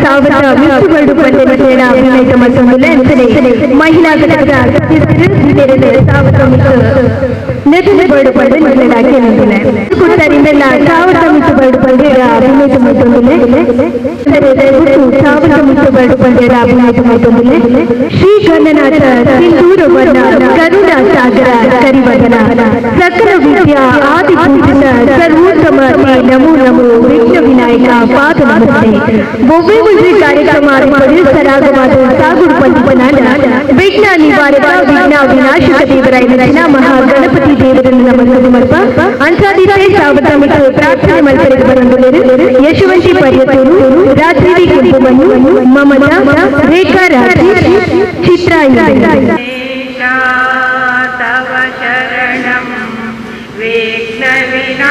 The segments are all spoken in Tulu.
ಸಾವಿರದ ಮಿತ್ತು ಪಂಡಿನ ಅಭಿನಯ ಮತ್ತೊಂದು ಅಂಚನೆ ಮಹಿಳಾ ಘಟಕದ ಸದಸ್ಯರು ಸಾವಿರದ ಮಿತ್ತು ಬರಡು ಪಂಡು ಸಾವಿರದ ಮಿತ್ತು ಬರಡು ಪಂಡಿರ ಅಭಿನಯ ಮತ್ತೊಂದು ಸಾವಿರದ ಮಿತ್ತು ಬರಡು ಪಂಡಿರ ಅಭಿನಯ ಮತ್ತೊಂದು ಶ್ರೀ ಗಣನಾಥ ಸಿಂಧೂರ ವರ್ಣ ಕರುಣ ಸಾಗರ ಕರಿವದನ ಸಕಲ ವಿದ್ಯಾ ಆದಿ ಪೂಜಿತ ಸರ್ವೋತ್ತಮ ನಮೋ ನಮೋ ವಿಘ್ನ ವಿನಾಯಕ ಪಾದ ನಮಸ್ತೆ. ಬೊಬ್ಬೆ ಮುಜಿ ಕಾರ್ಯಕ್ರಮ ಸರಾಗವಾದ ಸಾಗುಡು ಪಂಡಿತನಾದ ವಿಘ್ನ ನಿವಾರಕ ವಿಘ್ನ ವಿನಾಶಕ ದೇವರ ಮಹಾ ಗಣಪತಿ ದೇವರನ್ನು ನಮಸ್ಕಾರ ಮಲ್ಪ ಅಂಚಾದಿತೆ ಸಾವಿರದ ಮಿತ್ತು ಪ್ರಾರ್ಥನೆ ಮಲ್ಪರಿಗೆ ಬಂದು ಯಶವಂತಿ ಪರ್ಯತೂರು ರಾತ್ರಿ ಕೆಂಪುಮನ್ನು ಮಮತಾ ರೇಖಾ ರಾಜಿ ಚಿತ್ರ तव शरणं विघ्नविनाशक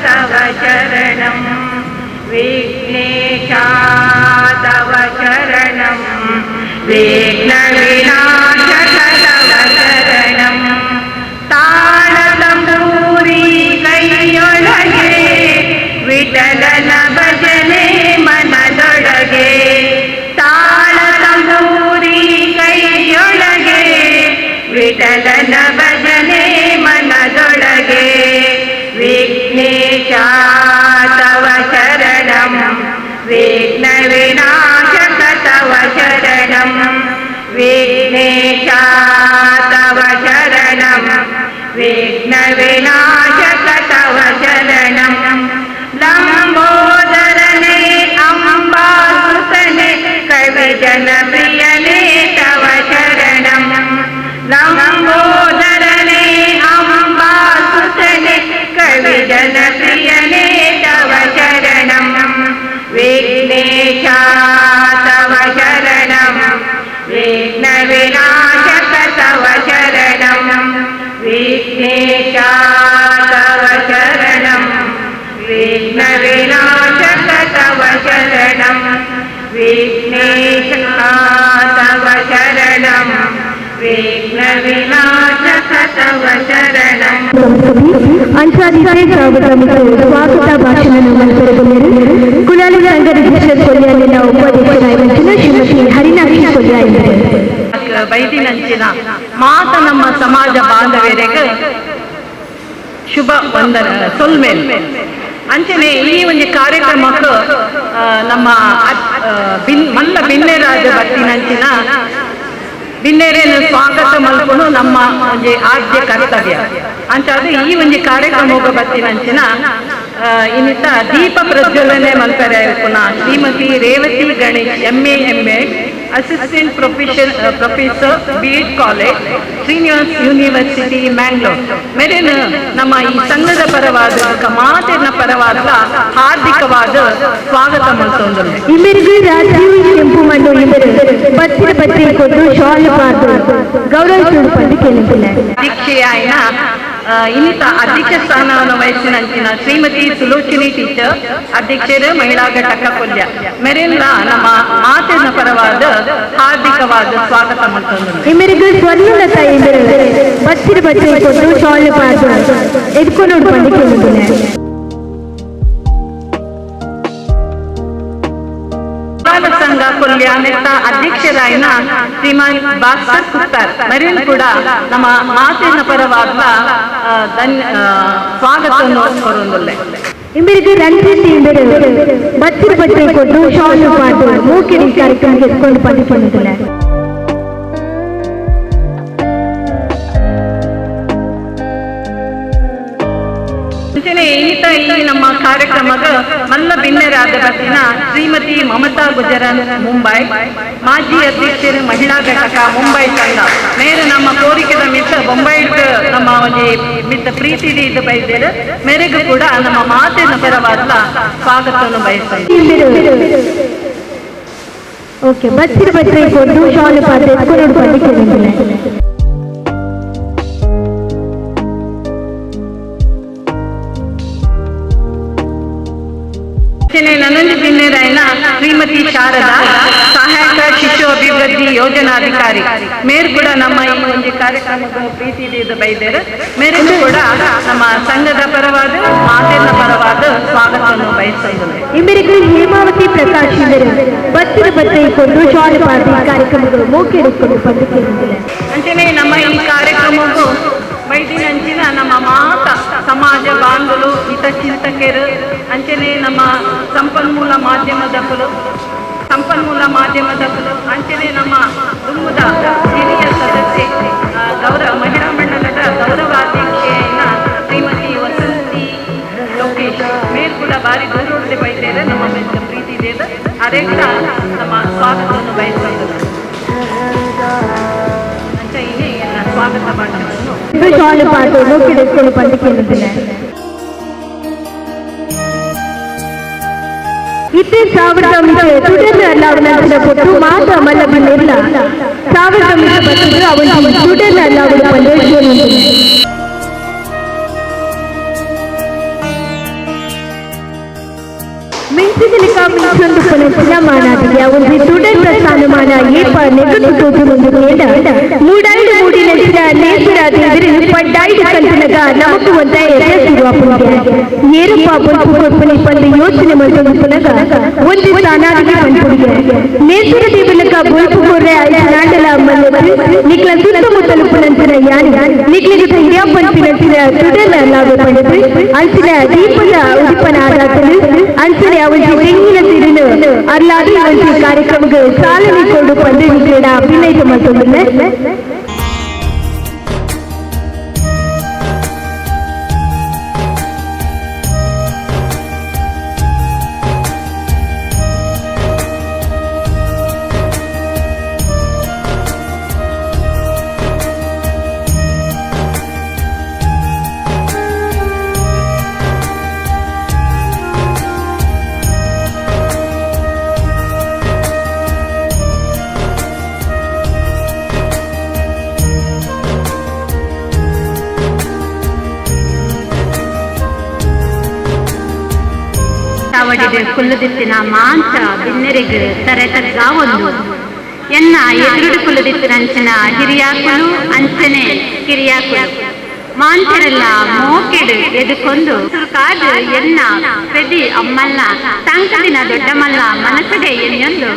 तव शरणं विघ्नेशा तव शरणं विघ्नविनाशक तव शरणं ತಾಳತಂಬೂರಿ ಕೈಯೊಳಗೆ ವಿಠಲನ ಭಜನೆ ಮನದೊಳಗೆ ತಾಳತಂಬೂರಿ ಕೈಯೊಳಗೆ ವಿಠಲನ ಭಜನೆ ಮನದೊಳಗೆ ವಿಘ್ನೇಶ ತವ ಶರಣಂ ವಿಘ್ನ ವಿನಾಶಕ ತವ ಶರಣಂ ವಿಘ್ನೇಶ ತವ ಶರಣಂ ವಿಘ್ನ ವಿನಾಶಕ ತವ ಶರಣಂ ಲಂಬೋದರನೆ ಅಂಬಾಸುತನೆ ಕವಿಜನ ಪ್ರಿಯನೇ ತವ ಶರಣಂ ಲಂಬೋದರನೆ ಅಂಬಾಸುತನೆ ಕವಿಜನ ಪ್ರಿಯನೇ ತವ ಶರಣಂ ವಿಘ್ನೇಶ ತವ ಶರಣಂ ವಿಘ್ನ ವಿನಾಶಕ ತವ ಶರಣಂ ವಿಘ್ನೇಶ ತವ ಶರಣಂ ವಿಘ್ನ ವಿನಾಶಕ ತವ ಶರಣಂ ವಿಘ್ನೇಶ ತವ ಶರಣಂ ವಿಘ್ನ ವಿನಾಶಕ ತವ ಶರಣಂ. ಅಂಚಾದಿತೆ ಸಾವಿರದ ಸ್ವಾಗತ ಭಾಷಣ ಕುಲಾಲಿ ಸಂಘ ರಿಜಿಸ್ಟರ್ ಕೊಲ್ಯಾಲಿನ ಉಪಾಧ್ಯಕ್ಷರಾದ ಶ್ರೀಮತಿ ಹರಿನಾಕ್ಷಿ ಕೊಲ್ಯಾಲಿ ಬೈದಿನಂಚಿನ ಮಾತ ನಮ್ಮ ಸಮಾಜ ಬಾಂಧವ್ಯರಿಗೆ ಶುಭ ವಂದನ ಸೊಲ್ಮೇಲ್. ಅಂಚನೆ ಈ ಒಂದು ಕಾರ್ಯಕ್ರಮಕ್ಕೆ ನಮ್ಮ ಮಲ್ಲ ಬಿನ್ನೆರಾಜ ಬತ್ತಿನಂಚಿನ ಬಿನ್ನೆರೇನು ಸ್ವಾಗತ ಮಲ್ಕೊಂಡು ನಮ್ಮ ಒಂಜಿ ಆದ್ಯ ಕರ್ತವ್ಯ. ಅಂಚಾದ ಈ ಒಂದು ಕಾರ್ಯಕ್ರಮಕ್ಕೆ ಬತ್ತಿನಂಚಿನ ಇನ್ನಿತ ದೀಪ ಪ್ರಜ್ವಲನೆ ಮಲ್ಪರೆ ಪುನಃ Shrimati Revathi Ganesh MA MA assistant professor B Ed college Srinivas university Mangalore ಮೇರೇನು ನಮ್ಮ ಈ ಸಂಘದ ಪರವಾದ ಮಾತಿನ ಪರವಾದ ಹಾರ್ದಿಕವಾದ ಸ್ವಾಗತ ಮಲ್ತೊಂದು. ಇಬ್ಬರಿಗೂ ರಾಜೀವ್ ಕೆಂಪು ಮಣ್ಣು ಇಬ್ಬರು ಪತ್ತಿನ ಪತ್ರಿಕೆ ಕೊಟ್ಟು ಶಾಲು ಪಾತು ಗೌರವ ಪಂದು ಕೇಳಿದ್ದಿಲ್ಲ. ದೀಕ್ಷೆಯಾಯಿನ ಇನ್ನಿತ ಅಧ್ಯಕ್ಷ ಸ್ಥಾನವನ್ನು ವಹಿಸಿನಂಚಿನ ಶ್ರೀಮತಿ ಸುಲೋಚಿನಿ ಟೀಚರ್ ಅಧ್ಯಕ್ಷರು ಮಹಿಳಾ ಘಟಕ ಕೊಲ್ಯ ಮೇರೆಲ್ಲ ನಮ್ಮ ಮಾತಿನ ಪರವಾದ ಹಾರ್ದಿಕವಾದ ಸ್ವಾಗತ ಮಲ್ತೊಂದು. ಇಬ್ಬರಿಗೂ ಸ್ವರ್ಣಲತಾ ಇಬ್ಬರು ಪತ್ತಿನ ಪತ್ರಿಕೆ ಕೊಟ್ಟು ಶಾಲು ಪಾತು ಎದ್ಕೊಂಡು ಪಂದು ಕೇಳಿದ್ದಿಲ್ಲ. ಸಂಘ ಕೊಲ್ಯ ನೆತ್ತ ಅಧ್ಯಕ್ಷರಾಯಿನ ಶ್ರೀಮಾನ್ ಭಾಸ್ಕರ್ ಕುತ್ತಾರ್ ಮರಿನ್ ಕೂಡ ನಮ್ಮ ಮಾತಿನ ಪರವಾದ ಸ್ವಾಗತವನ್ನು ಕೊರೊಂದುಲ್ಲೆ. ಇಬ್ಬರಿಗೂ ರಂಜಿತ್ ಇಬ್ಬರು ಪತ್ತಿನ ಪತ್ರಿಕೆ ಕೊಟ್ಟು ಶಾಲು ಪಾತು ಮೂಕಿನ ಕಾರ್ಯಕ್ರಮಕ್ಕೆ ಎತ್ಕೊಂಡು ಪಂದು ಕೇಳಿದ್ದಿಲ್ಲ. ಈತ ಈ ನಮ್ಮ ಕಾರ್ಯಕ್ರಮದ ಮಲ್ಲ ಬಿನ್ನೆರಾದ ಬತ್ತಿನ ಶ್ರೀಮತಿ ಮಮತಾ ಗುಜರನ್ ಮುಂಬೈ ಮಾಜಿ ಅಧ್ಯಕ್ಷರು ಮಹಿಳಾ ಘಟಕ ಮುಂಬೈ ಸಂಘ ಮೇರೆ ನಮ್ಮ ಕೋರಿಕೆದ ಮಿತ್ತ ಬೊಂಬೈ ನಮ್ಮ ಒಂಜಿ ಮಿತ್ತ ಪ್ರೀತಿ ಇದು ಬೈದೇರು ಮೇರೆಗೂ ಕೂಡ ನಮ್ಮ ಮಾತಿನ ಪರವಾದ ಸ್ವಾಗತವನ್ನು ಬಯಸ್ತೇನೆ. ಓಕೆ ಬತ್ತಿನ ಪತ್ರಿಕೆ ಕೊಟ್ಟು ಶಾಲು ಪಾತು ಎತ್ಕೊಂಡು ಪಂದು ಕೇಳಿದ್ದಿಲ್ಲ. ನನ್ನೊಂದು ಬಿನ್ನೆರಾಯನ ಶ್ರೀ ಶ್ರೀಮತಿ ಶಾರದಾ ಸಹಾಯಕ ಶಿಶು ಅಭಿವೃದ್ಧಿ ಯೋಜನಾಧಿಕಾರಿ ಮೇರ್ ಕೂಡ ನಮ್ಮ ಈ ಒಂದು ಕಾರ್ಯಕ್ರಮದ ಪ್ರೀತಿ ಬೈದೇರು ಮೇರೆಗೂ ಕೂಡ ನಮ್ಮ ಸಂಘದ ಪರವಾದ ಮಾತೆಯ ಪರವಾದ ಸ್ವಾಗತವನ್ನು ಬಯಸುತ್ತೇವೆ. ಇಬ್ಬರಿಗೂ ಹೇಮಾವತಿ ಪ್ರಕಾಶ್ ಬತ್ತಿನ ಬತ್ತೈಕೊಂಡು ಶಾಲೆ ಪಾರ್ಟಿ ಕಾರ್ಯಕ್ರಮಗಳು ಮೂಕೆಡಿಕೊಂಡು ಬಂದಿದ್ದೇವೆ. ಅಂಚನೆ ನಮ್ಮ ಈ ಕಾರ್ಯಕ್ರಮಕ್ಕೂ ಬೈದಿನ ಅಂಚಿನ ನಮ್ಮ ಮಾತ ಸಮಾಜ ಬಾಂಧವರು ಹಿತ ಚಿಂತಕರು ಅಂಚನೆ ನಮ್ಮ ಸಂಪನ್ಮೂಲ ಮಾಧ್ಯಮದವರು ಅಂಚನೆ ನಮ್ಮ ದುಮ್ಮದ ಹಿರಿಯ ಸದಸ್ಯೆ ಗೌರವ ಮಹಿಳಾ ಮಂಡಲದ ಗೌರವಾಧ್ಯಕ್ಷೆಯನ್ನ ಶ್ರೀಮತಿ ವಸಂತಿ ಲೋಕೇಶ್ ಮೇಲ್ ಕೂಡ ಭಾರಿ ದೂರೋಡದೆ ಬೈದೇವೆ ನಮ್ಮ ಮೇಲೆ ಪ್ರೀತಿ ಇದೆ ಅದೇ ಕೂಡ ನಮ್ಮ ಸ್ವಾಗತವನ್ನು ಬಯಸುತ್ತದೆ. ಅಂಚ ಇನ್ನೇ ಸ್ವಾಗತ ಭಾಷಣವನ್ನು ಇತ್ತೆ ಸಾವಿರದ ತುಡರ್ನ ಅಲ್ಲಾವನ ಕೊಟ್ಟು ಮಾತ ಮಲ್ಲ ಬಂದಿಲ್ಲ ಸಾವಿರದ ಬರ್ತದೆ ಅವನು ತುಡರ್ನ ಅಲ್ಲಾವನ ಬಂದು. ಮಿಂಚಿದಲಿಕ ಮಿಂಚೊಂದು ಪುನಃ ಮಾನಾದಿಗೆ ಒಂದು ತುಡರ್ನ ಸ್ಥಾನಮಾನ ಏಪ ನೆಗದು ತೋಜುನೊಂದು ಕೇಂದ್ರ ಮೂಡಾಯ್ಡು ಮೂಡಿ ನಂಚಿನ ನೇಸರಾದೇವರು ಪಡ್ಡಾಯ್ಡು ಕಲ್ಪನಗ ನಮಕು ಒಂದ ಎದುರು ಏರಪ್ಪ ಬೊಲ್ಪು ಕೊರ್ಪನಿ ಪಂದು ಯೋಚನೆ ಮಲ್ತೊಂದು ಪುನಗ ಒಂದು ಸ್ಥಾನಾದಿಗೆ ಪನ್ಪುಡಿಗೆ ನೇಸರ ದೇವಲಕ ಬೊಲ್ಪು ಕೊರ್ರೆ ಐದು ಮಲ್ಲದು ನಿಕ್ಲ ಸುತ್ತಮುತ್ತಲು ಪುನಂಚಿನ ಯಾನಿ ನಿಕ್ಲಿಗೆ ಧೈರ್ಯ ಪನ್ಪಿನಂಚಿನ ತುಡರ್ನ ಅಲ್ಲಾವೆ ಪಡೆದು ಅಂಚಿನ ದೀಪದ ಉದಿಪನ ಆದಾತಲು ಅಂಚಿನ ಅವಳಿ ತೆಂಗಿನ ತಿರುನು ಅಲ್ಲಾದಿ ಒಂಜಿ ಕಾರ್ಯಕ್ರಮಕ್ಕೆ ಚಾಲನೆ ಕೊಡು ಪಂದು ನಿಕ್ಲೆಡ ಅಭಿನಯ ಮಲ್ತೊಂದುಲ್ಲೆ. ಕುಲ್ಲುದಿತ್ತಿನ ಮಾಂಸ ಬಿನ್ನೆರೆಗ್ ತರೆ ತಗ್ಗಾವೊಂದು ಎನ್ನ ಎದುರುಡು ಕುಲ್ಲುದಿತ್ತಿನಂಚಿನ ಹಿರಿಯಾಕುಲು ಅಂಚನೆ ಕಿರಿಯಾಕುಲು ಮಾಂಚರೆಲ್ಲ ಮೋಕೆಡು ಎದುಕೊಂದು ಸುರುಕಾದು ಎನ್ನ ಪೆದಿ ಅಮ್ಮಲ್ಲ ತಾಂಕದಿನ ದೊಡ್ಡಮಲ್ಲ ಮನಸ್ಸಿಗೆ ಎನ್ನೊಂದು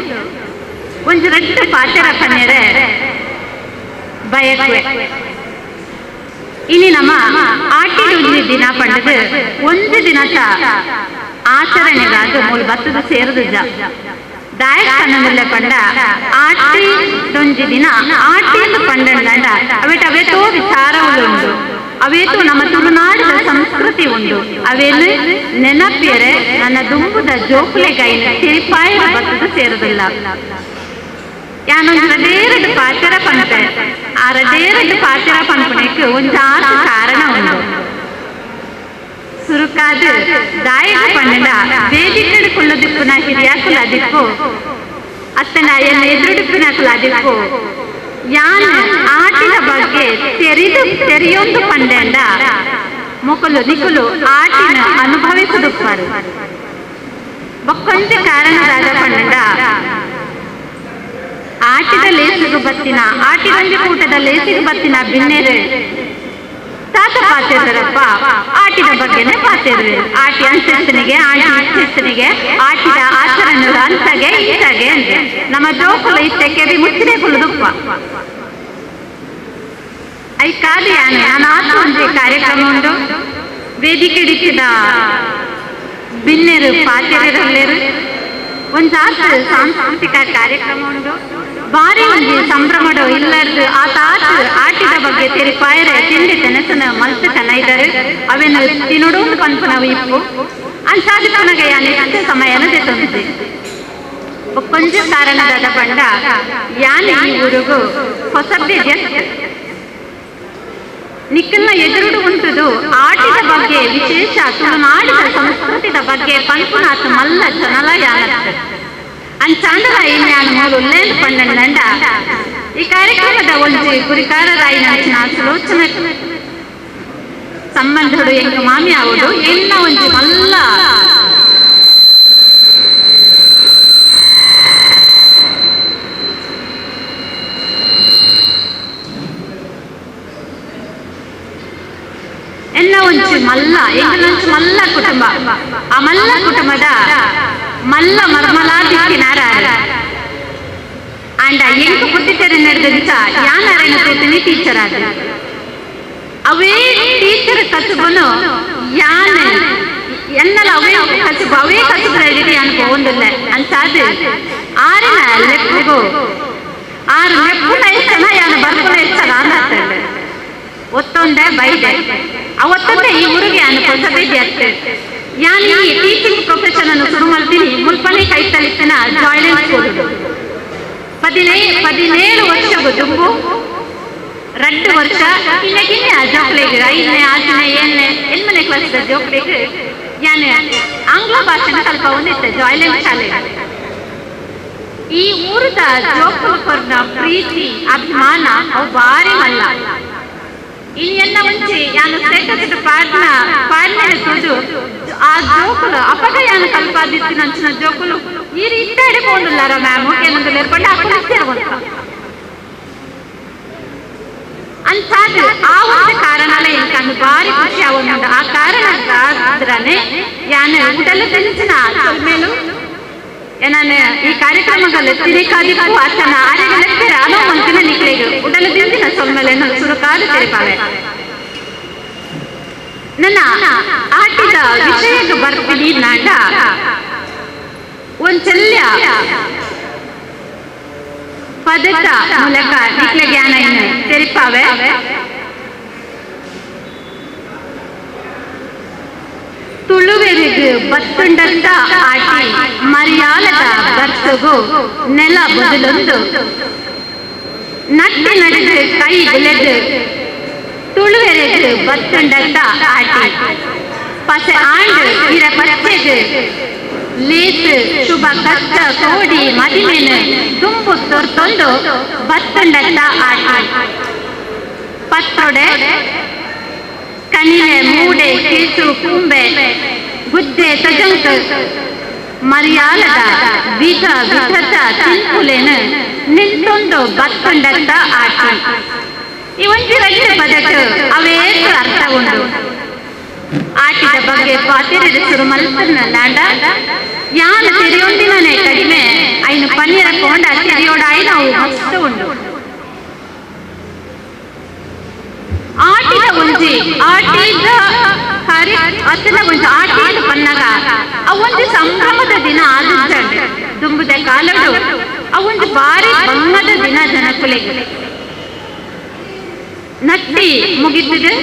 ಒಂಜು ರಡ್ಡು ಪಾಚರ ಪನ್ನೆರೆ ಬಯಕುವೆ. ಇನಿ ನಮ್ಮ ಆಟಿಡು ಒಂಜಿ ದಿನ ಪಂಡದು ಒಂದು ದಿನದ ಆಚರಣೆಗಾದ ಮೂಲ ಬತ್ತದ ಸೇರದುಜ ದಾಯಕ ಕನ್ನಡಲ್ಲೇ ಪಂಡ ಆಟಿ ದೊಂಜಿ ದಿನ ಆಟಿಯನ್ನು ಪಂಡಂಡ ಅವೇಟ ಅವೇತೋ ವಿಚಾರವುಳುಂಡು ಅವೇತೋ ನಮ್ಮ ತುಳುನಾಡಿನ ಸಂಸ್ಕೃತಿ ಉಂಡು ಅವೇನು ನೆನಪಿಯರೆ ನನ್ನ ದುಂಬುದ ಜೋಕುಲೆಗೈನ ತಿರುಪಾಯರ ಬತ್ತದ ಸೇರುದಿಲ್ಲ. ಯಾನೊಂದು ರಡೇರಡು ಪಾಚರ ಪಂಪೆ ಆ ರಡೇರಡು ಪಾಚರ ಪಂಪನೆಗೆ ಒಂಜಾತ ಕಾರಣ ಉಂಡು. ಸುರುಕಾದು ದಾಯಕ ಪಂಡ ವೇದಿಕೆಡು ಕುಲ್ಲದಿಪ್ಪುನ ಹಿರಿಯಾಕುಲ ದಿಕ್ಕು ಅತ್ತನ ಎನ್ನ ಎದುರುಡಿಪ್ಪುನ ಕುಲ ದಿಕ್ಕು ಯಾನ್ ಆಟಿನ ಬಗ್ಗೆ ತೆರಿದು ತೆರಿಯೊಂದು ಪಂಡಂಡ ಮೊಕಲು ನಿಕುಲು ಆಟಿನ ಅನುಭವಿಸುದುಪ್ಪರು. ಬೊಕ್ಕೊಂದು ಕಾರಣದಾದ ಪಂಡ ಆಟಿದ ಲೇಸಿಗು ಬತ್ತಿನ ಆಟಿದೊಂದು ಕೂಟದ ಲೇಸಿಗು ಬತ್ತಿನ ಬಿನ್ನೆರು ತಾತ ಪಾತೇರಪ್ಪ ಆಟಿದ ಬಗ್ಗೆನೆ ಪಾತೇರು ಆಟಿ ಅಂಚೆತ್ತನಿಗೆ ಆಟಿ ಅಂಚೆತ್ತನಿಗೆ ಆಟಿದ ಆಚರಣೆ ಅಂತಾಗೆ ಇಂತಾಗೆ ಅಂತೆ ನಮ್ಮ ಜೋಕುಲ ಇತ್ತೆ ಕೆಬಿ ಮುಚ್ಚಿದೆ ಕುಲುದುಪ್ಪ I ಕಾದು ಯಾನೆ ನಾನು ಆತು ಒಂಜಿ ಕಾರ್ಯಕ್ರಮ ಉಂಡು ವೇದಿಕೆ ಇಡಿಸಿದ ಬಿನ್ನೆರು ಪಾತೇರಲ್ಲೇರು ಒಂಜಾತ್ ಸಾಂಸ್ಕೃತಿಕ ಕಾರ್ಯಕ್ರಮ ಉಂಡು ಬಾರಿ ಒಂಜಿ ಸಂಭ್ರಮಡು ಇಲ್ಲರ್ದು ಆ ತಾತು ಆಟಿದ ಬಗ್ಗೆ ತೆರಿಪಾಯರೆ ತಿಂಡಿ ತೆನಸನ ಮಲ್ತು ಕನೈದರು ಅವೇನು ತಿನುಡು ಪನ್ಪುನವು ಇಪ್ಪು ಅಂಚಾದಿಪ್ಪುನಗ ಯಾನೆ ಇಷ್ಟು ಸಮಯನ ದೆತ್ತೊಂದು ಕೊಂಚ ಕಾರಣದ ಪಂಡ ಯಾನೆ ಈ ಊರುಗು ಹೊಸಬೆ ಜಸ್ಟ್ ನಿಕ್ಕಲ್ನ ಎದುರುಡು ಉಂಟುದು ಆಟಿದ ಬಗ್ಗೆ ವಿಶೇಷ ತುಳುನಾಡಿದ ಸಂಸ್ಕೃತಿದ ಬಗ್ಗೆ ಪನ್ಪುನಾತು ಮಲ್ಲ ಜನಲ ಯಾನತ್ತು ಅಂಚಾಂಡಲ ಇನ್ಯಾನು ಮೂಲು ಉಲ್ಲೇಂದು ಪಂಡಂಡ ಈ ಕಾರ್ಯಕ್ರಮದ ಒಂಜಿ ಗುರಿಕಾರರಾಯಿನ ಸುಲೋಚನ ಸಂಬಂಧಡು ಎಂಕು ಮಾಮಿ ಆವುಡು ಎನ್ನ ಒಂಜಿ ಮಲ್ಲ ಮಲ್ಲ ಎಂಕಲೊಂಚಿ ಮಲ್ಲ ಕುಟುಂಬ ಆ ಮಲ್ಲ ಕುಟುಂಬದ ಮಲ್ಲ ಮರ್ಮಲಾದಿತ್ತಿನಾರ ಅಂಡ ಎಂಕು ಪುಟ್ಟಿತರೆ ನಡೆದ ಯಾನಾರಾಯಣ ತೂತಿನಿ ಟೀಚರ್ ಆದ ಅವೇ ಟೀಚರ್ ಕಸುಬನು ಯಾನ್ ಎನ್ನಲ ಅವೇ ಕಸುಬು ಅವೇ ಕಸುಬು ಯಾನ್ ಪೋಂದಿಲ್ಲ ಅಂತಾದ ಆರಿನ ಲೆಪ್ಪುಗು ಆರು ಲೆಪ್ಪುನ ಇಷ್ಟನ ಯಾನು ಬರ್ಪುನ ಇಷ್ಟನ ಅಂದಾತಂಡೆ ಒತ್ತೊಂದೆ ಬೈದೆ ಅವತ್ತೊಂದೆ ಈ ಊರಿಗೆ ಯಾನು ಹೊಸಬೇಡಿ ಅತ್ತೆ ಯಾನ್ ಈ ಟೀಚಿಂಗ್ ಪ್ರೊಫೆಷನ್ ಅನ್ನು ಶುರು ಮಾಡ್ತೀನಿ ಮುಲ್ಪನೆ ಕೈತಲಿತ್ತಿನ ಜಾಯ್ಲೆನ್ ಸ್ಕೂಲ್ 17 ವರ್ಷ ದುಂಬು 2 ವರ್ಷ ಕಿನ್ನೆ ಜೋಕ್ಲೆಗ್ 5ನೇ 6ನೇ 7ನೇ 8ನೇ ಕ್ಲಾಸ್ ಜೋಕ್ಲೆಗ್ ಯಾನ್ ಆಂಗ್ಲ ಭಾಷೆನ ಕಲ್ಪ ಒಂದಿತ್ತೆ ಜಾಯ್ಲೆನ್ ಶಾಲೆ. ಈ ಊರದ ಜೋಕುಲ್ಕೊರ್ನ ಪ್ರೀತಿ ಅಭಿಮಾನ ಅವು ಭಾರಿ ಮಲ್ಲ. ಇನ್ನು ಮುಂಚೆ ಯಾನು ಸ್ಟೇಟಸ್ ಪಾಡ್ನ ಪಾಡ್ಮೇಲೆ ತೋಜು ಆ ಜೋಕುಲು ಅಪಗ ಯಾನು ಕಲ್ಪಾದಿತ್ತಿನ ಅಂಚಿನ ಜೋಕುಲು ಈ ರೀತಿ ಹಿಡ್ಕೊಂಡಿಲ್ಲಾರ ಮ್ಯಾಮ್ ಏನಂದ್ರೆ ನೇರ್ಪಂಡು ಅಕ್ಕಲು ಸೇರ್ಕೊಂತ ಅಂತಾದ ಆ ಒಂದು ಕಾರಣಲೇ ಇಂಕಂದು ಭಾರಿ ಖುಷಿ ಆವೊಂದು ಆ ಕಾರಣಕ್ಕಾದ್ರನೆ ಯಾನು ಉಡಲು ತಿಂಚಿನ ಮೇಲೂ ನಾನು ಈ ಕಾರ್ಯಕ್ರಮಗಳು ತಿರಿಕಾದಿಪ್ಪು ಆತನ ಆರ್ಯಗಲೆಪ್ಪೆರ ಅನೋ ಮಂತಿನ ನಿಕ್ಲೆಗು ಉಡಲು ತಿಂದಿನ ಸೊಲ್ಮೇಲೇನು ಸುರುಕಾದು ತೆರಿಪಾವೆ. ನನ್ನ ಆಟಿದ ವಿಷಯಕ್ಕೆ ಬರ್ತೀನಿ ನಾಟ ಒಂಚಲ್ಯ ಪದದ ಮೂಲಕ ನಿಕ್ಲೆ ಜ್ಞಾನ ಇನ್ನು ತೆರಿಪಾವೆ. ತುಳುವೆರಿಗೆ ಬತ್ತುಂಡಂತ ಆಟಿ ಮರ್ಯಾಲದ ಬರ್ಸುಗು ನೆಲ ಬದಲೊಂದು ನಟ್ಟಿ ನಡೆದು ಕೈ ಬೆಳೆದು ತುಳುವೆರಿಗೆ ಬತ್ತುಂಡಂತ ಆಟಿ ಪಸೆ ಆಂಡು ಇರ ಪಚ್ಚೆಗೆ ಲೇಸು ಶುಭ ಕಷ್ಟ ಕೋಡಿ ಮದಿಮೇನು ತುಂಬು ತೊರ್ತೊಂದು ಬತ್ತುಂಡಂತ ಆಟಿ ಪತ್ತೊಡೆ ಕನಿಲೆ ಮೂಡೆ ಕೇಸು ಕೂಂಬೆ ಗುಜ್ಜೆ ತಜಂಕ ಮರ್ಯಾಲದ ವಿಧ ವಿಧದ ತಿಂಪುಲೇನು ನಿಂತೊಂದು ಬತ್ತುಂಡಂತ ಆಟಿ. ಈ ಒಂಜಿ ರಡ್ಡು ಪದಕ್ಕೆ ಅವೇತ್ರ ಅರ್ಥ ಉಂಡು. ಆಟಿದ ಬಗ್ಗೆ ಪಾತಿರಿದ ಶುರು ಮಲ್ಪನ ನಾಂಡ ಯಾನ ತೆರೆಯೊಂದಿನೇ ಕಡಿಮೆ ಐನು ಪನ್ನೀರ ಕೊಂಡ ತೆರೆಯೋಡಾಯಿ ನಾವು ಮಸ್ತ್ ಉಂಡು. ಆಟಿದ ಒಂಜಿ ಆಟಿದ ಕಾರ್ಯ ಅತ್ತನ ಒಂಜಿ ಆಟಿದ ಪನ್ನಗ ಅವೊಂದು ಸಂಭ್ರಮದ ದಿನ ಆದುತ್ತಂಡೆ ದುಂಬುದ ಕಾಲಡು ಅವೊಂದು ಭಾರಿ ಬಂಗದ ದಿನ ಜನಕುಲೆಗೆ ನಟ್ಟಿ ಮುಗಿತದೆ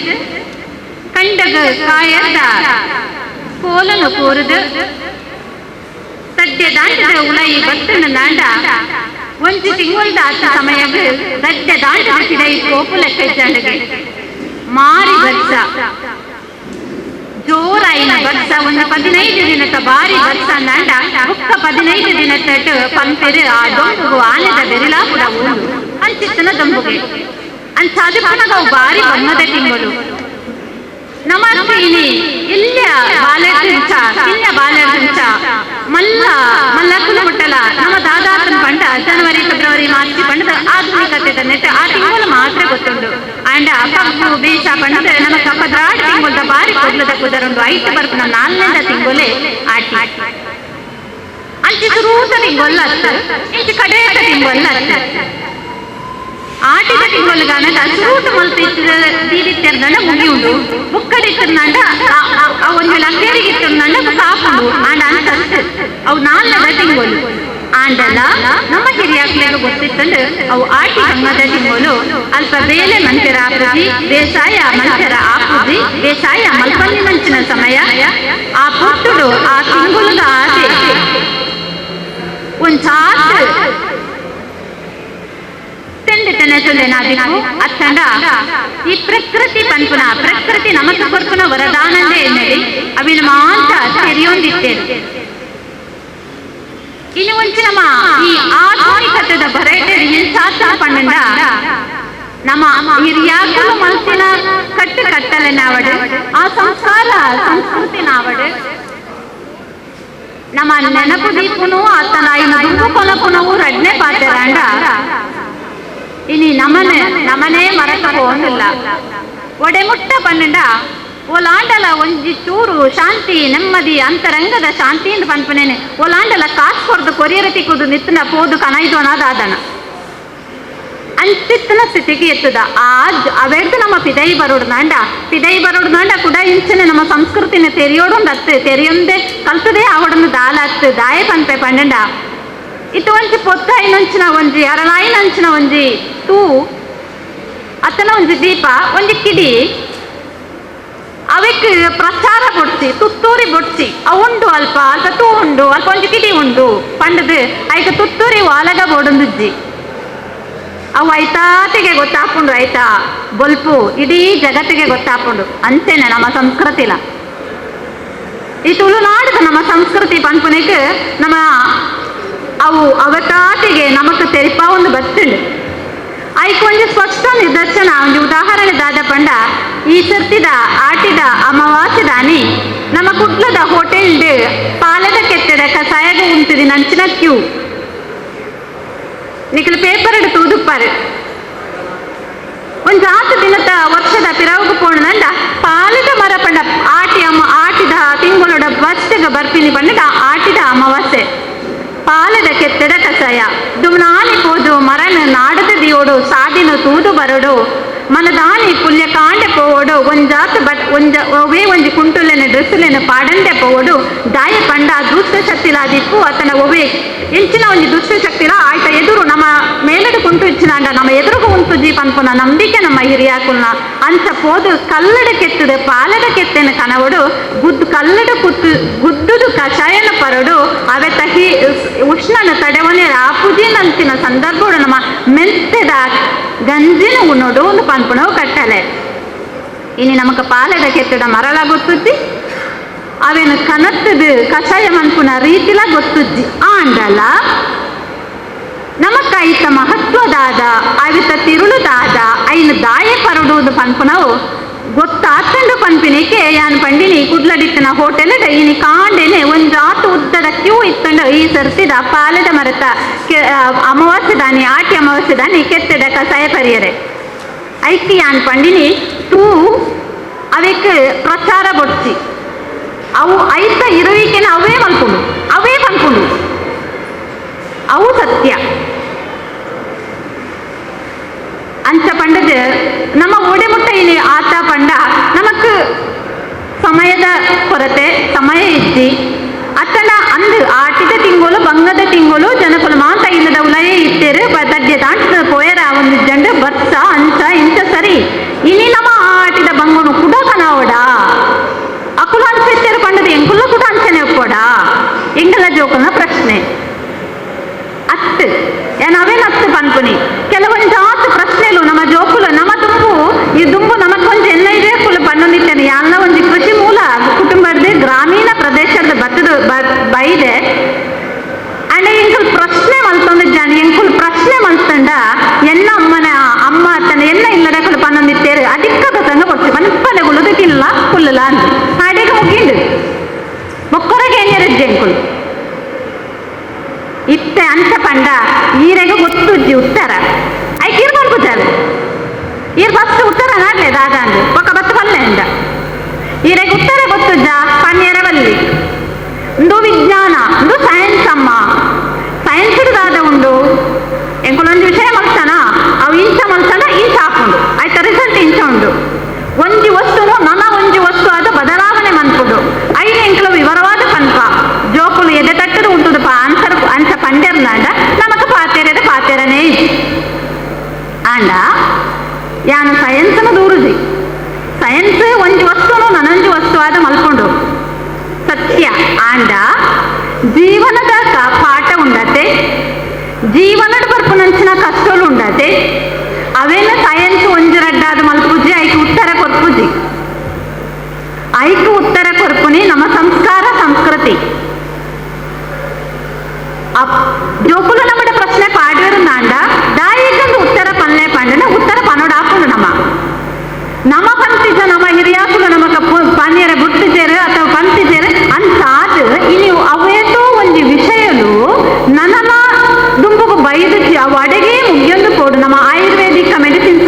ಕಂಡಗ ಕಾಯದ ಕೋಲನು ಕೋರದು ತಡ್ಡೆ ದಾಂಟದ ಉಳೈ ಬತ್ತನ ನಾಂಡ ಒಂಜಿ ತಿಂಗೊಳ್ದ ಆತ ಸಮಯಗ ತಡ್ಡೆ ದಾಂಟದ ಸಿಡೈ ಕೋಪುಲ ಕೈಚಾಂಡಗೆ ಮಾರಿ ಬರ್ಸ ಜೋರಾಯಿನ ಬರ್ಸ ಒಂದು 15 ದಿನದ ಬಾರಿ ಬರ್ಸ ನಾಂಡ ಬುಕ್ಕ 15 ದಿನ ತಟ್ಟು ಪಂಪೆರು ಆ ದೊಂಬುಗು ಆನೆದ ಬೆರಿಲಾ ಕೂಡ ಉಂಡು ಅಂಚಿತ್ತನ ದೊಂಬುಗೆ ಅಂಚಾದ ಪನಗ ಬಾರಿ ಬಣ್ಣದ ತಿಂಗಳು. ನಮಸ್ತೆ ಇನಿ ಇಲ್ಲ ಬಾಲೆರ್ದಿಂಚ ಕಿನ್ನ ಬಾಲೆರ್ದಿಂಚ ಮಲ್ಲ ಮಲ್ಲಕ್ಕಲು ಮುಟ್ಟಲ ನಮ್ಮ ದಾದಾತನ ಪಂಡ ಜನವರಿ ಫೆಬ್ರವರಿ ಮಾರ್ಚ್ ಪಂಡದ ಆಧುನಿಕತೆ ನೆಟ್ ಆ ತಿಂಗಳು ಮಾತ್ರ ಗೊತ್ತುಂಡು. ಅಂಡ ಪಪ್ಪು ಬೇಷ ಪಂಡದ ನಮ್ಮ ಕಪ್ಪದ್ರಾಡ್ ತಿಂಗಳದ ಬಾರಿ ಕೊಡ್ಲದ ಕುದರುಂಡು ಐತು ಬರ್ಪುನ 4ನೇ ತಿಂಗಳೇ ಆಟಿ ಅಂಚಿ ಸುರೂತ ತಿಂಗೊಲ್ಲ ಇಂಚಿ ಕಡೇತ ತಿಂಗೊಲ್ಲ ಆಟಿದ ತಿಂಗೊಲ್ಗಾನದ ಸುರೂತ ಮಲ್ತ ದೀದಿತ್ತೆರ್ದಂಡ ಮುಗಿಯುಂಡು ಬುಕ್ಕಡಿತ್ತರ್ನಂಡ ಆ ಒಂದು ಲಂಗೇರಿಗಿತ್ತರ್ನಂಡ ಕಾಪುಂಡು ಆಂಡ ಅಂತ ಅವು 4ನೇ ತಿಂಗಳು ಆಂಡಲ ನಮ್ಮ ಹಿರಿಯಾಕ್ಲೇಗ ಗೊತ್ತಿತ್ತಂಡು ಅವು ಆಟಿ ಹಂಗದ ತಿಂಗಳು ಅಲ್ಪ ಬೇಲೆ ಮಂಚರ ಆಪುಜಿ ಬೇಸಾಯ ಮಂಚರ ಆಪುಜಿ ಬೇಸಾಯ ಮಲ್ಪಲ್ಲಿ ಮಂಚಿನ ಸಮಯ ಆ ಪುಟ್ಟುಡು ಆ ತಿಂಗುಲದ ಆಸೆ ಒಂಚಾತ್ ಅತ್ತಂಡ ಈ ಪ್ರಕೃತಿ ಪನ್ಪುನ ಪ್ರಕೃತಿ ನಮಕ್ ಕೊರ್ಪುನ ವರದಾನಂದೇ ಎನ್ನಡಿ ಅವಿನ ಮಾಂತ ತೆರೆಯೊಂದಿತ್ತೇನೆ. ಇನ್ನು ಒಂಚಿ ನಮ್ಮ ಈ ಆಧುನಿಕತೆದ ಬರೈಟೆ ಎಂಚಾತ ಪಣ್ಣಂಡ ನಮ್ಮ ಹಿರಿಯಾಕಲು ಮನಸ್ಸಿನ ಕಟ್ಟು ಕಟ್ಟಲೆ ನಾವಡು ಆ ಸಂಸ್ಕಾರ ಸಂಸ್ಕೃತಿ ನಾವಡು ನಮ್ಮ ನೆನಪು ದೀಪುನು ಆತನ ಇನ್ನು ದುಂಬು ಕೊಲಪುನವು ರಡ್ನೆ ಪಾತೆರಾಂಡ ಇನಿ ನಮನೆ ನಮನೇ ಮರತ ಹೋಗಿಲ್ಲ ಒಡೆ ಮುಟ್ಟ ಪನ್ನಂಡ ಓಲಾಂಡಲ ಒಂಜಿ ಚೂರು ಶಾಂತಿ ನೆಮ್ಮದಿ ಅಂತರಂಗದ ಶಾಂತಿ ಎಂದು ಪನ್ಪುನೇನೆ ಓಲಾಂಡಲ ಕಾಸು ಕೊರ್ದು ಕೊರಿಯರ ತಿಕ್ಕುದು ನಿತ್ತನ ಪೋದು ಕನೈದು ಅನಾದಾದನ ಅಂಚಿತ್ತನ ಸ್ಥಿತಿಗೆ ಎತ್ತದ. ಆ ಅವೆಡ್ದು ನಮ್ಮ ಪಿದೈ ಬರೋಡು ನಾಂಡ ಪಿದೈ ಬರೋಡು ನಾಂಡ ಕೂಡ ಇಂಚನೆ ನಮ್ಮ ಸಂಸ್ಕೃತಿನ ತೆರಿಯೋಡೊಂದು ಅತ್ತು ತೆರಿಯೊಂದೇ ಕಲ್ತದೇ ಆವಡೊಂದು ದಾಲ ಅತ್ತು ದಾಯ ಪನ್ಪೆ ಪಂಡಂಡ ಇತ್ತು ಒಂಜಿ ಪೊತ್ತಾಯಿನಂಚಿನ ಒಂಜಿ ಅರಳಾಯಿನಂಚಿನ ಒಂಜಿ ತೂ ಅತ್ತನ ಒಂಜಿ ದೀಪ ಒಂಜಿ ಕಿಡಿ ಅವಕ್ಕೆ ಪ್ರಚಾರ ಬೊಡ್ಸಿ ತುತ್ತೂರಿ ಬೊಡ್ಸಿ ಅವು ಅಲ್ಪ ಅಲ್ಪ ತೂ ಉಂಡು ಅಲ್ಪ ಒಂಜಿ ಕಿಡಿ ಉಂಡು ಪಂಡದು ಐಕ ತುತ್ತೂರಿ ವಾಲಗ ಬೋಡೊಂದುಜ್ಜಿ ಅವು ಐತಾತಿಗೆ ಗೊತ್ತಾಪುಂಡು ಆಯ್ತಾ ಬೊಲ್ಪು ಇಡೀ ಜಗತ್ತಿಗೆ ಗೊತ್ತಾಪುಂಡು ಅಂಚೆನೆ ನಮ್ಮ ಸಂಸ್ಕೃತಿಲ ಈ ತುಳುನಾಡದ ನಮ್ಮ ಸಂಸ್ಕೃತಿ ಪನ್ಪುನೆಗ್ ನಮ್ಮ ಅವು ಅವತಾತಿಗೆ ನಮಕ್ ತೆರಿಪ ಒಂದು ಬತ್ತುಂಡು. ಐಕ್ ಒಂಜಿ ಸ್ಪಷ್ಟ ನಿದರ್ಶನ ಒಂಜಿ ಉದಾಹರಣೆ ದಾದ ಪಂಡ ಈ ಸರ್ತಿದ ಆಟಿದ ಅಮಾವಾಸ್ಯದಾನಿ ನಮ್ಮ ಕುಡ್ಲದ ಹೋಟೆಲ್ ಪಾಲದ ಕೆತ್ತದ ಕಸಾಯಗ ಉಂಟುದಿ ನಂಚಿನ ಕ್ಯೂ ನಿಖಲು ಪೇಪರ್ ತೂದುಪ್ಪಾರು ಒಂಜಾತ ದಿನದ ವರ್ಷದ ಪಿರವುಗು ಪೋಣಂಡ ಪಾಲದ ಮರ ಪಂಡ ಆಟಿ ಅಮ್ಮ ಆಟಿದ ತಿಂಗಳೊಡ ಬಸ್ಸಿಗೆ ಬರ್ಪಿನಿ ಪಂಡ ಆಟಿದ ಅಮಾವಾಸ್ಯೆ ಪಾಲದ ಕೆತ್ತದ ಕಸಾಯ ದುಮ್ನಾನಿ ಪೋದು ಮರನ ನಾಡದ ದಿಯೋಡು ಸಾದಿನ ತೂದು ಬರೋಡು ಮನದಾನಿ ಪುಲ್ಯ ಕಾಂಡೆ ಪೋವೋಡು ಒಂಜಾತ ಬಟ್ ಒಂಜ ಒವೇ ಒಂಜಿ ಕುಂಟುಲೆನ ಡ್ರೆಸ್ಸುಲೆನ ಪಾಡಂಡೆ ಪೋವೋಡು ದಾಯ ಪಂಡ ದುಷ್ಟ ಶಕ್ತಿಲಾದಿಪ್ಪು ಅತನ ಒವೇ ಇಂಚಿನ ಒಂಜಿ ದುಷ್ಟ ಶಕ್ತಿಲ ಆಯ್ತ ಎದುರು ನಮ್ಮ ಮೇಲದ ಕುಂಟು ಇಚ್ಚಿನಾಂಡ ನಮ್ಮ ಎದುರುಗು ಉಂಟು ಜೀ ಪನ್ಪುನ ನಂಬಿಕೆ ನಮ್ಮ ಹಿರಿಯಾಕುಲ್ನ ಅಂಚ ಪೋದು ಕಲ್ಲಡ ಕೆತ್ತದ ಪಾಲದ ಕೆತ್ತೆನ ಕನವಡು ಗುದ್ದು ಕಲ್ಲಡ ಕುತ್ತು ಗುದ್ದುದು ಕಷಾಯನ ಪರಡು ಅವೆ ತಹಿ ಉಷ್ಣನ ತಡೆವನೆ ಆಪುಜಿನಂಚಿನ ಸಂದರ್ಭಡು ನಮ್ಮ ಮೆಂತೆದ ಗಂಜಿನ ಉಣ್ಣೋಡು ಒಂದು ಪನ್ಪುಣವು ಕಟ್ಟಲೆ. ಇನಿ ನಮಕ ಪಾಲದ ಕೆತ್ತದ ಮರಳ ಗೊತ್ತುಜ್ಜಿ ಅವೇನು ಕನತ್ತದು ಕಷಾಯ ಮನ್ಪುನ ರೀತಿಲ ಗೊತ್ತುಜ್ಜಿ ಆಂಡಲ ನಮಕ ಐತ ಮಹತ್ವದಾದ ಅವಿತ ತಿರುಳುದಾದ ಐನು ದಾಯ ಪರಡುವುದು ಪನ್ಪುನವು ಗೊತ್ತಾತಂಡು ಪನ್ಪಿನಿಕೆ ಯಾನ್ ಪಂಡಿನಿ ಕುಡ್ಲಡಿತ್ತನ ಹೋಟೆಲ್ ಇನಿ ಕಾಂಡೆನೆ ಒಂಜಾತು ಉದ್ದದ ಕ್ಯೂ ಇತ್ತಂಡು ಈ ಸರ್ತಿದ ಪಾಲದ ಮರತ ಅಮಾವಾಸ್ಯೆ ದಾನಿ ಆಟಿ ಅಮಾವಾಸ್ಯೆ ದಾನಿ ಕೆತ್ತದ ಕಷಾಯ ಪರಿಯರೆ ಐಕಿ ಯಾನ್ ಪಂಡಿನಿ ತೂ ಅವೆಕ್ ಪ್ರಚಾರ ಬೊಡ್ಚಿ ಅವು ಐತ ಇರುವಿಕೆನ ಅವೇ ಮಲ್ಪುಂಡು ಅವೇ ಪನ್ಪುಂಡು ಅವು ಸತ್ಯ ಅಂಚ ಪಂಡದು ನಮ್ಮ ಓಡೆಮುಟ್ಟ ಇಲ್ಲಿ ಆತ ಪಂಡ ನಮಕ್ ಸಮಯದ ಕೊರತೆ ಸಮಯ ಇಜ್ಜಿ ಅತ್ತನ ಅಂದು ಆಟಿದ ತಿಂಗಳು ಬಂಗದ ತಿಂಗಳು ಜನಕುಲು ಮಾತ ಇಲ್ಲದ ಉಲಯೇ ಇತ್ತೇರು ತಡ್ಡೆ ತಾಂಟದ ಪೋಯರ ಒಂದು ಜಂಡ ಬರ್ಸ ಅಂಚ ಇಂಚ ಸರಿ ಇನಿ ನಮ್ಮ ಆಟಿದ ಬಂಗನು ಕುಡ ಕನಾವಡ ಅಕುಲು ಅನ್ಸೆತ್ತೇರು ಪಂಡದು ಎಂಕುಲ್ಲ ಕೂಡ ಅಂಚನೆ ಒಪ್ಪೋಡ ಎಂಗಲ ಜೋಕುಲ್ನ ಪ್ರಶ್ನೆ ಅತ್ತು ಏನ್ ಅತ್ತು ಪನ್ಪುನಿ ಕೆಲವೊಂಜಾತು ಪ್ರಶ್ನೆಲು ನಮ್ಮ ಜೋಕುಲು ನಮ್ಮ ದುಂಬು ಈ ದುಂಬು ನಮಕ್ಕೊಂಜಿ ಎನ್ನ ಇದೆ ಕುಲು ಪನ್ನೊಂದಿತ್ತೇನೆ ಯಾಲ್ನ ಒಂಜಿ ಕೃಷಿ ಮೂಲ ಕುಟುಂಬದ ಗ್ರಾಮೀಣ ಪ್ರದೇಶದ ಬತ್ತದ ಬೈದೆ ಅಂಡ್ ಎಂಕುಲ್ ಪ್ರಶ್ನೆ ಮಲ್ತೊಂದಿದ್ದಾನೆ ಎಂಕುಲ್ ಪ್ರಶ್ನೆ ಮಲ್ತಂಡ ಎನ್ನ ಅಮ್ಮನ ಅಮ್ಮ ಅತ್ತನ ಎನ್ನ ಇಲ್ಲದ ಕುಲು ಪನ್ನೊಂದಿತ್ತೇರು ಅದಿಕ್ಕದ ತಂಗ ಕೊಡ್ಸಿ ಪನ್ಪನೆ ಕುಲುದು ತಿನ್ನಲ ಕುಲ್ಲಲ ಅಂತ ಅಡಿಗೆ ಮುಗಿಂಡು ಮೊಕ್ಕರಗೆ ಏನಿರಜ್ಜೆ ಎಂಕುಲು ಇತ್ತೆ ಅಂಚ ಪಂಡ ಈರೆಗೆ ಗೊತ್ತುಜ್ಜಿ ಉತ್ತರ ಐಕ್ ಇರ್ ಪನ್ಪುಜಾರು ಈರ್ ಫಸ್ಟ್ ಉತ್ತರ ನಾಡ್ಲೆ ದಾದ ಅಂದು ಪೊಕ್ಕ ಬತ್ತು ಪಲ್ಲೆ ಅಂದ ಈರೆಗೆ ಉತ್ತರ ಗೊತ್ತುಜ್ಜ ಪನ್ಯರವಲ್ಲಿ ಇಂದು ವಿಜ್ಞಾನ ಇಂದು ಸೈನ್ಸ್ ಅಮ್ಮ ಸೈನ್ಸ್ ದಾದ ಉಂಡು ಎಂಕುಲೊಂದು ವಿಷಯ ಮಲ್ಸನ ಅವು ಇಂಚ ಮಲ್ಸನ ಇಂಚ ಹಾಕೊಂಡು ಆಯ್ತಾ ರಿಸಲ್ಟ್ ಇಂಚ ಉಂಡು ಒಂಜಿ ವಸ್ತುನು ನನ ಒಂಜಿ ವಸ್ತು ಆದ ಬದಲಾವಣೆ ಮನ್ಪುಂಡು ಐದು ಎಂಕುಲು ವಿವರವಾದ ಪನ್ಪ ಜೋಕುಲು ಎದೆ ತಟ್ಟದು ಉಂಟುದಪ್ಪ ಆನ್ಸರ್ ಅಂಚ ಪಂಡೆರ್ನಾಂಡ ನಮಕ್ ಪಾತೇರದ ಪಾತೇರನೇ ಆಂಡ ಯಾನು ಸೈನ್ಸ್ನ ದೂರುಜಿ ಸೈನ್ಸ್ ಒಂಜಿ ವಸ್ತುನು ನನೊಂಜಿ ವಸ್ತು ಆದ ಮಲ್ಕೊಂಡು ಸತ್ಯ ಆಂಡ ಜೀವನದ ಪಾಠ ಉಂಡತೆ ಜೀವನದ ಬರ್ಪುನಂಚಿನ ಕಷ್ಟలు ಉಂಡತೆ ಅವೇನ ಸೈನ್ಸ್ ಒಂಜಿ ರಡ್ಡಾದ ಮಲ್ಪುಜಿ ಐಕ್ ಉತ್ತರ ಕೊರ್ಪುಜಿ ಐಕ್ ಉತ್ತರ ಕೊರ್ಪುನಿ ನಮ್ಮ ಸಂಸ್ಕಾರ ಸಂಸ್ಕೃತಿ ಜೋಕುಲು ನಮ್ಮಡ ಪ್ರಶ್ನೆ ಪಾಡಿರುಂದಾಂಡ ದಾಯಿಗಂದು ಉತ್ತರ ಪನ್ಲೆ ಪಂಡನ ಉತ್ತರ ಪನೋಡಾಪುಂಡು ನಮ್ಮ ನಮ್ಮ ಪಂತಿಜ ನಮ್ಮ ಹಿರಿಯಾಕುಲು ನಮಕ ಪನ್ಯರ ಬುಟ್ಟಿಜೇರು ಅಥವಾ ಪಂತಿಜೇರು ಅಂತಾದ ಇಲ್ಲಿ ಅವೇತೋ ಒಂಜಿ ವಿಷಯಲು ನನ್ನ ದುಂಬುಗು ಬೈದು ಅವು ಅಡೆಗೆ ಮುಗಿಯೊಂದು ಪೋಡು ನಮ್ಮ ಆಯುರ್ವೇದಿಕ್ ಮೆಡಿಸಿನ್ಸ್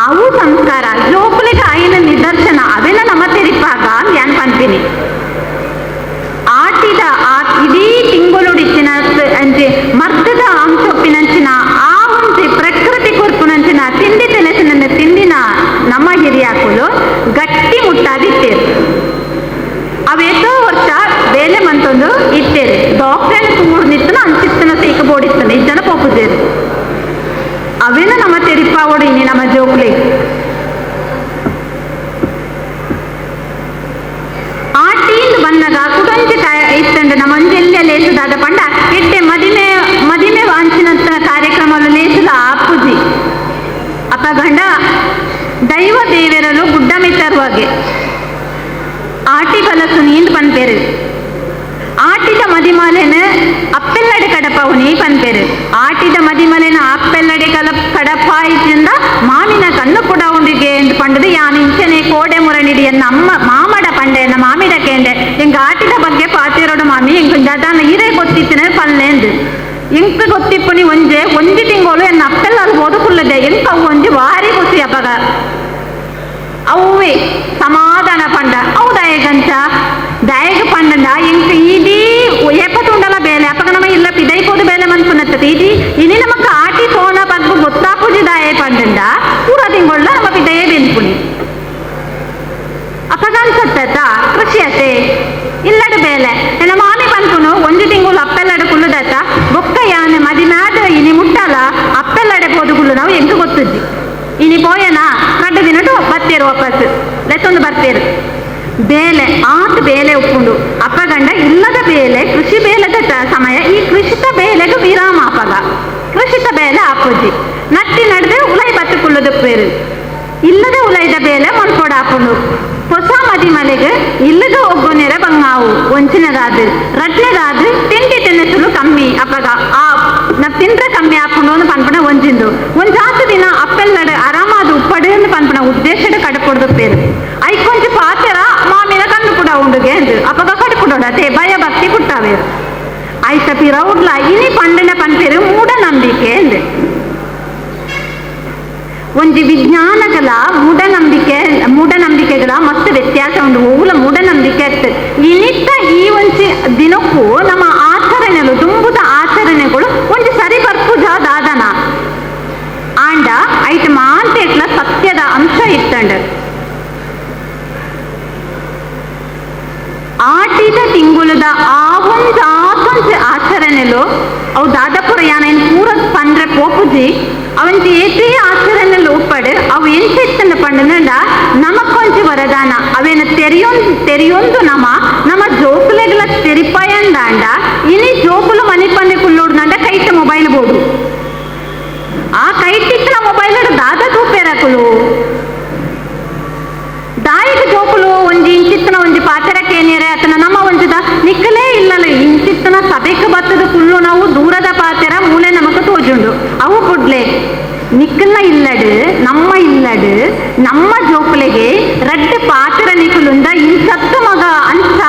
ಅವು ಸಂಸ್ಕಾರ ಜೋಕುಲಿಗೆ ಆಯಿನ ನಿದರ್ಶನ ಅವೆಲ್ಲ ನಮ್ಮ ತೆರಿಪಾಗ ಯಾನ್ ಪನ್ಪಿನಿ ಆಟಿದ ಆ ಇಡೀ ತಿಂಗೊಳುಡಿತ್ತಿನ ಅಂಚೆ ಮರ್ದದ ಅಂಶೊಪ್ಪಿನಂಚಿನ ಆ ಒಂಜಿ ಪ್ರಕೃತಿ ಕೊರ್ಪುನಂಚಿನ ತಿಂಡಿ ತಿನಸಿನ ತಿಂಡಿನ ನಮ್ಮ ಹಿರಿಯಾಕುಲು ಗಟ್ಟಿ ಮುಟ್ಟಾದಿತ್ತೇರು ಅವೇತೋ ವರ್ಷ ಬೇಲೆ ಮಂತೊಂದು ಇತ್ತೇರು ಡಾಕ್ಟರ್ ತೂಡು ನಿತ್ತನ ಅಂಚಿತ್ತನ ಸೀಕ ಬೋಡಿತ್ತನ ಇಜ್ಜನ ಪೋಪುಜೇರು ಅವೇನ ನಮ್ಮ ತೆರಿಪಾವಡು ಇನ್ನಿ ನಮ್ಮ ಜೋಕ್ಲೆ ಆಟೀಂದು ಬನ್ನಗ ಕುಡೊಂಜಿ ಇತ್ತಂಡ ನಮ್ಮ ಒಂಜೆಲ್ಲ ಲೇಸುದಾದ ಪಂಡ ಎಡ್ಡೆ ಮದಿಮೆ ಮದಿಮೆ ಅಂಚಿನಂತ ಕಾರ್ಯಕ್ರಮ ಲೇಸುಲ ಆಪುಜಿ ಅಪ್ಪ ಗಂಡ ದೈವ ದೇವರಲು ಗುಡ್ಡ ಮಿತ್ತರುವಾಗೆ ಆಟಿ ಬಲಸು ನೀಂದು ಪನ್ಪೇರು ಆಟಿದ ಮದಿಮಲೆನ ಅಪ್ಪೆಲ್ಲಡೆ ಕಡಪವು ನೀ ಪನ್ಪೇರು ಆಟಿದ ಮದಿಮಲೆನ ಅಪ್ಪೆಲ್ಲಡೆ ಕಲ ಕಡಪಾಯಿತಿಂದ ಮಾಮಿನ ಕಣ್ಣು ಪುಡ ಉಂಡಿಗೆ ಎಂದು ಪಂಡದು ಯಾನ್ ಇಂಚನೆ ಕೋಡೆ ಮುರಣಿಡಿ ಎನ್ನ ಅಮ್ಮ ಮಾಮಡ ಪಂಡೆ ಎನ್ನ ಮಾಮಿಡ ಕೇಂಡೆ ಎಂಗ ಆಟಿದ ಬಗ್ಗೆ ಪಾತಿರೋಡು ಮಾಮಿ ಎಂಗ ದಾದಾನ ಇರೇ ಗೊತ್ತಿತ್ತಿನ ಪಲ್ಲೇಂದು ಎಂಕ್ ಗೊತ್ತಿಪ್ಪುನಿ ಒಂಜೆ ಒಂಜಿ ತಿಂಗಳು ಎನ್ನ ಅಪ್ಪೆಲ್ಲ ಅದು ಓದುಕುಲ್ಲದೆ ಎಂಕ ಅವು ಒಂಜಿ ವಾರಿ ಖುಷಿ ಅಪ್ಪಗ ಅವುವೇ ಸಮಾಧಾನ ಪಂಡ ಅವು ದಾಯಗಂಚ ದಾಯಗ ಪಂಡಂಡ ಎಂಕ್ ಇಡೀ ಏಪತ್ತುಂಡಲ ಬೇಲೆ ಅಪ್ಪಗ ನಮ್ಮ ಇಲ್ಲ ಪಿದೈಪೋದು ಬೇಲೆ ಮನ್ಪುನತ್ತದ ಇಡೀ ಇನಿ ನಮಕ್ ಆಟಿ ತೋಣ ಪಗ್ಗು ಗೊತ್ತಾಪುಜಿ ದಾಯೆ ಪಂಡಂಡ ಪೂರ ತಿಂಗೊಳ್ಳ ನಮ್ಮ ಪಿದಯೇ ಬೆನ್ಪುನಿ ಅಪ್ಪಗ ಅನ್ಸತ್ತ ಕೃಷಿ ಅತೆ ಇಲ್ಲಡು ಬೇಲೆ ನನ್ನ ಮಾಮಿ ಪನ್ಪುನು ಒಂಜಿ ತಿಂಗಳು ಅಪ್ಪೆಲ್ಲಡು ಕುಲ್ಲುದತ್ತ ಬೊಕ್ಕ ಯಾನೆ ಮದಿಮ್ಯಾದ ಇನಿ ಮುಟ್ಟಲ ಅಪ್ಪೆಲ್ಲಡೆ ಪೋದು ಕುಲ್ಲು ನಾವು ಎಂಕ್ ಗೊತ್ತುಜ್ಜಿ ಇನಿ ಪೋಯನ ರಡ್ಡು ದಿನಟು ಬತ್ತೇರು ವಾಪಸ್ ಲೆತ್ತೊಂದು ಬರ್ತೇರು ಬೇಲೆ ಆತ ಬೇಲೆ ಉಪ್ಪುಂಡು ಅಪ್ಪಗಂಡ ಇಲ್ಲದ ಬೇಲೆ ಕೃಷಿ ಬೇಲೆದ ಸಮಯ ಈ ಕೃಷಿತ ಬೇಲೆಗೆ ವಿರಾಮ ಅಪ್ಪಗ ಕೃಷಿತ ಬೇಲೆ ಆಪುಜಿ ನಟ್ಟಿ ನಡೆದು ಉಲೈ ಬತ್ತು ಕುಲ್ಲುದು ಪೇರು ಇಲ್ಲದ ಉಲೈದ ಬೇಲೆ ಮೊನ್ಪೊಡ ಆಪುಂಡು ಹೊಸ ಮದಿಮಲೆಗೆ ಇಲ್ಲದ ಒಗ್ಗೊನೆರ ಬಂಗಾವು ಒಂಚಿನದಾದು ರಡ್ನೆದಾದು ತಿಂಡಿ ತಿನ್ನಿಸಲು ಕಮ್ಮಿ ಅಪ್ಪಗ ಆ ನಾ ತಿಂದ್ರೆ ಕಮ್ಮಿ ಆಪುಂಡು ಅಂತ ಪನ್ಪಣ ಒಂಜಿಂದು ಒಂಜಾತು ದಿನ ಅಪ್ಪೆಲ್ಲಡು ಆರಾಮಾದ ಉಪ್ಪಡು ಅಂತ ಪನ್ಪಣ ಉದ್ದೇಶದ ಕಡಪೊಡ್ದು ಪೇರು ಐಕೊಂಚ ಪಾತೆರ ಮಾಮಿನ ಕಣ್ಣು ಕೂಡ ಉಂಡುಗೆ ಅಂದು ಅಪ್ಪಗ ಕಡುಪುಡೋಡ ತೇ ಭಯ ಭಕ್ತಿ ಪುಟ್ಟಾವೇರು ಐತ ಪಿರೌಡ್ಲ ಇನಿ ಪಂಡನ ಪನ್ಪೇರು ಮೂಢನಂಬಿಕೆ ಅಂದು ಒಂಜಿ ವಿಜ್ಞಾನಗಳ ಮೂಢನಂಬಿಕೆ ಮೂಢನಂಬಿಕೆಗಳ ಮತ್ತೆ ವ್ಯತ್ಯಾಸ ಉಂಟು ಓಲ ಮೂಢನಂಬಿಕೆ ಇತ್ತು ಇನಿತ್ತ ಈ ಒಂಜಿ ದಿನಕ್ಕೂ ನಮ್ಮ ಆಚರಣೆಗಳು ದುಂಬುದ ಆಚರಣೆಗಳು ಒಂಜಿ ಸರಿ ಬರ್ಪುಜ ದಾದನ ಆಂಡ ಐಟ್ ಮಾಂತೇಟ್ಲ ಸತ್ಯದ ಅಂಶ ಇತ್ತಂಡ ಆಟಿದ ತಿಂಗುಲದ ಆ ಒಂದು ಆತೊಂಜಿ ಆಚರಣೆಲು ಅವು ದಾದಪುರ ಯಾನೇನು ಪೂರ ಪಂಡ್ರೆ ಪೋಪುಜಿ ಅವಂಜಿ ಏತೇ ಆಚರಣೆಲು ಉಪ್ಪಡು ಅವು ಎಂಚೆತ್ತನ ಪಂಡನಂಡ ನಮಕ್ಕೊಂಜಿ ವರದಾನ ಅವೇನು ತೆರಿಯೊಂದು ನಮ್ಮ ನಮ್ಮ ಜೋಕುಲೆಗಳ ತೆರಿಪಯಂದಾಂಡ ಇನಿ ಜೋಕುಲು ಮನಿ ಪಂದೆ ಕುಲ್ಲೋಡ್ನಂಡ ಕೈಟ ಮೊಬೈಲ್ ಬೋಡು ಆ ಕೈಟಿತ್ತಿನ ಮೊಬೈಲ್ ದಾದ ತೂಪೇರಕುಲು ದಾಯಿಗೆ ಜೋಕುಲು ಒಂಜಿ ಇಂಚಿತ್ತನ ಒಂಜಿ ಪಾತೆರಕ್ಕೇನಿರೆ ಆತನ ನಮ್ಮ ಒಂಜಿದ ನಿಕ್ಕಲೇ ಇಲ್ಲಲ್ಲ ಇಂಚಿತ್ತನ ಸಭೆಗೆ ಬತ್ತದ ಕುಲ್ಲು ನಾವು ದೂರದ ಪಾತೆರ ಮೂಲೆ ನಮಕ ತೋಜುಂಡು ಅವು ಬುಡ್ಲೆ ನಿಕ್ಕಲ್ನ ಇಲ್ಲಡು ನಮ್ಮ ಇಲ್ಲಡು ನಮ್ಮ ಜೋಕುಲೆಗೆ ರಡ್ಡು ಪಾತೆರ ನಿಕ್ಕಲುಂದ ಇಂಚತ್ತ ಮಗ ಅಂಚ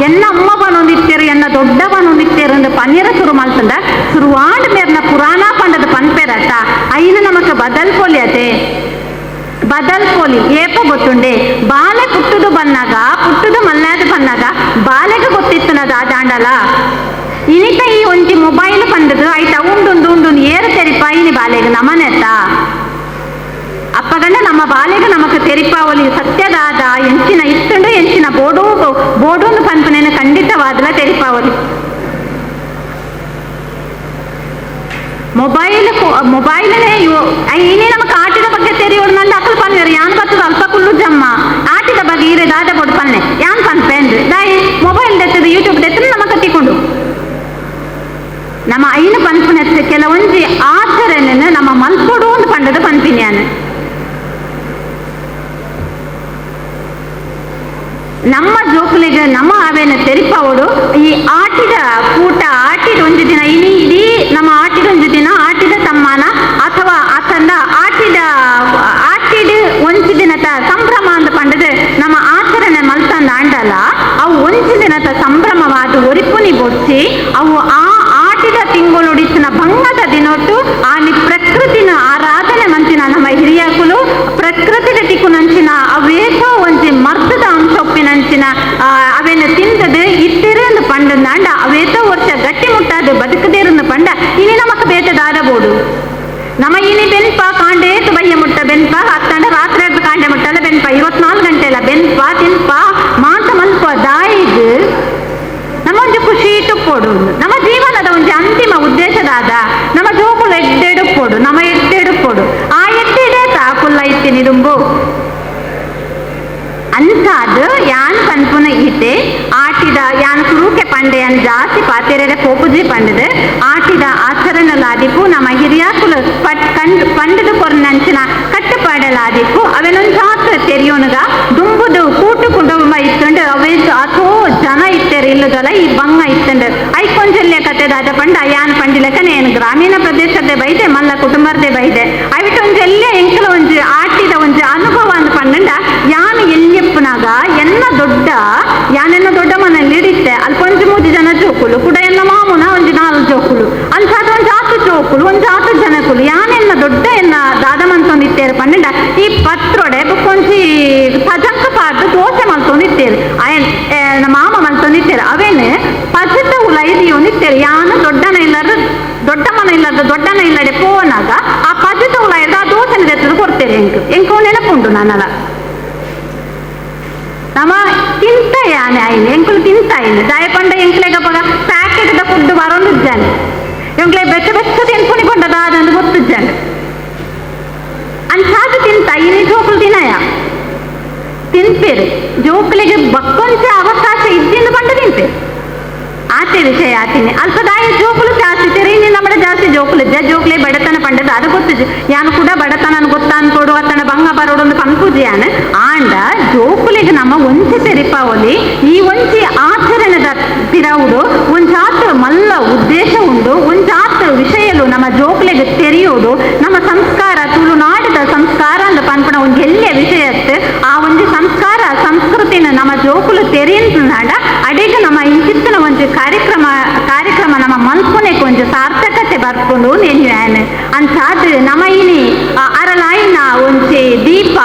ಎನ್ನ ಅಮ್ಮ ಬನೊಂದಿತ್ತೇರು ಎನ್ನ ದೊಡ್ಡ ಬನೊಂದಿತ್ತೇರು ಅಂದ ಪನ್ನೀರ ಶುರು ಮಲ್ತಂದ ಶುರುವಾಂಡ ಮೇರ್ನ ಪುರಾಣ ಪಂಡದ ಪನ್ಪೆರತ್ತ ಐನ ನಮಕ ಬದಲ್ ಪೊಲಿಯತೆ ಬದಲ್ ಪೋಲಿ ಏಪ ಗೊತ್ತುಂಡೆ ಬಾಲೆ ಪುಟ್ಟುದು ಬನ್ನಾಗ ಪುಟ್ಟುದು ಮಲ್ಲಾದ ಬನ್ನಾಗ ಬಾಲೆಗೆ ಗೊತ್ತಿತ್ತನದ ದಾಂಡಲ ಇನಿತ ಈ ಒಂಜಿ ಮೊಬೈಲ್ ಬಂದದು ಐತ ಉಂಡುಂದು ಉಂಡುಂದು ಏರು ತೆರಿಪ ಇನಿ ಬಾಲೆಗೆ ನಮನೆತ್ತ ಅಪ್ಪಗಂಡ ನಮ್ಮ ಬಾಲೆಗೆ ನಮಕ ತೆರಿಪಾವಲಿ ಸತ್ಯದಾದ ಎಂಚಿನ ಇತ್ತುಂಡು ಎಂಚಿನ ಬೋಡು ಬೋಡುಂದು ಪನ್ಪನೇನ ಖಂಡಿತವಾದಲ ತೆರಿಪಾವಲಿ ಮೊಬೈಲ್ ಮೊಬೈಲ್ನೇ ಇವು ಇನ್ನೇ ನಮಕ್ ಆಟಿದ ಬಗ್ಗೆ ತೆರಿಯೋಡು ನಂದು ಅಕಲ್ ಪನ್ನೇರು ಯಾನ್ ಬತ್ತದ ಅಲ್ಪ ಕುಲ್ಲು ಜಮ್ಮ ಆಟಿದ ಬಗ್ಗೆ ಈರೆ ದಾದ ಕೊಡು ಪನ್ನೆ ಯಾನ್ ಪನ್ಪೆ ಅಂದ್ರೆ ದಾಯಿ ಮೊಬೈಲ್ ದೆತ್ತದ ಯೂಟ್ಯೂಬ್ ದೆತ್ತದ ನಮ್ಮ ಕಟ್ಟಿಕೊಂಡು ನಮ್ಮ ಐನ ಪನ್ಪುನೆತ್ತ ಕೆಲವೊಂಜಿ ಆಚರಣೆನ ನಮ್ಮ ಮಲ್ಪೊಡು ಒಂದು ಪಂಡದ ಪನ್ಪಿನಿ ಯಾನು ನಮ್ಮ ಜೋಕುಲಿಗೆ ನಮ್ಮ ಆವೇನ ತೆರಿಪಾವಡು ಈ ಆಟಿದ ಕೂಟ ಆಟಿದ ಒಂದು ದಿನ ಇಡೀ ಇಡೀ ನಮ್ಮ ಆಟಿದ ಒಂದು ದಿನ ಆಟಿದ ತಮ್ಮಾನ ಅಥವಾ ಆತಂದ ಆಟಿದ ಆಟಿದ ಒಂಜಿ ದಿನದ ಸಂಭ್ರಮ ಅಂತ ಪಂಡದು ನಮ್ಮ ಆಚರಣೆ ಮಲ್ತಂದ ಆಂಡಲ ಅವು ಒಂಜಿ ದಿನದ ಸಂಭ್ರಮವಾದ ಒರಿಪುನಿ ಬೊಡ್ಚಿ ಅವು ಆ ಆಟಿದ ತಿಂಗಳೊಡಿಸಿನ ಭಂಗದ ದಿನೊಟ್ಟು ಆ ನಿ ಪ್ರಕೃತಿ ನಮ್ಮ ಹಿರಿಯಾಕುಲು ಪ್ರಕೃತಿದ ತಿಕ್ಕುನಂಚಿನ ಅವೇತೋ ಒಂಜಿ ಮರ್ದದ ಅಂಶ ಒಪ್ಪಿನಂಚಿನ ಅವೇನ ತಿಂದದು ಇತ್ತಿರಂದು ಪಂಡಂದಾಂಡ ಅವೇತೋ ವರ್ಷ ಗಟ್ಟಿ ಮುಟ್ಟಾದ ಬದುಕದಿರಂದು ಪಂಡ ಇನಿ ನಮಕ್ ಬೇಟೆದಾರಬೋದು. ನಮ್ಮ ಇನಿ ಬೆನ್ಪ ಕಾಂಡೆ ಬಯ್ಯ ಮುಟ್ಟ ಬೆನ್ಪ ಹತ್ತಂಡ ರಾತ್ರಿ ಕಾಂಡೆ ಮುಟ್ಟಲ್ಲ ಬೆನ್ಪ 24 ಗಂಟೆ ಇಲ್ಲ ಬೆನ್ಪ ತಿನ್ಪ ಮಾತ ಮಲ್ಪ ದಾಯಿದು ನಮ್ಮ ಒಂಜಿ ಖುಷಿ ಇಟ್ಟುಕೊಡು. ನಮ್ಮ ಜೀವನದ ಒಂಜಿ ಅಂತಿಮ ಉದ್ದೇಶದಾದ ನಮ್ಮ ಜೋಕುಲು ಎಡ್ಡೆಡುಕೊಡು, ನಮ್ಮ ಎಡ್ಡೆಡುಕೊಡು, ಆ ಎಡ್ಡೆಡೆ ತಾಕುಲ್ಲ ಇತ್ತೀನಿ ದುಂಬು ಅಂತಾದ ಯಾನ್ ಪನ್ಪುನ ಈತೆ ಆಟಿದ ಯಾನ್ ಸುರೂಕೆ ಪಂಡೆ ಯಾನ್ ಜಾಸ್ತಿ ಪಾತೆರೆ ಪೋಪುಜಿ ಪಂಡದು ಆಟಿದ ಆಚರಣಲಾದಿಪ್ಪು ನಮ್ಮ ಹಿರಿಯಾಕುಲ ಪಟ್ ಕಂಡು ಪಂಡದು ಕೊರ್ನಂಚಿನ ಕಟ್ಟುಪಾಡಲಾದಿಪ್ಪು ಅವೆನೊಂಜಾತ್ ತೆರಿಯೋನುಗ ದುಂಬುದು ಕೂಟು ಕುಟುಂಬ ಇತ್ತುಂಡು ಅವೇ ಅಥೋ ಜನ ಇತ್ತೆರ್ ಇಲ್ಲದಲ್ಲ ಈ ಬಂಗ ಇತ್ತುಂಡು ಐಕೊಂಜಲ್ಯ ಕತೆದಾದ ಪಂಡ ಯಾನ್ ಪಂಡಿಲಕ ನೇನು ಗ್ರಾಮೀಣ ಪ್ರದೇಶದ ಬೈದೆ ಮಲ್ಲ ಕುಟುಂಬರ್ದೆ ಬೈದೆ ಅವಿಟೊಂಜೆಲ್ಲ ಎಂಕಲ ಒಂಜಿ ಆಟಿದ ಒಂಜಿ ಅನುಭವ ಅಂದ್ ಪಂಡಂಡ ಯಾನ್ ಎಲ್ಲಿಪ್ಪನಾಗ ಎನ್ನ ದೊಡ್ಡ ಯಾನೆನ್ನ ದೊಡ್ಡ ಮನೆಯಲ್ಲಿ ಹಿಡಿತೆ ಅಲ್ಪ ಒಂಜಿ ಮೂಜಿ ಜನ ಜೋಕುಲು ಕೂಡ ಎನ್ನ ಮಾಮೂನ ಒಂಜಿ 4 ಜೋಕುಲು ಅಂಚಾದ ಒಂಜಿ ಆತು ಜೋಕುಲು ಒಂಜಿ ಆತು ಜನಕುಲು ಯಾನೆನ್ನ ದೊಡ್ಡ ಎನ್ನ ದಾದ ಮನ್ತೊಂದಿತ್ತೇರು ಪಂಡ ಈ ಪತ್ರೊಡೆ ಬುಕ್ಕೊಂಜಿ ಪಜಕ್ಕ ಪಾಡ್ದು ದೋಸೆ ಮಲ್ತೊಂದಿತ್ತೇರು ಅಯನ್ ಮಾಮ ಮಲ್ತೊಂದಿತ್ತೇರು ಅವೇನು ಪಜತ ಉಲೈದಿಯೋನಿತ್ತೇರು ಯಾನು ದೊಡ್ಡನ ಇಲ್ಲಾರ್ದ ದೊಡ್ಡ ಮನ ಇಲ್ಲಾರ್ದ ದೊಡ್ಡನ ಇಲ್ಲಡೆ ಪೋನಾಗ ಆ ಪಜತ ಉಲೈದ ಆ ದೋಸೆನ ತೆತ್ತದು ಕೊಡ್ತೇನೆ ಎಂಕು ಎಂಕು ನೆನಪುಂಟು ನಾನಲ್ಲ ನಮ್ಮ ತಿಂತ ಯಾನೆ ಆಯ್ನೆ ಎಂಕುಲು ತಿಂತ ಇನ್ನು ದಾಯಪಂಡ ಎಂಕ್ಲೆಗ ಪಗ ಪ್ಯಾಕೆಟ್ the food ಬರೋಂದಿದ್ದಾನೆ ಎಂಕ್ಲೆ ಬೆಚ್ಚ ಬೆಚ್ಚ ತಿನ್ಪುನಿ ಪಂಡ ದಾದಂದು ಗೊತ್ತಿದ್ದಾನೆ ಅಂಚಾದ ತಿಂತ ಇನಿ ಜೋಕುಲು ದಿನಯ ತಿನ್ಪೇರು ಜೋಕುಲಿಗೆ ಬಕ್ಕೊಂಚ ಅವಕಾಶ ಇದ್ದಿಂದ ಪಂಡ ತಿನ್ಪೇರು ಆತೆ ವಿಷಯ ಆತೀನಿ ಅಲ್ಪ ದಾಯ ಜೋಕುಲು ಜಾಸ್ತಿ ತೆರಿ ನಮ್ಮ ಜಾಸ್ತಿ ಜೋಕುಲು ಜೋಕ್ಲೆ ಬಡತನ ಪಂಡದ ಅದು ಗೊತ್ತಿದ್ದು ಯಾನು ಕೂಡ ಬಡತನ ಗೊತ್ತ ಅನ್ಕೊಡು ಅತ್ತನ ಬಂಗ ಬರೋಡು ಒಂದು ಪಂಪುಜಿ ಯಾನು ಆಂಡ ಜೋಕುಲಿಗೆ ನಮ್ಮ ಒಂಚೆ ತೆರಿಪಾವಲಿ ಈ ಒಂಚಿ ಆಚರಣೆದ ತಿರವುಡು ಒಂಜಾತ ಮಲ್ಲ ಉದ್ದೇಶ ಉಂಡು ಒಂಜಾತ ವಿಷಯಲು ನಮ್ಮ ಜೋಕುಲಿಗೆ ತೆರೆಯುವುದು ನಮ್ಮ ಸಂಸ್ಕಾರ ತುಳುನಾಡದ ಸಂಸ್ಕಾರ ಅಂದ ಪನ್ಪಣ ಒಂಜಿ ಎಲ್ಲೆ ವಿಷಯತ್ತು ಆ ಒಂಜಿ ಸಂಸ್ಕಾರ ಸಂಸ್ಕೃತಿನ ನಮ್ಮ ಜೋಕುಲು ತೆರೆಯಂತಾಂಡ ಅಡಿಗ ನಮ್ಮ ಇಂಚಿತ್ತಿನ ಒಂಜಿ ಕಾರ್ಯಕ್ರಮ ಕಾರ್ಯಕ್ರಮ ನಮ್ಮ ಮನ್ಪುನೆಕ್ ಒಂಜಿ ಸಾರ್ಥಕತೆ ಬರ್ಕೊಂಡು ನೆನ್ಯಾನ್ ಅಂಚಾದ್ ನಮ್ಮ ಇನಿ ಅರಲಾಯಿನ ಒಂಜಿ ದೀಪ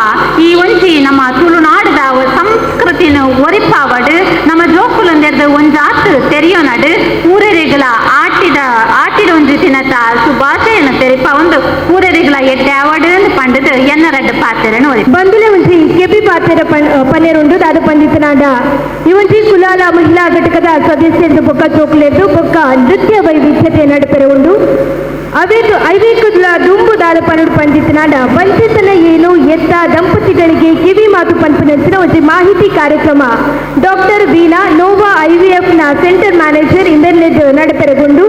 ಈ ಒಂಜಿ ನಮ್ಮ ತುಳುನಾಡದ ಸಂಸ್ಕೃತಿನ ಒರಿಪಾವಡು ನಮ್ಮ ಜೋಕುಲಂದೆರ್ದು ಒಂಜಾತ್ ತೆರಿಯೋನಡು ಪೂರೆರಿಗಳ ಆಟಿದ ಆಟಿದ ಒಂಜಿ ತಿನತ ಸುಭಾಷೆಯನ್ನು ತೆರಿಪ ಒಂದು ಪೂರೆರಿಗಳ ಎಡ್ಡೆ ಅವಡು ಪಂಡದು ಎನ್ನ ರಡ್ಡು ಪಾತೆರನು ಒರಿ ಬಂದುಲೆ ಒಂಜಿ ಕೆಬಿ ಪಾತೆರ ಪನ್ನೆರುಂಡು ದಾದ ಪಂಡಿತನಾಡ ಈ ಒಂಜಿ ಕುಲಾಲ ಮಹಿಳಾ ಘಟಕದ ಸದಸ್ಯರು ಬೊಕ್ಕ ಚೋಕ್ಲೆದ್ದು ಬೊಕ್ಕ ನೃತ್ಯ ವೈವಿಧ್ಯತೆ ನಡುಪೆರೆ ಉಂಡು ಅವೇದು ಐವೇಕುದ್ಲ ದುಂಬು ದಾದ ಪನುಡು ಪಂಡಿತನಾಡ ವಂಚಿತನ ಏನು ಎತ್ತ ದಂಪತಿಗಳಿಗೆ ಕಿವಿ ಮಾತು ಪನ್ಪಿನಂಚಿನ ಒಂಜಿ ಮಾಹಿತಿ ಕಾರ್ಯಕ್ರಮ doctor Veena Nova IVF ನ ಸೆಂಟರ್ ಮ್ಯಾನೇಜರ್ ಇಂಬೆರ್ಲೆದ್ ನಡಪೆರೆಗೊಂಡು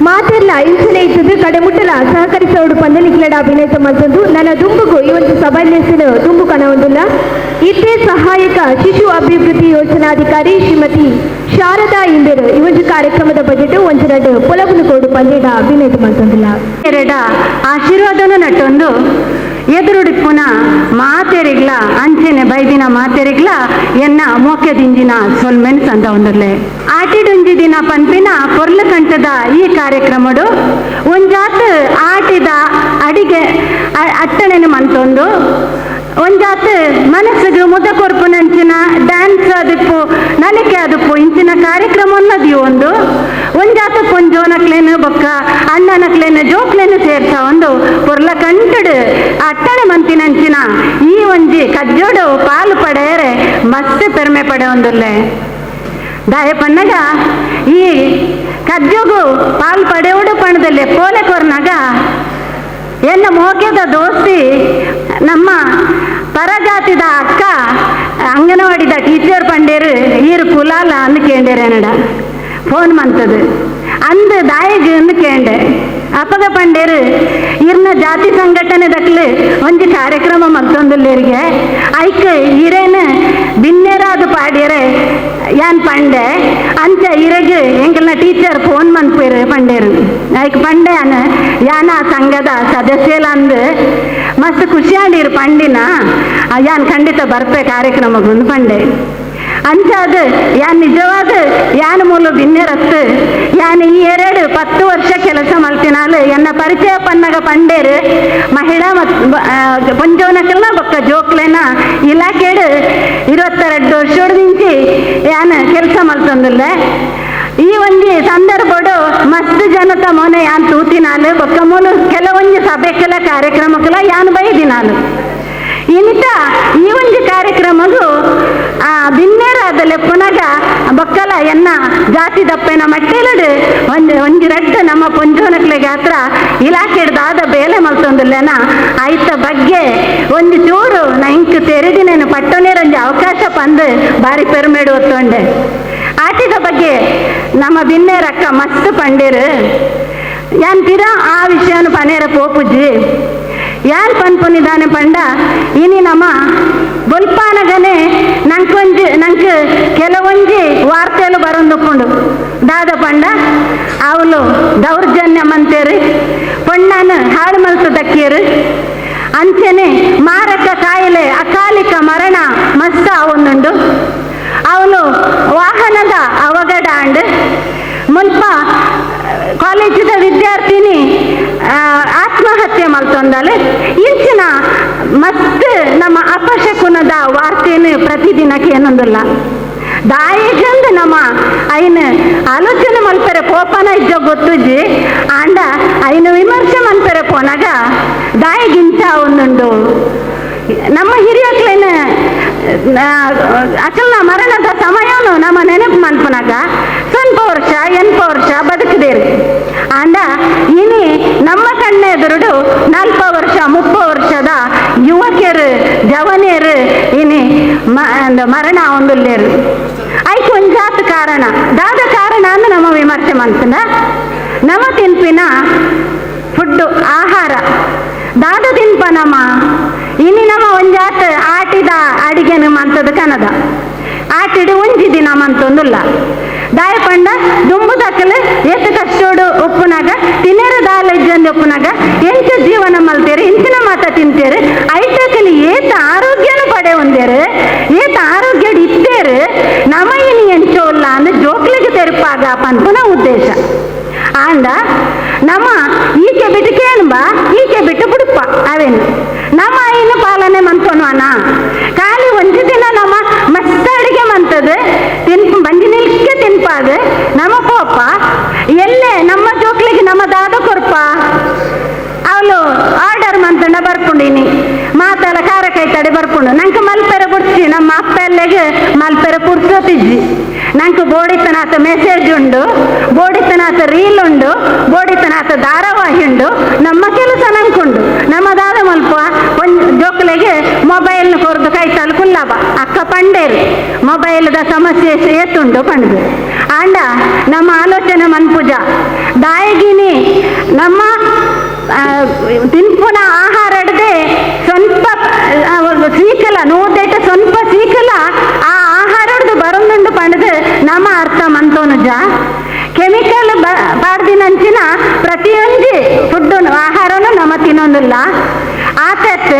ಮಾತೆಲ್ಲ ಇಂಚನೆ ಇದ್ದದ್ದು ಕಡೆಮುಟ್ಟಲ ಸಹಕರಿಸೋಡು ಪಂದ ನಿಕ್ಲಡ ಅಭಿನಯ ಮಲ್ತೊಂದು ನನ್ನ ದುಂಬುಗು ಈ ಒಂದು ಸಭೆಯಲ್ಲಿ ದುಂಬು ಕಣವೊಂದುಲ್ಲ. ಇದೇ ಸಹಾಯಕ ಶಿಶು ಅಭಿವೃದ್ಧಿ ಯೋಜನಾಧಿಕಾರಿ ಶ್ರೀಮತಿ ಶಾರದಾ ಇಂಬೇರು ಈ ಒಂದು ಕಾರ್ಯಕ್ರಮದ ಬಜೆಟ್ ಒಂಜರಡು ಪೊಲಬುನು ಕೋಡು ಪಂದೇಡ ಅಭಿನಯ ಮಲ್ತೊಂದಿಲ್ಲ. ಎರಡ ಆಶೀರ್ವಾದನು ನಟ್ಟೊಂದು ಎದುರುಡಿಪ್ಪುನ ಮಾತೆರಿಗ್ಲ ಅಂಚೆನೆ ಬೈದಿನ ಮಾತೆರಿಗ್ಲ ಎನ್ನ ಮೋಕೆ ದಿಂಜಿನ ಸೊಲ್ಮೆನ್ ಸಂದ ಒಂದರ್ಲೆ ಆಟಿಡೊಂಜಿ ದಿನ ಪನ್ಪಿನ ಪೊರ್ಲ ಕಂಠದ ಈ ಕಾರ್ಯಕ್ರಮಡು ಒಂಜಾತ್ ಆಟಿದ ಅಡಿಗೆ ಅಟ್ಟಣೆನು ಮಂತೊಂದು ಒಂಜಾತ್ ಮನಸ್ಸಿಗೆ ಮುದ ಕೊರ್ಪುನಂಚಿನ ಡ್ಯಾನ್ಸ್ ಅದಿಪ್ಪು ನಲಿಕೆ ಅದಿಪ್ಪು ಇಂಚಿನ ಕಾರ್ಯಕ್ರಮ ಅನ್ನದಿ ಒಂದು ಒಂಜಾತ ಪೊಂಜೋನಕ್ಲೇನು ಬೊಕ್ಕ ಅಣ್ಣನಕ್ಲೇನು ಜೋಕ್ಲೇನು ಸೇರ್ಸ ಒಂದು ಪೊರ್ಲ ಕಂಟಡು ಅಟ್ಟಣೆ ಮಂತಿನಂಚಿನ ಈ ಒಂಜಿ ಕಜ್ಜೋಡು ಪಾಲು ಪಡೆಯರೆ ಮಸ್ತ್ ಪೆರ್ಮೆ ಪಡೆ ಒಂದುಲ್ಲೆ ದಾಯ ಪನ್ನಗ ಈ ಕಜ್ಜೋಗು ಪಾಲು ಪಡೆಯೋಡು ಪಣದಲ್ಲಿ ಪೋಲೆ ಕೊರ್ನಾಗ ಎನ್ನ ಮೋಕ್ಯದ ದೋಸ್ತಿ ನಮ್ಮ ಪರಜಾತಿದ ಅಕ್ಕ ಅಂಗನವಾಡಿದ ಟೀಚರ್ ಪಂಡೇರು ಈರು ಕುಲಾಲ ಅಂದು ಕೇಂಡೇರೇನಡ ಫೋನ್ ಮಂತದು ಅಂದು ದಾಯಿಗ್ ಅಂದು ಕೇಂಡೆ ಅಪ್ಪಗ ಪಂಡೇರು ಇರ್ನ ಜಾತಿ ಸಂಘಟನೆ ದಕ್ಲು ಒಂಜಿ ಕಾರ್ಯಕ್ರಮ ಮತ್ತೊಂದುಲ್ಲೇರಿಗೆ ಐಕ್ ಇರೇನು ಬಿನ್ನೇರಾದು ಪಾಡ್ಯರೆ ಯಾನ್ ಪಂಡೆ ಅಂಚ ಇರಗ್ ಎಂಕಲ್ನ ಟೀಚರ್ ಫೋನ್ ಮನ್ಪೇರು ಪಂಡೇರು ಐಕ್ ಪಂಡೆ ಅನ್ ಯಾನ ಸಂಘದ ಸದಸ್ಯಲ ಅಂದು ಮಸ್ತ್ ಖುಷಿಯಾಡಿರು ಪಂಡಿನ ಯಾನ್ ಖಂಡಿತ ಬರ್ಪೆ ಕಾರ್ಯಕ್ರಮಗೊಂದು ಪಂಡೆ ಅಂಚಾದ ಯಾನ್ ನಿಜವಾದ ಯಾನ್ ಮೂಲ ಬಿನ್ನೆರತ್ತು ಯಾನ್ ಈ 2 10 ವರ್ಷ ಕೆಲಸ ಮಲ್ತಿನಾಲು ಎನ್ನ ಪರಿಚಯ ಪನ್ನಗ ಪಂಡೇರು ಮಹಿಳಾ ಮತ್ತು ಪೊಂಜೋನಕಲ್ನ ಬೊಕ್ಕ ಜೋಕ್ಲೆನ ಇಲಾಖೆಡು 22 ವರ್ಷದಿಂಚಿ ಯಾನ್ ಕೆಲಸ ಮಲ್ತೊಂದುಲ್ಲೆ. ಈ ಒಂಜಿ ಸಂದರ್ಭಡು ಮಸ್ತ್ ಜನತ ಮೊನೆ ಯಾನ್ ತೂತಿನಾಲು ಬೊಕ್ಕ ಮೂಲು ಕೆಲವೊಂಜಿ ಸಭೆಕೆಲ ಕಾರ್ಯಕ್ರಮಕ್ಕೆಲ್ಲ ಯಾನ್ ಬೈದಿನಾಲು. ಇನಿತ ಈ ಒಂಜಿ ಕಾರ್ಯಕ್ರಮಗು ಬಿನ್ನೇರಾದ ಲೆಪ್ಪುನಗ ಬೊಕ್ಕಲ ಎನ್ನ ಜಾತಿ ದಪ್ಪೆನ ಮಟ್ಟೆಲಡು ಒಂಜಿ ಒಂಜಿ ರಡ್ಡ್ ನಮ್ಮ ಪೊಂಜೋನಕ್ಲೆಗೆ ಹತ್ರ ಇಲಾಖೆಡ್ದಾದ ಬೇಲೆ ಮಲ್ತೊಂದುಲ್ಲೆನ ಐತ ಬಗ್ಗೆ ಒಂಜಿ ಚೂರು ನಾ ಇಂಕ್ ತೆರೆದಿನೇನು ಪಟ್ಟೊನೇರೊಂಜಿ ಅವಕಾಶ ಪಂದು ಬಾರಿ ಪೆರುಮೇಡು ಒತ್ತೊಂಡೆ. ಆಟಿದ ಬಗ್ಗೆ ನಮ್ಮ ಬಿನ್ನೇರಕ್ಕ ಮಸ್ತ್ ಪಂಡೇರು ಯಾನ್ ಪಿರ ಆ ವಿಷಯನು ಪನೇರ ಪೋಪುಜ್ಜಿ ಯಾನ್ ಪನ್ಪುನಿದಾನೆ ಪಂಡ ಇನಿ ನಮ್ಮ ಬೊಲ್ಪಾನಗನೆ ನಂಕೊಂಜಿ ನಂಕ್ ಕೆಲವೊಂಜಿ ವಾರ್ತೆಲು ಬರೊಂದುಪ್ಪುಂಡು. ದಾದ ಪಂಡ ಅವಳು ದೌರ್ಜನ್ಯ ಮಂತೇರು ಪೊಣ್ಣನ ಹಾಳು ಮಲ್ತು ದಕ್ಕಿಯರು ಅಂಚನೆ ಮಾರಕ ಕಾಯಿಲೆ ಅಕಾಲಿಕ ಮರಣ ಮಸ್ತ ಅವನುಂಡು. ಅವಳು ವಾಹನದ ಅವಘಡ ಅಂಡ್ ಮುಲ್ಪ ಕಾಲೇಜಿದ ವಿದ್ಯಾರ್ಥಿನಿ ಆತ್ಮಹತ್ಯೆ ಮಲ್ತೊಂದಾಲೆ. ಇಂಚಿನ ಮಸ್ತ್ ನಮ್ಮ ಅಪಶಕುನದ ವಾರ್ತೆಯನ್ನು ಪ್ರತಿದಿನಕ್ಕೆ ಏನೊಂದಿಲ್ಲ. ದಾಯಿಗಂದು ನಮ್ಮ ಐನ ಆಲೋಚನೆ ಮಲ್ಪೆರೆ ಪೋಪನ ಇಜ್ಜ ಗೊತ್ತುಜ್ಜಿ ಆಂಡ ಐನ ವಿಮರ್ಶೆ ಮಲ್ಪೆರೆ ಪೋನಾಗ ದಾಯಿಗಿಂಚ ಒಂದುಂಡು. ನಮ್ಮ ಹಿರಿಯಕ್ಲೇನ ಅಕಲ್ನ ಮರಣದ ಸಮಯನು ನಮ್ಮ ನೆನಪು ಮನ್ಪುನಾಗ ಸ್ವಲ್ಪ ವರ್ಷ 80 ವರ್ಷ ಬದುಕದೇರಿ. ಆಂಡ ಇನಿ ನಮ್ಮ ಕಣ್ಣ ಎದುರುಡು 40 ವರ್ಷ 30 ವರ್ಷದ ಯುವಕರು ಜವನಿಯರು ಇನಿ ಮರಣ ಒಂದುಲ್ಲೇರು. ಐಕ್ ಒಂಜಾತ ಕಾರಣ ದಾದ ಕಾರಣ ಅಂದ್ರೆ ನಮ್ಮ ವಿಮರ್ಶೆ ಮನ್ಪುನ ನಮ್ಮ ತಿನ್ಪಿನ ಫುಡ್ಡು ಆಹಾರ ದಾದ ತಿನ್ಪ ನಮ್ಮ ಇನಿ ನಮ್ಮ ಒಂಜಾತ ಆಟಿದ ಅಡಿಗೆನು ಮಂತದ ಕನದ ಆಟಿಡು ಒಂಜಿ ದಿನ ಮಂತೊಂದುಲ್ಲ. ದಾಯ ಪಂಡ ದುಂಬು ದಕ್ಕಲು ಏತ್ ಕಷ್ಟೋಡು ಉಪ್ಪುನಾಗ ತಿನ್ನೇರು ದಾಲ ಇಜ್ಜಂದು ಉಪ್ಪುನಾಗ ಎಂಚ ಜೀವನ ಮಲ್ತೇರು ಇಂಚಿನ ಮಾತ ತಿಂತೇರು ಐಟಕಲಿ ಏತ ಆರೋಗ್ಯನು ಪಡೆ ಒಂದೇರು ಏತ ಆರೋಗ್ಯ ಇತ್ತೇರು ನಮ್ಮ ಇನಿ ಎಂಚೋ ಇಲ್ಲ ಅಂದ್ರೆ ಜೋಕ್ಲಿಗೆ ತೆರಪಾಗ ಪನ್ಪುನ ಉದ್ದೇಶ. ಆಂಡ ನಮ್ಮ ಈಕೆ ಬಿಟ್ಟು ಕೇಳ್ಬ ಈಕೆ ಬಿಟ್ಟು ಬಿಡುಪ್ಪ ಅವೇನು ನಮ್ಮ ಐನು ಪಾಲನೆ ಮಂತೋನ್ವಾನ ಖಾಲಿ ಒಂಜಿ ದಿನ ನಮ್ಮ ಮಸ್ತ್ ಅಡಿಗೆ ಮಂತದ ತಿನ್ ಬಂಜಿ ನಿಲ್ಕೆ ತಿನ್ಪಾದ ನಮ್ಮ ಪೋಪ ಎಲ್ಲೇ ನಮ್ಮ ಜೋಕ್ಲಿಗೆ ನಮ್ಮ ದಾದ ಕೊರ್ಪ ಅವಳು ಆರ್ಡರ್ ಮಂತಂಡ ಬರ್ಪುಂಡಿನಿ ಮಾತಲ್ಲ ಖಾರ ಕೈತಡೆ ಬರ್ಪುಂಡು ನಂಗೆ ಮಲ್ಪೆರೆ ಬುಡ್ಚಿ ನಮ್ಮ ಅಪ್ಪೆಲ್ಲೆಗೆ ಮಲ್ಪೆರೆ ಪುರ್ಸೊತಿಜ್ಜಿ ನಂಗೆ ಬೋಡಿತನಾಥ ಮೆಸೇಜ್ ಉಂಡು ಬೋಡಿತನಾಥ ರೀಲ್ ಉಂಡು ಬೋಡಿತನಾಥ ಧಾರಾವಾಹಿ ಉಂಡು ನಮ್ಮ ಕೆಲಸ ನಂಕುಂಡು ನಮ್ಮ ದಾದ ಮಲ್ಪ ಒಂದು ಜೋಕ್ಲೆಗೆ ಮೊಬೈಲ್ನ ಕೊರ್ದು ಕೈತಲ್ ಕುಲ್ಲಬ ಅಕ್ಕ ಪಂಡೇರು ಮೊಬೈಲ್ದ ಸಮಸ್ಯೆ ಏತುಂಡು ಪಂಡ್ದು. ಆಂಡ ನಮ್ಮ ಆಲೋಚನೆ ಮನ್ಪುಜ ದಾಯಗಿನಿ ನಮ್ಮ ತಿನ್ಪುನ ಆಹಾರ ಹಿಡ್ದೆ ಸ್ವಲ್ಪ ಸೀಕಲ ನೂದೆಟ ಸ್ವಲ್ಪ ಸೀಕಲ ಆ ಆಹಾರ ಹಿಡ್ದು ಬರೊಂದುಂಡು ಪಂಡ್ದು ನಮ್ಮ ಅರ್ಥ ಮಂತೋನುಜ. ಕೆಮಿಕಲ್ ಪಾಡ್ದಿನಂಚಿನ ಪ್ರತಿಯೊಂಜಿ ಫುಡ್ಡು ಆಹಾರನು ನಮ್ಮ ತಿನ್ನೊಂದಿಲ್ಲ. ಆತತ್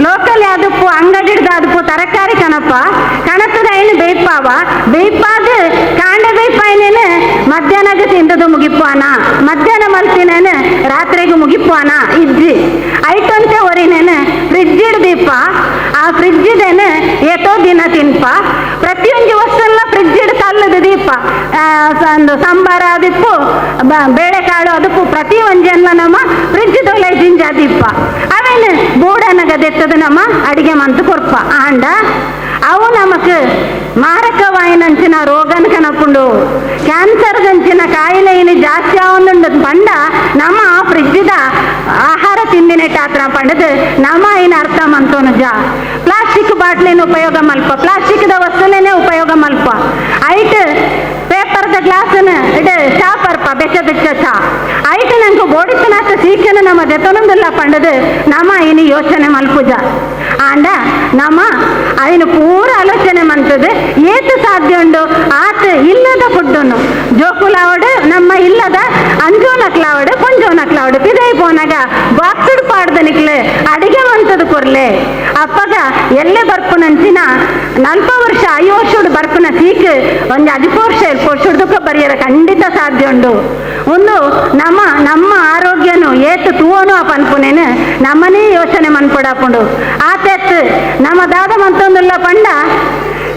ಲೋಕಲ್ ಯಾವ್ದಪ್ಪು ಅಂಗಡಿಡ್ದ ಅದಪ್ಪು ತರಕಾರಿ ಕಣಪ್ಪ ಕಣತದ ಐನು ಬೇಯ್ಪಾವ ಬೇಯ್ಪಾದ ಕಾಂಡ ಬೇಯ್ಪಾಯ್ನೇನು ಮಧ್ಯಾಹ್ನಗ ತಿಂದದು ಮುಗಿಪ್ಪಾನ ಮಧ್ಯಾಹ್ನ ಮಲ್ತಿನೇನು ರಾತ್ರಿಗೂ ಮುಗಿಪ್ಪಾನ ಇಜ್ಜಿ ಐಟಂತೆ ಒರಿನೇನು ಫ್ರಿಜ್ ಹಿಡ್ದೀಪ ಆ ಫ್ರಿಜ್ ಇದೇನು ಏತೋ ದಿನ ತಿನ್ಪ ಪ್ರತಿಯೊಂದು ವಸ್ತುಲ್ಲ ಫ್ರಿಜ್ ಹಿಡ್ ತಲ್ಲದ ದೀಪ ಒಂದು ಸಾಂಬಾರ ಅದಕ್ಕೂ ಬೇಳೆಕಾಳು ಅದಕ್ಕೂ ಪ್ರತಿ ಒಂಜನ್ನ ನಮ್ಮ ಫ್ರಿಜ್ ದೊಲೆ ಜಿಂಜ ದೀಪ ಅವೇನು ಬೋಡನಗದೆತ್ತದ ನಮ್ಮ ಅಡಿಗೆ ಮಂತು ಕೊರ್ಪ. ಆಂಡ ಅವು ನಮಕ್ ಮಾರಕವಾಯಿನಂಚಿನ ರೋಗನ ಕನಪುಂಡು ಕ್ಯಾನ್ಸರ್ ಗಂಚಿನ ಕಾಯಿಲೆ ಇನ್ನು ಜಾಸ್ತಿ ಆವೊಂದುಂಡು ಪಂಡ ನಮ್ಮ ಆ ಫ್ರಿಜ್ದ ಆಹಾರ ತಿಂದಿನೆಟ್ಟಾತ್ರ ಪಂಡದು ನಮ್ಮ ಏನು ಅರ್ಥ ಮಂತೋನುಜ. ಪ್ಲಾಸ್ಟಿಕ್ ಬಾಟ್ಲಿನ ಉಪಯೋಗ ಮಲ್ಪ ಪ್ಲಾಸ್ಟಿಕ್ದ ವಸ್ತುಲೇನೆ ಉಪಯೋಗ ಮಲ್ಪ ಐಟ್ ಪೇಪರ್ದ ಗ್ಲಾಸನ ಇಡು ಚಾ ಪರ್ಪ ಬೆಚ್ಚ ಬೆಚ್ಚ ಚಾ ಐಟ್ ನಂಗೆ ಬೋಡಿತನಾಥ ಸೀಕನ ನಮ್ಮ ದೆತೊನೊಂದುಲ್ಲ ಪಂಡದು ನಮ್ಮ ಇನ್ನು ಯೋಚನೆ ಮಲ್ಪುಜ. ಆಂಡ ನಮ್ಮ ಐನು ಪೂರ ಆಲೋಚನೆ ಮಂತದು ಏತು ಸಾಧ್ಯ ಉಂಡು ಆತ ಇಲ್ಲದ ಫುಡ್ಡನ್ನು ಜೋಕುಲಾವಡು ನಮ್ಮ ಇಲ್ಲದ ಅಂಜೋನಕ್ಲಾವಡು ಪೊಂಜೋನಕ್ಲಾವಡು ಪಿದೈ ಪೋನಾಗ ಬಾಕ್ಸ್ಡ್ ಪಾಡ್ದ ನಿಕ್ಲೆ ಅಡಿಗೆ ಮಂತದು ಕೊರ್ಲೆ ಅಪ್ಪಗ ಎಲ್ಲೆ ಬರ್ಪುನಂಚಿನ 40 ವರ್ಷ 50 ವರ್ಷಡು ಬರ್ಪುನ ಸೀಕ್ ಒಂದು 14 ವರ್ಷ 7 ವರ್ಷದಕ್ಕ ಬರಿಯರ ಖಂಡಿತ ಸಾಧ್ಯ ಉಂಡು. ಒಂದು ನಮ್ಮ ನಮ್ಮ ಆರೋಗ್ಯನು ಏತು ತೂವನು ಆ ಪನ್ಪುನೇನು ನಮ್ಮನೇ ಯೋಚನೆ ಮನ್ಪಡಾಪುಂಡು ಆತೆತ್ತು ನಮ್ಮ ದಾದ ಮಂತೊಂದುಲ್ಲ ಪಂಡ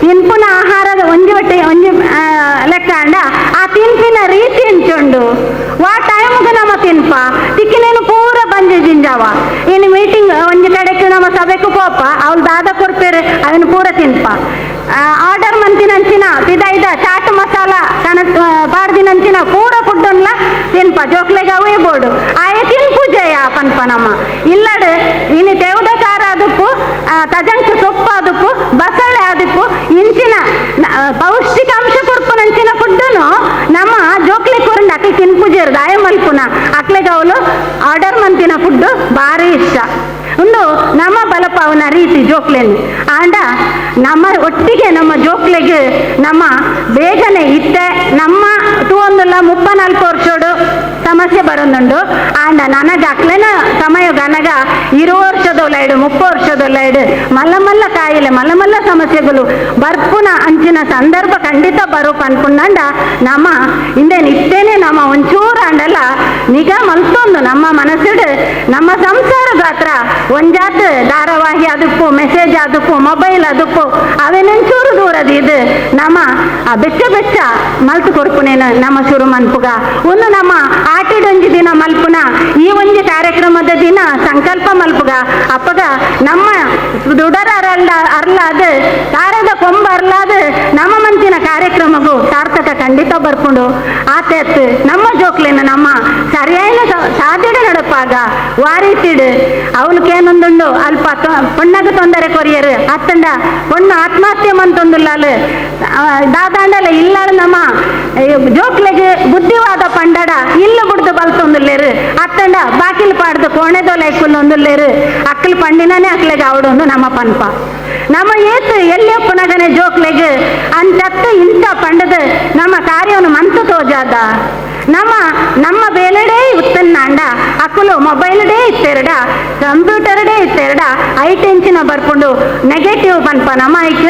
ತಿನ್ಪುನ ಆಹಾರದ ಒಂಜಿ ಒಟ್ಟೆ ಒಂಜಿ ಲೆಕ್ಕ ಅಂಡ ಆ ತಿನ್ಪಿನ ರೀತಿ ಎಂಚುಂಡು ವಾ ಟೈಮ್ಗೆ ನಮ್ಮ ತಿನ್ಪ ತಿಕ್ಕಿನೇನು ಪೂರ ಬಂಜಿ ಜಿಂಜಾವ ಇನ್ನು ಮೀಟಿಂಗ್ ಒಂಜಿ ಕಡೆಗೆ ನಮ್ಮ ಸಭೆக்கு ಪೋಪ ಅವಳು ದಾದ ಕೊರ್ಪೇರು ಅವನು ಪೂರ ತಿನ್ಪ ಆರ್ಡರ್ ಮಂತಿನಂಚಿನ ಪಿದ ಚಾಟ್ ಮಸಾಲ ಕಣ ಪಾಡ್ದಿನಂಚಿನ ಪೂರ ಫುಡ್ಡನ್ಲ ತಿನ್ಪ ಜೋಕ್ಲೆಗೆ ಅವೇ ಬೋಡು ಆಯೆ ತಿನ್ಪು ಜಯ ಪನ್ಪ ನಮ್ಮ ಇಲ್ಲಡು ಇನ್ನು ತೆವ್ದ ಖಾರ ಅದಪ್ಪು ತಜಂಕ್ ಸೊಪ್ಪು ಅದಪ್ಪು ಬಸಳೆ ಅದಪ್ಪು ಇಂಚಿನ ಪೌಷ್ಟಿಕಾಂಶ ಕೊರ್ಪುನಂಚಿನ ಫುಡ್ಡನು ನಮ್ಮ ಜೋಕ್ಲೆ ಕೊರಂಡು ಅಕ್ಲೆ ತಿನ್ಪುಜೇರು ದಾಯ ಮಲ್ಪುನ ಅಕ್ಲೆಗೆ ಅವಳು ಆರ್ಡರ್ ಮಂತಿನ ಫುಡ್ಡು ಭಾರಿ ಇಷ್ಟ ಉಂಡು ನಮ್ಮ ಬಲಪಾವನ ರೀತಿ ಜೋಕ್ಲೆನ್ ಆಂಡ ನಮ್ಮ ಒಟ್ಟಿಗೆ ನಮ್ಮ ಜೋಕ್ಲೆಗೆ ನಮ್ಮ ಬೇಗನೆ ಇತ್ತೆ ನಮ್ಮ ತೂವೊಂದುಲ್ಲ 34 ವರ್ಷೋಡು ಸಮಸ್ಯೆ ಬರೋದುಂಡು ಆಂಡ ನನಗ ಅಕ್ಲೆನ ಸಮಯ ಗನಗ 20 ವರ್ಷದೊಲೈಡು 30 ವರ್ಷದೊಲೈಡು ಮಲ್ಲ ಮಲ್ಲ ಕಾಯಿಲೆ ಮಲ್ಲ ಮಲ್ಲ ಸಮಸ್ಯೆಗಳು ಬರ್ಪುನ ಅಂಚಿನ ಸಂದರ್ಭ ಖಂಡಿತ ಬರೋ ಅನ್ಕೊಂಡಂಡ ನಮ್ಮ ಹಿಂದೆ ಇತ್ತೇನೆ ನಮ್ಮ ಒಂಚೂರು ಅಂಡಲ್ಲ ನಿಗಾ ಮಲ್ತೊಂದು ನಮ್ಮ ಮನಸ್ಸಿಡು ನಮ್ಮ ಸಂಸಾರದ ಹತ್ರ ಒಂಜಾತ್ ಧಾರಾವಾಹಿ ಅದಕ್ಕೂ ಮೆಸೇಜ್ ಅದಕ್ಕೂ ಮೊಬೈಲ್ ಅದಕ್ಕೂ ಅವೇನೊಂಚೂರು ದೂರದ ಇದು ನಮ್ಮ ಬೆಚ್ಚ ಬೆಚ್ಚ ಮಲ್ತು ಕೊರ್ಪುನೇನು ನಮ್ಮ ಶುರು ಮನ್ಪುಗ ಒಂದು ನಮ್ಮ ಆಟಿಡೊಂಜಿ ದಿನ ಮಲ್ಪುನ ಈ ಒಂಜಿ ಕಾರ್ಯಕ್ರಮದ ದಿನ ಸಂಕಲ್ಪ ಮಲ್ಪುಗ ಅಪ್ಪಗ ನಮ್ಮ ದುಡರ ಅರಲ್ಲ ಅರ್ಲಾದ ತಾರದ ಕೊಂಬ ಅರ್ಲಾದ ನಮ್ಮ ಮಂತಿನ ಕಾರ್ಯಕ್ರಮಗೂ ಸಾರ್ಥಕ ಖಂಡಿತ ಬರ್ಕೊಂಡು ಆತೆತ್ತು ನಮ್ಮ ಜೋಕ್ಲೇನ ನಮ್ಮ ಸರಿಯಾದ ಸಾಧ್ಯಡ ನಡಪಾಗ ವಾರೀತಿಡು ಅವಳಕ್ಕೇನೊಂದುಂಡು ಅಲ್ಪ ಪೊಣ್ಣಗ ತೊಂದರೆ ಕೊರಿಯರು ಅತ್ತಂಡ ಪೊಣ್ಣು ಆತ್ಮಹತ್ಯೆ ಮಂತೊಂದುಲ್ಲಾಲು ದಾದಾಂಡಲ ಇಲ್ಲಾಳು ನಮ್ಮ ಜೋಕ್ಲೆಗೆ ಬುದ್ಧಿವಾದ ಪಂಡಡ ಇಲ್ಲ ಬುಡ್ದು ಬಲ್ತೊಂದುಲ್ಲೇರು ಅತ್ತಂಡ ಬಾಕಿಲ್ ಪಾಡ್ದು ಕೋಣೆದೊಲೆ ಒಂದುಲ್ಲೇರು ಅಕ್ಕಲ್ ಪಂಡಿನೇ ಅಕ್ಲೆಗೆ ಅವಡೊಂದು ನಮ್ಮ ಪನ್ಪ ನಮ್ಮ ಏತು ಎಲ್ಲಿ ಪುನಗನೆ ಜೋಕ್ಲೆಗೆ ಅಂತತ್ತ ಇಂಥ ಪಂಡದ ನಮ್ಮ ಕಾರ್ಯವನ್ನು ಮಂತು ತೋಜಾದ ನಮ್ಮ ನಮ್ಮ ಬೇಲೆಡೇ ಉತ್ತನ್ನಾಂಡ ಅಕ್ಕಲು ಮೊಬೈಲ್ಡೇ ಇತ್ತೆರಡ ಕಂಪ್ಯೂಟರ್ಡೇ ಇತ್ತೆರಡ I ಟೆನ್ಷನ್ ಬರ್ಕೊಂಡು ನೆಗೆಟಿವ್ ಪನ್ಪ ನಮ್ಮ ಐಕ್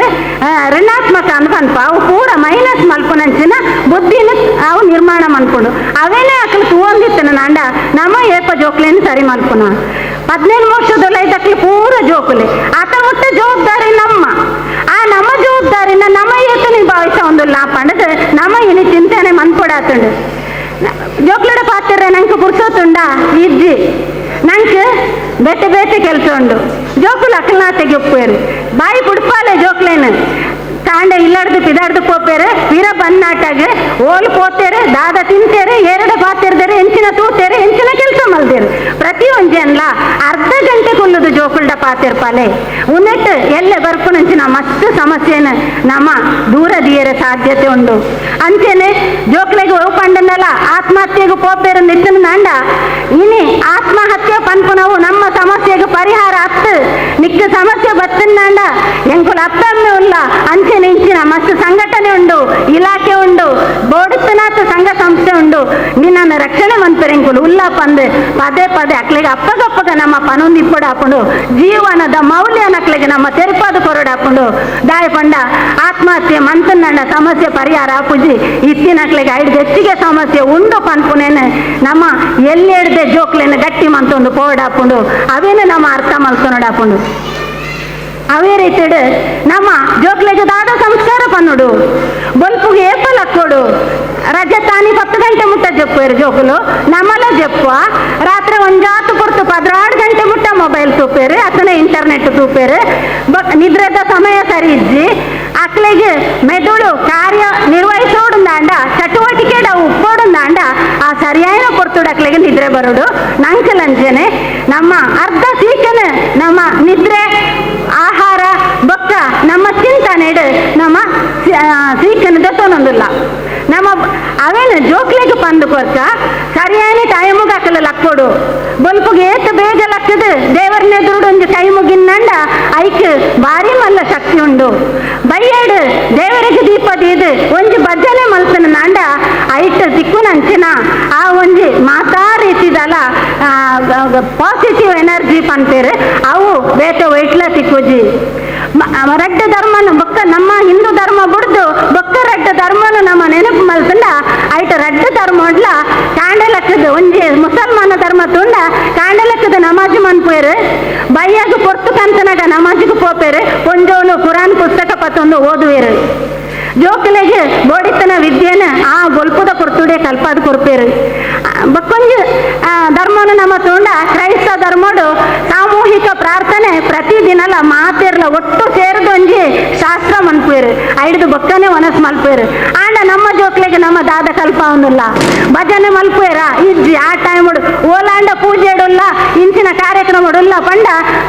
ಋಣಾತ್ಮಕ ಅಂದ್ ಪನ್ಪ ಅವು ಪೂರ ಮೈನಸ್ ಮಲ್ಪುನಂಚಿನ ಬುದ್ಧಿನ ಅವು ನಿರ್ಮಾಣ ಮನ್ಕೊಂಡು ಅವೇನೇ ಅಕ್ಕಲು ತೂವೊಂದಿತ್ತನ ನಾಂಡ ನಮ್ಮ ಏಪ ಜೋಕ್ಲೇನು ಸರಿ ಮಲ್ಪುನ 17 ವರ್ಷದೊಲ್ಲ ಇದಕ್ಕೆ ಪೂರ ಜೋಕುಲೆ ಆತ ಮುಟ್ಟ ಜವಾಬ್ದಾರಿ ನಮ್ಮ ಆ ನಮ್ಮ ಜವಾಬ್ದಾರಿನ ನಮ್ಮ ಏತು ನಿಭಾಯಿಸ ಒಂದುಲ್ಲ ಪಂಡದ ನಮ್ಮ ಇನಿ ಚಿಂತನೆ ಮನ್ಪೊಡಾತುಂಡು ಜೋಕ್ಲಡ ಪಾತ್ರ ನಂಗೆ ಪುರ್ಸೋತುಂಡ ಇಜ್ಜಿ ನಂಗೆ ಬೇತೆ ಬೇತೆ ಕೆಲಸ ಉಂಡು ಜೋಕುಲು ಅಕ್ಕಲ್ನಾತೆಗೆ ಒಪ್ಪೇರು ಬಾಯಿ ಪುಡ್ಪಾಲೆ ಜೋಕ್ಲೇನು ಕಾಂಡ ಇಲ್ಲಾಡ್ದು ಪಿದಾಡ್ದು ಪೋಪೇರು ವೀರ ಬನ್ನಾಟಾಗ ಓಲ್ ಪೋತೇರು ದಾದ ತಿಂತೇರು ಎರಡು ಪಾತಿರ್ದೇರು ಎಂಚಿನ ತೂತೇರು ಎಂಚಿನ ಕೆಲಸ ಮಲ್ದೇರು ಪ್ರತಿಯೊಂದು ಅನ್ಲ ಅರ್ಧ ಗಂಟೆ ಕೊಲ್ಲುದು ಜೋಕುಲ್ಡ ಪಾತಿರ್ಪಾಲೆ ಉನ್ನೆಟ್ಟು ಎಲ್ಲೆ ಬರ್ಪುನಂಚಿನ ಮಸ್ತ್ ಸಮಸ್ಯೆನ ನಮ್ಮ ದೂರ ದಿಯರ ಸಾಧ್ಯತೆ ಉಂಡು ಅಂಚೆನೆ ಜೋಕ್ಲೆಗೆ ಪಂಡನಲ್ಲ ಆತ್ಮಹತ್ಯೆಗೆ ಪೋಪೇರು ನಿತ್ತನ ನಾಂಡ ಇನಿ ಆತ್ಮಹತ್ಯೆ ಪನ್ಪುನವು ನಮ್ಮ ಸಮಸ್ಯೆಗೆ ಪರಿಹಾರ ಅತ್ತು ನಿಕ್ಕ ಸಮಸ್ಯೆ ಬತ್ತನಾಂಡ ಎಂಕುಲ ಅಪ್ಪಮ್ಮೆ ಉಲ್ಲ ಅಂಚೆನೆ ಇಂಚಿನ ಮಸ್ತ್ ಸಂಘಟನೆ ಉಂಡು ಇಲಾಖೆ ಉಂಡು ಬೋಡುತ್ತನಾಥ ಸಂಘ ಸಂಸ್ಥೆ ಉಂಡು ನಿನ್ನನ್ನು ರಕ್ಷಣೆ ಮಂತ್ರೆಂಕುಲು ಉಲ್ಲ ಪಂದು ಪದೇ ಪದೇ ಅಕ್ಲೆಗೆ ಅಪ್ಪಗಪ್ಪಗ ನಮ್ಮ ಪನೊಂದು ಇಪ್ಪಡು ಹಾಕೊಂಡು ಜೀವನದ ಮೌಲ್ಯನ ಅಕ್ಲೆಗೆ ನಮ್ಮ ತೆರಪಾದ ಕೊರಡು ಹಾಕೊಂಡು ದಾಯ ಪಂಡ ಆತ್ಮಹತ್ಯೆ ಮಂತನ್ನ ಸಮಸ್ಯೆ ಪರಿಹಾರ ಪೂಜಿ ಇತ್ತಿನ ಅಕ್ಲೆಗೆ ಐದು ಹೆಚ್ಚಿಗೆ ಸಮಸ್ಯೆ ಉಂಡು ಪನ್ಪುನೇನು ನಮ್ಮ ಎಲ್ಲಿ ಹಿಡ್ದೆ ಜೋಕ್ಲೇನು ಗಟ್ಟಿ ಮಂತೊಂದು ಪೋಡ್ ಹಾಕೊಂಡು ಅವೇನು ನಮ್ಮ ಅರ್ಥ ಮಲ್ಕೊಂಡು ಹಾಕೊಂಡು ಅವೇ ರೀತಿಡು ನಮ್ಮ ಜೋಕ್ಲೆಗೆ ದಾದ ಸಂಸ್ಕಾರ ಪನ್ನುಡು ಬೊಲ್ಪುಗೆ ಏಪಲ್ ಹಾಕೋಡು ರಜೆ ತಾನಿ 10 ಗಂಟೆ ಮುಟ್ಟ ಜಪ್ಪು ಜೋಕುಲು ನಮ್ಮಲ ಜಪ್ಪ ರಾತ್ರಿ ಒಂಜಾತು ಪುರ್ತು 12 ಗಂಟೆ ಮುಟ್ಟ ಮೊಬೈಲ್ ತೂಪೇರು ಅತನ ಇಂಟರ್ನೆಟ್ ತೂಪೇರು ನಿದ್ರೆದ ಸಮಯ ಸರಿ ಇಜ್ಜಿ ಅಕ್ಲೆಗೆ ಮೆದುಳು ಕಾರ್ಯ ನಿರ್ವಹಿಸೋಡುಂದಾಂಡ ಚಟುವಟಿಕೆ ಉಪ್ಪೋಡುಂದಾಂಡ ಆ ಸರಿಯಾದ ಪೊರ್ತುಡು ಅಕ್ಲೆಗೆ ನಿದ್ರೆ ಬರೋಡು ನಂಕಲಂಚನೆ ನಮ್ಮ ಅರ್ಧ ಸೀಕನ ನಮ್ಮ ನಿದ್ರೆ ಆಹಾರ ಬೊಕ್ಕ ನಮ್ಮ ಚಿಂತನೆ ನಮ್ಮ ಸೀಕನದ ತೊನೊಂದಿಲ್ಲ ನಮ್ಮ ಅವೇನು ಜೋಕ್ಲೆಗೆ ಪಂದು ಕೊರ್ಕ ಸರಿಯಾದ ಟೈಮುಗೆ ಅಕ್ಕಲ ಲಕ್ಕೊಡು ಬೊಲ್ಪುಗೆ ಏತು ಬೇಗ ಲಕ್ಕದು ದೇವರನ್ನೆದುರುಡು ಒಂಜಿ ಕೈ ಮುಗಿನ್ನಂಡ ಐಕ್ ಭಾರಿ ಮಲ್ಲ ಶಕ್ತಿ ಉಂಡು ಬೈಯೇಡು ದೇವರಿಗೆ ದೀಪ ದೀದು ಒಂಜಿ ಭಜನೆ ಮಲ್ತನ ನಾಂಡ ಐಟ್ ತಿಕ್ಕುನಂಚಿನ ಆ ಒಂಜಿ ಮಾತಾ ರೀತಿದಲ್ಲ ಪಾಸಿಟಿವ್ ಎನರ್ಜಿ ಪನ್ಪೇರು ಅವು ಬೇತೆ ವೈಟ್ಲ ತಿಕ್ಕುಜಿ ರಡ್ಡ ಧರ್ಮನು ಬೊಕ್ಕ ನಮ್ಮ ಹಿಂದೂ ಧರ್ಮ ಬುಡ್ದು ಬೊಕ್ಕ ರಡ್ಡ ಧರ್ಮನು ನಮ್ಮ ನೆನಪು ಮಲ್ತಂಡ ಐಟ ರಡ್ಡ ಧರ್ಮ ಉಂಡ್ಲ ಕಾಂಡ ಮನ್ಪುವೆರು ಬಯ್ಯಾಗ ಪೊರ್ತು ಕಂತನಾಗ ನಮಾಜಿಗೆ ಪೋಪೇರು ಪೊಂಜೋಲು ಕುರಾನ್ ಪುಸ್ತಕ ಪತ್ತೊಂದು ಓದುವೆರು ಜೋಕುಲೆಗ್ ಬೋಡಿತನ ವಿದ್ಯೆನ ಆ ಬೊಲ್ಪುದ ಪೊರ್ತುಡೆ ಕಲ್ಪಾದ ಕೊರ್ಪೇರು ಬಕ್ಕೊಂಜಿ ಧರ್ಮನು ನಮ್ಮ ತೋಂಡ ಕ್ರೈಸ್ತ ಧರ್ಮಡು ಸಾಮೂಹಿಕ ಪ್ರಾರ್ಥನೆ ಪ್ರತಿದಿನಲ ಮಾತೆರ್ಲ ಒಟ್ಟು ಸೇರಿದೊಂಜಿ ಶಾಸ್ತ್ರ ಮನ್ಪುವೆರು ಐಡ್ದು ಬೊಕ್ಕನೆ ಒನಸ್ ಮಲ್ಪುವೆರು ಆಂಡ ನಮ್ಮ ಜೋಕ್ಲೆಗ್ ನಮ್ಮ ದಾದ ಕಲ್ಪಾವೊಂದುಲ್ಲ ಭಜನೆ ಮಲ್ಪುವೆರ ಇಜ್ಜಿ ಆ ಟೈಮ್ ಓಲಾಂಡ ಪೂಜೆ ಇಡುಲ್ಲ ಇಂಚಿನ ಕಾರ್ಯಕ್ರಮ ಉಲ್ಲ ಪಂಡ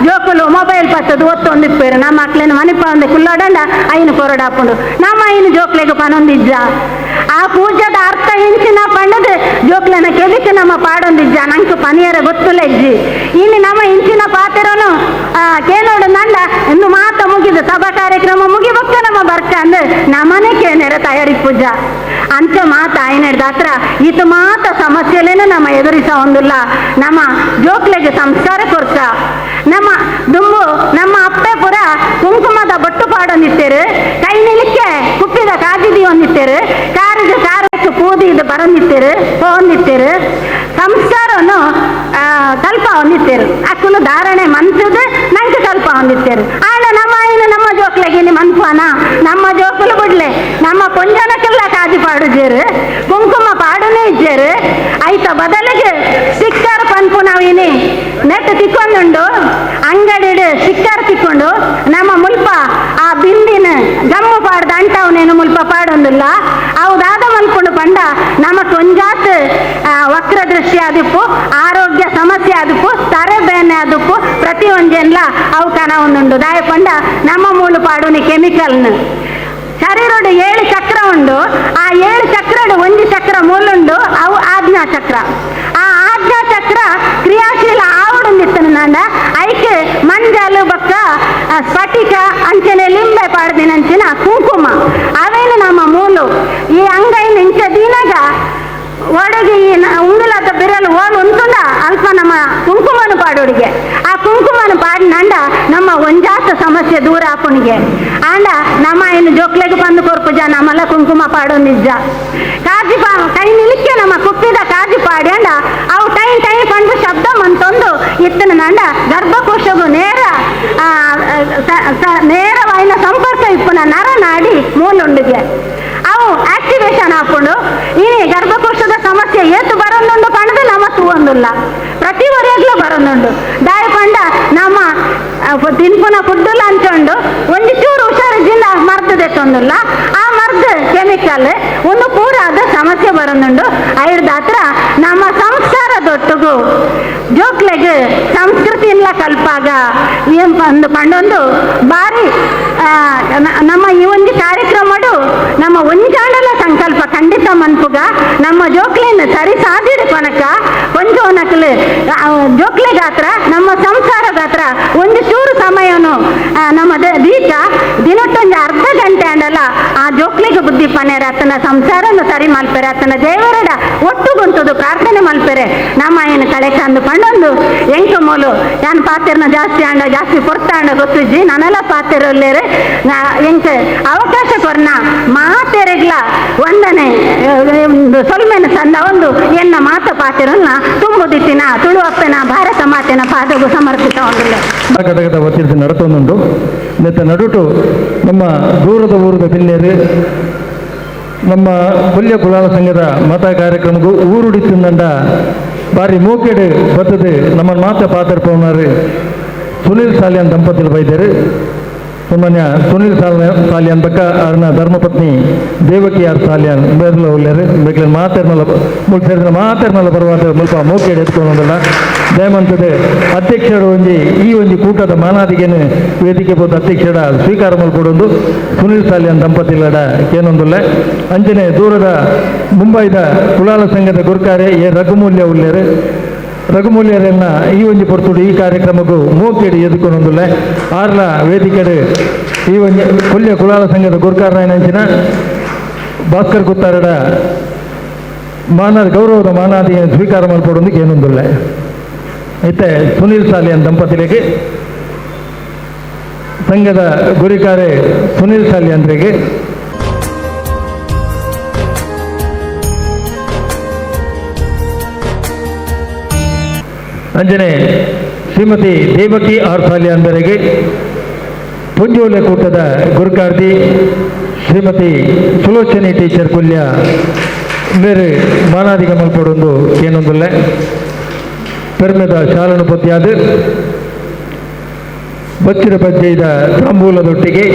ಜೋಕುಲು ಮೊಬೈಲ್ ಪತ್ತದು ಒತ್ತೊಂದಿಪ್ಪೇರು ನಮ್ಮ ಮಕ್ಳಿನ ಮನಿಪ ಒಂದು ಕುಲ್ಲೋಡಂಡ ಐನು ಕೊರಡಾಪುಂಡು ನಮ್ಮ ಐನು ಜೋಕ್ಲೆಗ್ ಪನೊಂದಿಜ್ಜ ಆ ಪೂಜೆದ ಅರ್ಥ ಇಂಚಿನ ಪಂಡದು ಜೋಕ್ಲೆನ ಕೆದಿಕ್ ನಮ್ಮ ಪಾಡೊಂದಿಜ್ಜ ನಂಗೆ ಪನಿಯರ ಗೊತ್ತುಲ್ಲ ಇಜ್ಜಿ ಇನ್ನು ನಮ್ಮ ಇಂಚಿನ ಪಾತೆರೋನು ಕೇನೋಡು ನಂಡ ಇನ್ನು ಮಾತ ಮುಗಿದು ಸಭಾ ಕಾರ್ಯಕ್ರಮ ಮುಗಿಬಕ್ಕ ನಮ್ಮ ಬರ್ಕ ಅಂದ್ ನಮ್ಮನೆ ಕೇನೇರ ತಯಾರಿ ಪೂಜಾ ಅಂಚ ಮಾತ ಆಯ್ನಡ್ದ ಹತ್ರ ಈತ ಮಾತ ಸಮಸ್ಯೆಲೇನು ನಮ್ಮ ಎದುರಿಸ ಒಂದಿಲ್ಲ ನಮ್ಮ ಜೋಕ್ಲೆಗೆ ಸಂಸ್ಕಾರ ಕೊರ್ಕ ನಮ್ಮ ದುಂಬು ನಮ್ಮ ಅಪ್ಪೆ ಪುರ ಕುಂಕುಮದ ಬೊಟ್ಟು ಪಾಡೊಂದಿತ್ತೇರು ಕೈ ನಿಲಿಕ್ಕೆ ಕುಪ್ಪಿದ ಕಾಜಿದಿ ಒಂದಿತ್ತೇರು ಕಾರಿಗೆ ಕಾರಕ್ಕೆ ಪೂದಿ ಇದು ಬರೊಂದಿತ್ತೇರು ಪೋಂದಿತ್ತೇರು ಸಂಸ್ಕಾರನು ಕಲ್ಪ ಹೊಂದಿತ್ತೇರು ಅಕ್ಕನು ಧಾರಣೆ ಮನ್ಸದು ನಂಗೆ ಕಲ್ಪ ಹೊಂದಿತ್ತೇರು ಆಂಡ ನಮ್ಮ ಏನು ನಮ್ಮ ಜೋಕ್ಲೆಗೆ ಇಲ್ಲಿ ಮನ್ಪಾನ ನಮ್ಮ ಜೋಕುಲು ಬಿಡ್ಲೆ ನಮ್ಮ ಪೊಂಜನಕ್ಕೆಲ್ಲ ಕಾಜಿ ಪಾಡುಜೇರು ಕುಂಕುಮ ಪಾಡುನೇ ಇಜ್ಜೇರು ಐತ ಬದಲಿಗೆ ಸ್ಟಿಕ್ಕರ್ ಪನ್ಪು ನಾವು ಇನಿ ನೆಟ್ ತಿಕ್ಕೊಂದುಂಡು ಅಂಗಡಿಡು ಸ್ಟಿಕ್ಕರ್ ತಿಕ್ಕೊಂಡು ನಮ್ಮ ಮುಲ್ಪ ಆ ಬಿಂದಿನ ಗಮ್ಮು ಪಾಡ್ದ ಅಂಟವನೇನು ಮುಲ್ಪ ಪಾಡೊಂದಿಲ್ಲ ಅವು ದಾದ ಮಲ್ಪುಂಡು ಪಂಡ ನಮ್ಮ ಕೊಂಜಾತ್ ವಕ್ರ ದೃಷ್ಟಿ ಆದಿಪ್ಪು ಆರೋಗ್ಯ ಸಮಸ್ಯೆ ಆದಿಪ್ಪು ತರೆ ಬೇನೆ ಆದಿಪ್ಪು ಪ್ರತಿ ಒಂಜೆನ್ಲ ಅವು ಕನ ಒಂದುಂಡು ದಾಯ ಪಂಡ ನಮ್ಮ ಮೂಲ ಪಾಡುನಿ ಕೆಮಿಕಲ್ನ ಶರೀರೋಡು 7 ಚಕ್ರ ಉಂಡು ಆ 7 ಚಕ್ರಡು ಒಂದು ಚಕ್ರ ಮೂಲುಂಡು ಅವು ಆಜ್ಞಾ ಚಕ್ರ ಆ ಆಜ್ಞಾ ಚಕ್ರ ಕ್ರಿಯಾಶೀಲ ಆವಡುಂದಿತ್ತನು ನಾಂಡ ಐಕೆ ಮಂಜಾಲು ಬಕ್ಕ ಸ್ಫಟಿಕ ಅಂಚನೆ ಲಿಂಬೆ ಪಾಡ್ದಿನಂಚಿನ ಕುಂಕುಮ ಅವೇನು ನಮ್ಮ ಮೂಲು ಈ ಅಂಗೈನ ಇಂಚ ದೀನಾಗ ಒಡಗಿ ಉಂಗುಲದ ಬಿರಲು ಓಲು ಉಂಟುಂಡ ಅಲ್ಪ ನಮ್ಮ ಕುಂಕುಮನು ಪಾಡೋಡಿಗೆ ಆ ಕುಂಕುಮನು ಪಾಡಿನಂಡ ನಮ್ಮ ಒಂಜಾತ ಸಮಸ್ಯೆ ದೂರ ಆಪುಣಿಗೆ ಆಂಡ ನಮ್ಮ ಇನ್ನು ಜೋಕ್ಲೆಗ್ ಬಂದು ಕೊರ್ಪುಜ ನಮ್ಮಲ್ಲ ಕುಂಕುಮ ಪಾಡೊಂದಿಜ್ಜ ಕಾಜಿ ಪಾ ಕೈ ನಿಲಿಕ್ಕೆ ನಮ್ಮ ಕುಪ್ಪಿದ ಕಾಜಿ ಪಾಡಿ ಅಂಡ ಅವು ಟೈಮ್ ಟೈಮ್ ಪಂಡು ಶಬ್ದ ಮಂತೊಂದು ಇತ್ತನ ನಂಡ ಗರ್ಭಕೋಶಗೂ ನೇರ ನೇರವಾಯಿನ ಸಂಪರ್ಕ ಇಪ್ಪುನ ನರನಾಡಿ ಮೂಲುಂಡಿಗೆ ಅವು ಆಕ್ಟಿವೇಶನ್ ಹಾಕೊಂಡು ಈ ಗರ್ಭಕೋಶದ ಸಮಸ್ಯೆ ಏತು ಬರೊಂದುಂಡು ಪಂಡದು ನಮ್ಮ ತೂವೊಂದುಲ್ಲ ಪ್ರತಿ ವರೆಗ್ಲೂ ಬರೊಂದುಂಡು ದಾಯ ಪಂಡ ನಮ್ಮ ತಿನ್ಪುನ ಫುಡ್ಡುಲ ಅಂಚೊಂಡು ಒಂದು ಚೂರು ಹುಷಾರಿದ್ದಿಂದ ಮರ್ದು ದೆತ್ತೊಂದುಲ್ಲ ಆ ಮರ್ದು ಕೆಮಿಕಲ್ ಒಂದು ಪೂರ ಅದ ಸಮಸ್ಯೆ ಬರೊಂದುಂಡು ಐಡ್ದ ಹತ್ರ ನಮ್ಮ ಸಂಸ್ಕಾರದೊಟ್ಟುಗು ಜೋಕ್ಲೆಗ್ ಸಂಸ್ಕೃತಿ ಇಲ್ಲ ಕಲ್ಪಾಗ ಏನ್ ಪಂದು ಪಂಡೊಂದು ಬಾರಿ ನಮ್ಮ ಈ ಒಂದು ಕಾರ್ಯಕ್ರಮಡು ನಮ್ಮ ಒಂಜಾಂಡಲ ಸಂಕಲ್ಪ ಖಂಡಿತ ಮನ್ಪುಗ ನಮ್ಮ ಜೋಕ್ಲೆನ್ ಸರಿ ಸಾಧಿಡು ಕೊನಕ ಕೊಂಚ ನಕಲು ಜೋಕ್ಲೆ ಗಾತ್ರ ನಮ್ಮ ಸಂಸಾರ ಗಾತ್ರ ಒಂದು ಚೂರು ಸಮಯನು ನಮ್ಮ ದೀಕ ದಿನಕ್ಕೊಂದು ಅರ್ಧ ಗಂಟೆ ಅಂಡಲ್ಲ ಆ ಜೋಕ್ಲೆಗೆ ಬುದ್ಧಿ ಪನೇರ ಆತನ ಸಂಸಾರನು ಸರಿ ಮಲ್ಪೆರೆ ಆತನ ದೇವರಡ ಒಟ್ಟುಗುಂತದು ಪ್ರಾರ್ಥನೆ ಮಲ್ಪೆರೆ ನಮ್ಮ ಏನು ಕಳೆ ಕಂದು ಪಂಡೊಂದು ಎಂಕು ಮೂಲು ಯಾನ್ ಪಾತೆರ್ನ ಜಾಸ್ತಿ ಅಂಡ ಜಾಸ್ತಿ ಪೊರ್ತ ಅಂಡ ಗೊತ್ತಿಜ್ಜಿ ನಾನೆಲ್ಲ ಪಾತೆರಲ್ಲೇರೆ ನಾ ಎಂಕ್ ಅವಕಾಶ ಕೊರ್ನ ಮಾತೆರೆಗ್ಲ ಒಂದನೆ ಸೊಲ್ಮೆನ ಸಂದ ಒಂದು ಎನ್ನ ಮಾತ ಪಾತೆರನ್ನ ತುಂಬುದಿತ್ತಿನ ತುಳುವಪ್ಪನ ಭಾರತ ಮಾತೆನ ಪಾದಗು ಸಮರ್ಪಿತ ಹೊಂದಿಲ್ಲ. ಘಟಕದ ವತಿಯಿಂದ ನಡತೊಂದುಂಡು ನೆತ್ತ ನಡುಟು ನಮ್ಮ ದೂರದ ಊರದ ಬಿನ್ನೇರು ನಮ್ಮ ಕೊಲ್ಯ ಕುಲಾಲ ಸಂಘದ ಮತ ಕಾರ್ಯಕ್ರಮಕ್ಕೂ ಊರುಡಿ ತಿಂದಂಡ ಬಾರಿ ಮೂಕೆಡು ಬತ್ತದು ನಮ್ಮ ಮಾತ ಪಾತ್ರಪವನಾರು ಸುನೀಲ್ ಸಾಲಿಯಾನ್ ದಂಪತಿಗಳು ಬೈದರು. ಸನ್ಮಾನ್ಯ ಸುನೀಲ್ ಸಾಲಿಯಾನ್ ಬಕ್ಕ ಅವರ ಧರ್ಮಪತ್ನಿ ದೇವಕಿ ಆರ್ ಸಾಲಿಯಾನ್ ಬೇರ್ಲ ಉಳ್ಳೇರು ಬೇಕಲೆ ಮಾತೆರ್ನಲ್ಲ ಮುಲ್ಸೇರಿನ ಮಾತೆರ್ನಲ್ಲ ಬರುವಂಥ ಮುಲ್ಪ ಮೂಕೆಡು ಎತ್ಕೊಂಡಲ್ಲ ದಯಮಂತದೆ ಅಧ್ಯಕ್ಷರು ಒಂಜಿ ಈ ಒಂಜಿ ಕೂಟದ ಮಾನಾದಿಗೆನು ವೇದಿಕೆ ಬೋದ ಅಧ್ಯಕ್ಷರ ಸ್ವೀಕಾರ ಮಲ್ಪಡೊಂದು ಸುನೀಲ್ ಸಾಲಿಯಾನ್ ದಂಪತಿಗಳಡ ಕೇನೊಂದುಲ್ಲ. ಅಂಚನೆ ದೂರದ ಮುಂಬೈದ ಕುಲಾಲ ಸಂಘದ ಗುರ್ಕಾರೆ ಎ ರಘುಮೂಲ್ಯ ಉಳ್ಳೇರು ರಘುಮೂಲ್ಯರನ್ನ ಈ ಒಂಜಿ ಪೊರ್ತುಡು ಈ ಕಾರ್ಯಕ್ರಮಕ್ಕೂ ಮೂಕೆಡು ಎದುಕೊಂಡೊಂದುಲ್ಲ ಆರ್ಲ ವೇದಿಕೆಡು ಈ ಒಂಜಿ ಕೊಲ್ಯ ಕುಲಾಲ ಸಂಘದ ಗುರ್ಕಾರನಾಯನಂಚಿನ ಭಾಸ್ಕರ್ ಗುತ್ತಾರಡ ಮಾನ ಗೌರವದ ಮಾನಾದಿ ಸ್ವೀಕಾರ ಮಲ್ಪಡೊಂದು ಏನೊಂದುಲ್ಲ. ಇತ್ತೆ ಸುನೀಲ್ ಸಾಲಿಯನ್ ದಂಪತಿಗಳಿಗೆ ಸಂಘದ ಗುರಿಕಾರೆ ಸುನೀಲ್ ಸಾಲಿಯನ್ರಿಗೆ ಅಂಜನೆ Shrimati Devaki R Salian ಮೇರೆಗೆ, ಪುಂಜೋಲೆ ಕೂಟದ ಗುರುಕಾರ್ತಿ ಶ್ರೀಮತಿ ಸುಲೋಚನಿ ಟೀಚರ್ ಕುಲ್ಯ ಮೇರೆ ಮಾನಾದಿಗ ಮಲ್ಪಡೊಂದು ಏನೊಂದುಲ್ಲೆ. ಪೆರ್ಮೆದ ಶಾಲನು ಪೊತ್ಯಾದು ಬಚ್ಚಿರ ಪಜ್ಜೆದ ತಾಂಬೂಲದೊಟ್ಟಿಗೆ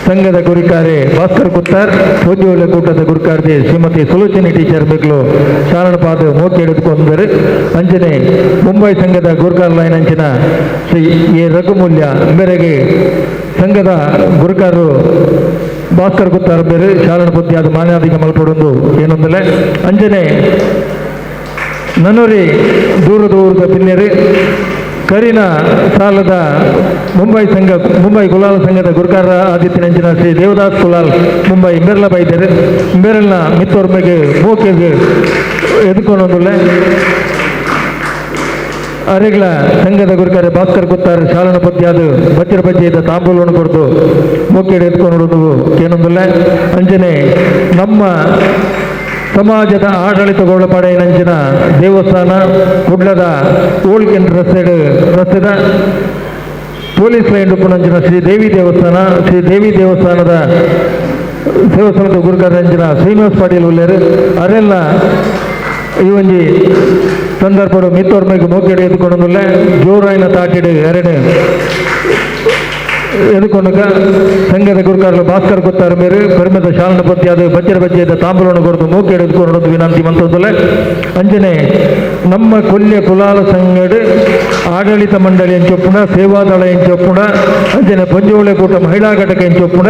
ಸಂಘದ ಗುರಿಕಾರೆ ಭಾಸ್ಕರ್ ಕುತ್ತಾರ್, ಪೂಜ್ಯೋಲೆ ಕೂಟದ ಗುರುಕಾರ್ತಿ ಶ್ರೀಮತಿ ಸುಲೋಚನಿ ಟೀಚರ್ ಮಿಗ್ಲು ಶಾರಣಪಾದ ಮೋಕೆ ಹಿಡಿದುಕೊಂಡರು. ಅಂಚನೆ ಮುಂಬೈ ಸಂಘದ ಗುರುಕಾರ ಲೈನ್ ಅಂಚಿನ ಶ್ರೀ ಎ ರಘುಮೂಲ್ಯ ಮೇರೆಗೆ ಸಂಘದ ಗುರುಕಾರರು ಭಾಸ್ಕರ್ ಕುತ್ತಾರ್ ಬೇರೆ ಶಾರಣ ಬುದ್ಧಿಯಾದ ಮಾನ್ಯಾದಿಗೆ ಮಲ್ಪಡೊಂದು ಏನೊಂದಲೆ. ಅಂಚನೆ ನನೋರಿ ದೂರ ದೂರದ ಪಿನ್ನೆರೆ ಕರಿನ ಸಾಲದ ಮುಂಬೈ ಸಂಘ ಮುಂಬೈ ಕುಲಾಲ್ ಸಂಘದ ಗುರುಕಾರ ಆದಿತ್ಯನಂಚಿನ ಶ್ರೀ ದೇವದಾಸ್ ಕುಲಾಲ್ ಮುಂಬೈ ಮೆರಲ ಬೈದರು ಮೆರಲ್ನ ಮಿತ್ತೋರ್ಮೆಗೆ ಮೋಕೆಗೆ ಎದುಕೊಂಡೊಂದುಲ್ಲೆ. ಅರೆಗ್ಲ ಸಂಘದ ಗುರುಕಾರ ಭಾಸ್ಕರ್ ಕುತ್ತಾರ್ ಶಾಲನ ಪದ್ಯಾದ ಬಚ್ಚಿರ ಬಜ್ಜಿದ ತಾಂಬೂಲವನ್ನು ಕೊಡ್ತು ಮೋಕೆಡೆ ಎತ್ಕೊಂಡು ಏನೊಂದುಲ್ಲೆ. ಅಂಚನೆ ನಮ್ಮ ಸಮಾಜದ ಆಡಳಿತಗೊಳ ಪಡೆಯನಂಚಿನ ದೇವಸ್ಥಾನ ಕುಡ್ಲದ ಓಲ್ಕೆನ್ ರಸ್ತೆದ ಪೊಲೀಸ್ ಲೈನ್ ಉಪ್ಪುನಂಚಿನ ಶ್ರೀ ದೇವಿ ದೇವಸ್ಥಾನ, ಶ್ರೀ ದೇವಿ ದೇವಸ್ಥಾನದ ದೇವಸ್ಥಾನದ ಗುರುಕಾರಂಚಿನ ಶ್ರೀನಿವಾಸ್ ಪಾಟೀಲ್ ಉಲ್ಲೇರು ಅರೆಲ್ಲ ಈ ಒಂಜಿ ಸಂದರ್ಭಡು ಮಿತ್ತೋರ್ಮೆಗೆ ಮೋಕೆಡೆ ಎದ್ಕೊಂಡುಲ್ಲೆ. ಜೋರಾಯಿನ ತಾಟಿಡು ಎರಡು ಎದುಕೊಂಡಕ ಸಂಘದ ಗುರುಕಾರರು ಭಾಸ್ಕರ್ ಗೊತ್ತಾರ ಮೇರೆ ಪೆರ್ಮೆದ ಶಾಲನ ಪತ್ಯಾದ ಬಜ್ಜರ ಬಜ್ಜೆದ ತಾಂಬೂಲವನ್ನು ಕೊರತು ಮೂಕೆ ಎದುಕೊಂಡು ವಿನಂತಿ ಮಂತೊಂದುಲ್ಲೆ. ಅಂಚನೆ ನಮ್ಮ ಕೊಲ್ಯ ಕುಲಾಲ ಸಂಘಡ್ ಆಡಳಿತ ಮಂಡಳಿ ಎಂಚೊಪ್ಪುಣ, ಸೇವಾದಳ ಎಂಚೊಪ್ಪುಣ, ಅಂಚನೆ ಪಂಜೋಳೆ ಕೂಟ ಮಹಿಳಾ ಘಟಕ ಎಂಚೊಪ್ಪುಣ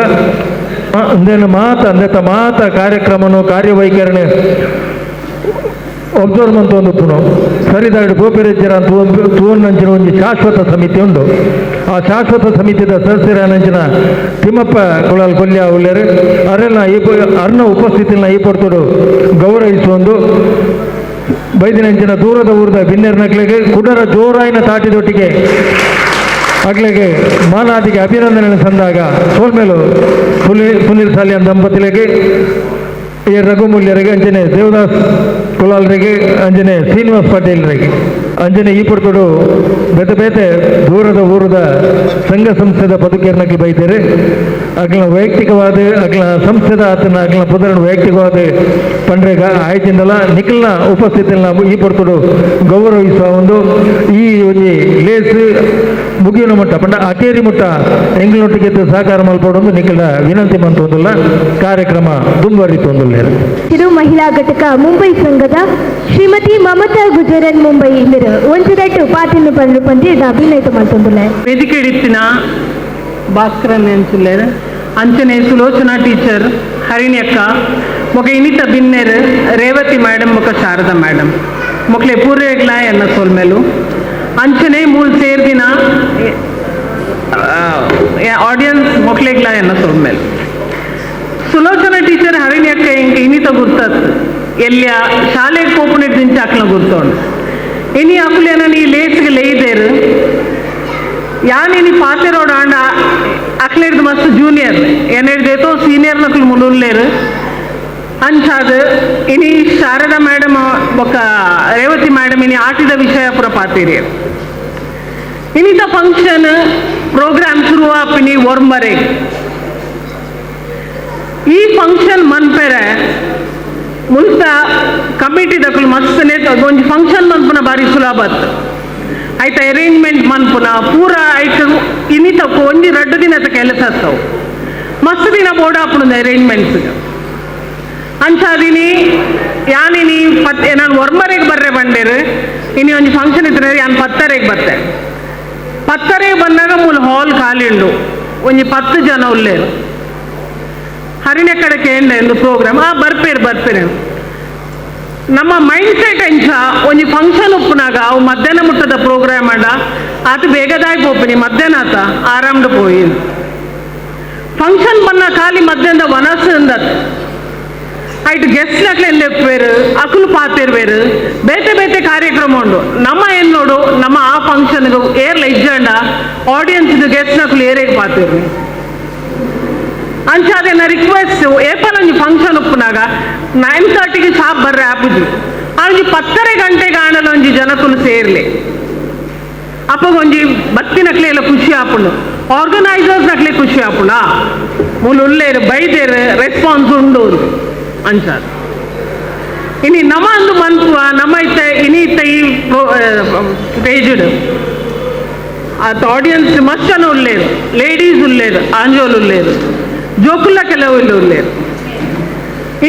ಅಂದೇನು ಮಾತ ಅಂದೆತ ಮಾತ ಕಾರ್ಯಕ್ರಮನು ಕಾರ್ಯವೈಖರಣೆ ಒಬ್ಸರ್ವ್ ಅಂತ ಒಂದು ಪುಣ ಸರಿದಾಡಿ ಗೋಪಿರಜ್ಜರ ಅಂತ ತೂವನ್ನಂಚಿನ ಒಂದು ಶಾಶ್ವತ ಸಮಿತಿ ಉಂಟು. ಆ ಶಾಶ್ವತ ಸಮಿತಿಯ ಸದಸ್ಯರ ತಿಮ್ಮಪ್ಪ ಕುಳಾಲ್ ಕೊಲ್ಯ ಉಳ್ಳೇರು ಅರೆಲ್ಲ ಈ ಅರ್ಣ ಉಪಸ್ಥಿತಿನ ಈ ಪೊರ್ತುಡು ಗೌರವಿಸುವಂದು ಬೈದಿನಂಚಿನ ದೂರದ ಊರದ ಬಿನ್ನೆರ್ನಕ್ಲೆಗೆ ಕುಡರ ಜೋರಾಯಿನ ತಾಟಿದೊಟ್ಟಿಗೆ ಅಗ್ಲೆಗೆ ಮಾನಾದಿಗೆ ಅಭಿನಂದನೆ ಸಂದಾಗ ಸೋಲ್ಮೇಲು ಸುನೀಲ್ ಸಾಲಿಯನ್ ದಂಪತಿಲೆಗೆ, ಎ ರಘುಮೂಲ್ಯರಿಗೆ, ಅಂಜನೆ ದೇವದಾಸ್ ಕುಲಾಲ್ರಿಗೆ, ಅಂಜನೆ ಶ್ರೀನಿವಾಸ್ ಪಾಟೀಲ್ರಿಗೆ, ಅಂಜನೆ ಈ ಪುರ್ತುಡು ಬೇತೆ ಬೇತೆ ದೂರದ ಊರದ ಸಂಘ ಸಂಸ್ಥೆದ ಪದುಕೇರ್ನಕ್ಕೆ ಬೈತಾರೆ. ಅಗ್ಲ ವೈಯಕ್ತಿಕವಾದ ಅಗ್ಲ ಸಂಸ್ಥೆದ ಆತನ ಅಗ್ಲ ಪುದರನ ವೈಯಕ್ತಿಕವಾದ ಪಂಡ್ರೆಗ ಆಯ್ತಿಂದಲ ನಿಖಲ್ನ ಉಪಸ್ಥಿತಿನ ಈ ಪುರ್ತುಡು ಗೌರವಿಸುವ ಒಂದು ಈ ಒಂಜಿ ಲೇಸ್ ಮುಗಿಯುವ ಮಟ್ಟ ಪಂಡ ಅಕೇರಿ ಮುಟ್ಟ ಎಂಗ್ಲೊಟ್ಟಿಗೆ ಸಹಕಾರ ಮಲ್ಪಡೊಂದು ನಿಖಲ ವಿನಂತಿ ಮಂತೊಂದುಲ್ಲ ಕಾರ್ಯಕ್ರಮ ದುಂಬರಿತೊಂದುಲ್ಲ. ತಿರು ಮಹಿಳಾ ಘಟಕ ಮುಂಬೈ ಸಂಘದ ಶ್ರೀಮತಿ ಮಮತಾ ಗುಜರನ್ ಮುಂಬೈ ಇಂದಿರು ಒಂಜುದಟ್ಟು ಪಾತಿನ ಪಂಡು ಪಂಜಿ ಅಭಿನಯ ಮಾಡ್ತೊಂದುಲ್ಲ. ವೇದಿಕೆ ಇಡಿತ್ತಿನ ಭಾಸ್ಕರನ್ ಎನ್ಸುಲ್ಲೇರ್ ಅಂಚನೆ ಸುಲೋಚನಾ ಟೀಚರ್ ಹರಿಣ್ಯಕ್ಕ ಮೊಕ ಇನಿತ ಬಿನ್ನೆರ್ ರೇವತಿ ಮೇಡಮ್ ಮೊಕ ಶಾರದಾ ಮೇಡಮ್ ಮೊಕ್ಲೆ ಪೂರ್ವೇಗ್ಲ ಎನ್ನ ಸೋಲ್ಮೇಲು ಅಂಚನೆ ಮೂಲ್ ಸೇರ್ದಿನ ಆಡಿಯನ್ಸ್ ಮೊಕ್ಲೆಗ್ಲ ಎನ್ನ ಸೋಲ್ಮೇಲು. ಸುಲೋಚನಾ ಟೀಚರ್ ಹರಿಣ್ಯಕ್ಕ ಇಂಕ ಇನಿತ ಗುರ್ತತ್ ಎಲ್ಲಿಯ ಶಾಲೆಗೆ ಪೋಪುನಿಟ್ ದಿಂಚ ಅಕ್ಲ ಗುರ್ತೋಂಡು ಇನಿ ಅಕುಲೇನ ನೀ ಲೇಸ್ಗೆ ಲೇಯ್ದೇರು ಯಾನಿನಿ ಪಾತೆರೋಡ ಆಂಡ ಅಕ್ಲೇರ್ದು ಮಸ್ತ್ ಜೂನಿಯರ್ ಏನೇಳ್ದೇತೋ ಸೀನಿಯರ್ ನಕ್ಲು ಮುಲುಲ್ಲೇರು ಅಂಚಾದ ಇನಿ ಶಾರದಾ ಮೇಡಮ್ ಬೊಕ್ಕ ರೇವತಿ ಮೇಡಮ್ ಇನಿ ಆಟಿದ ವಿಷಯ ಪುರ ಪಾತೇರಿ. ಇನ್ನಿತ ಫಂಕ್ಷನ್ ಪ್ರೋಗ್ರಾಮ್ ಶುರು ಆಪಿನಿ ಒರ್ಮರೆ ಈ ಫಂಕ್ಷನ್ ಮನ್ಪೆರೆ ಮುಲ್ತ ಕಮಿಟಿ ದಕುಲು ಮಸ್ತನೇ ಒಂಜಿ ಫಂಕ್ಷನ್ ಮನ್ಪುನ ಬಾರಿ ಸುಲಭತ್ ಆಯ್ತ ಅರೇಂಜ್ಮೆಂಟ್ ಮನ್ಪುನ ಪೂರ ಆಯ್ತು ಇನ್ನಿತ ಒಂಜಿ ರಡ್ಡು ದಿನದ ಕೆಲಸ ಆಗ್ತಾವು ಮಸ್ತ್ ದಿನ ಬೋರ್ಡ್ ಆಪುನ ಅರೇಂಜ್ಮೆಂಟ್ಸ್ ಅಂಚಾದಿನಿ ಯಾನಿನಿ ಪತ್ ನಾನು ಒರ್ಮರೆಗೆ ಬರ್ರೆ ಬಂಡೇರು ಇನಿ ಒಂಜಿ ಫಂಕ್ಷನ್ ಇತ್ತು ಯಾನ್ ಪತ್ತರೆಗೆ ಬರ್ತೆ. ಪತ್ತರೆಗೆ ಬಂದಾಗ ಮೂಲ ಹಾಲ್ ಖಾಲಿ ಉಂಡು ಒಂಜಿ 10 ಜನ ಉಲ್ಲೇರು ಹರಿಣೆ ಕಡೆ ಕೇಂದ್ರ ಎಂದು ಪ್ರೋಗ್ರಾಮ್ ಆ ಬರ್ಪೇರು ಬರ್ಪೇರು. ನಮ್ಮ ಮೈಂಡ್ ಸೆಟ್ ಎಂಚ ಒಂಜಿ ಫಂಕ್ಷನ್ ಉಪ್ಪುನಾಗ ಅವು ಮಧ್ಯಾಹ್ನ ಮುಟ್ಟದ ಪ್ರೋಗ್ರಾಮ್ ಅಡ ಆತ ಬೇಗದಾಯ್ ಪೋಪಿನಿ ಮಧ್ಯಾಹ್ನ ಆತ ಆರಾಮ್ಡ್ ಪೋಯಿ ಫಂಕ್ಷನ್ ಬನ್ನ ಖಾಲಿ ಮಧ್ಯಾಹ್ನದ ವನಸ್ಸು ಅಂದತ್ ಐಟ್ ಗೆಸ್ಟ್ ನಕ್ಲೆ ಲೆಪ್ಪೇರು ಅಕುಲು ಪಾತಿರ್ವೇರು ಬೇತೆ ಬೇತೆ ಕಾರ್ಯಕ್ರಮ ಉಂಡು. ನಮ್ಮ ಏನ್ ನೋಡು ನಮ್ಮ ಆ ಫಂಕ್ಷನ್ ಏರ್ಲ ಇಜ್ಜಂಡ ಆಡಿಯನ್ಸ್ ಗೆಸ್ಟ್ ನಕುಲು ಏರೇಗೆ ಪಾತಿರ್ವಿ. ಅಂಚಾದೇನ ರಿಕ್ವೆಸ್ಟ್ ಏಪಲ್ ಒಂಜಿ ಫಂಕ್ಷನ್ ಉಪ್ಪುನಾಗ 9:30ಗೆ ಶಾಪ್ ಬರ್ರೆ ಆಪುಜಿ ಆಂಜಿ 10:30 ಗಂಟೆಗೆ ಆಣಲ ಒಂಜಿ ಜನಕುಲು ಸೇರ್ಲಿ. ಅಪ್ಪಗೊಂಜಿ ಬತ್ತಿನಕ್ಲೆ ಖುಷಿ ಆಪುಂಡು, ಆರ್ಗನೈಸರ್ಸ್ ನಕ್ಲೆ ಖುಷಿ ಆಪುಂಡ, ಮೂಲು ಉಲ್ಲೇರು ಬೈದೇರು ರೆಸ್ಪಾನ್ಸ್ ಉಂಡು ಅಂಚ. ಇನಿ ನಮ ಅಂದು ಮನ್ಪುವ ನಮ್ಮ ಇತ್ತ ಇನಿ ಇತ್ತ ಈ ಪೇಜ್ಡ್ ಆತ ಆಡಿಯನ್ಸ್ ಮಸ್ತ್ ಜನ ಉಲ್ಲೇರು, ಲೇಡೀಸ್ ಉಲ್ಲೇರು, ಆಂಜೋಲ್ ಉಲ್ಲೇರು, ಜೋಕುಲ್ಲ ಕೆಲವು ಇಲ್ಲ ಉಲ್ಲೇರು.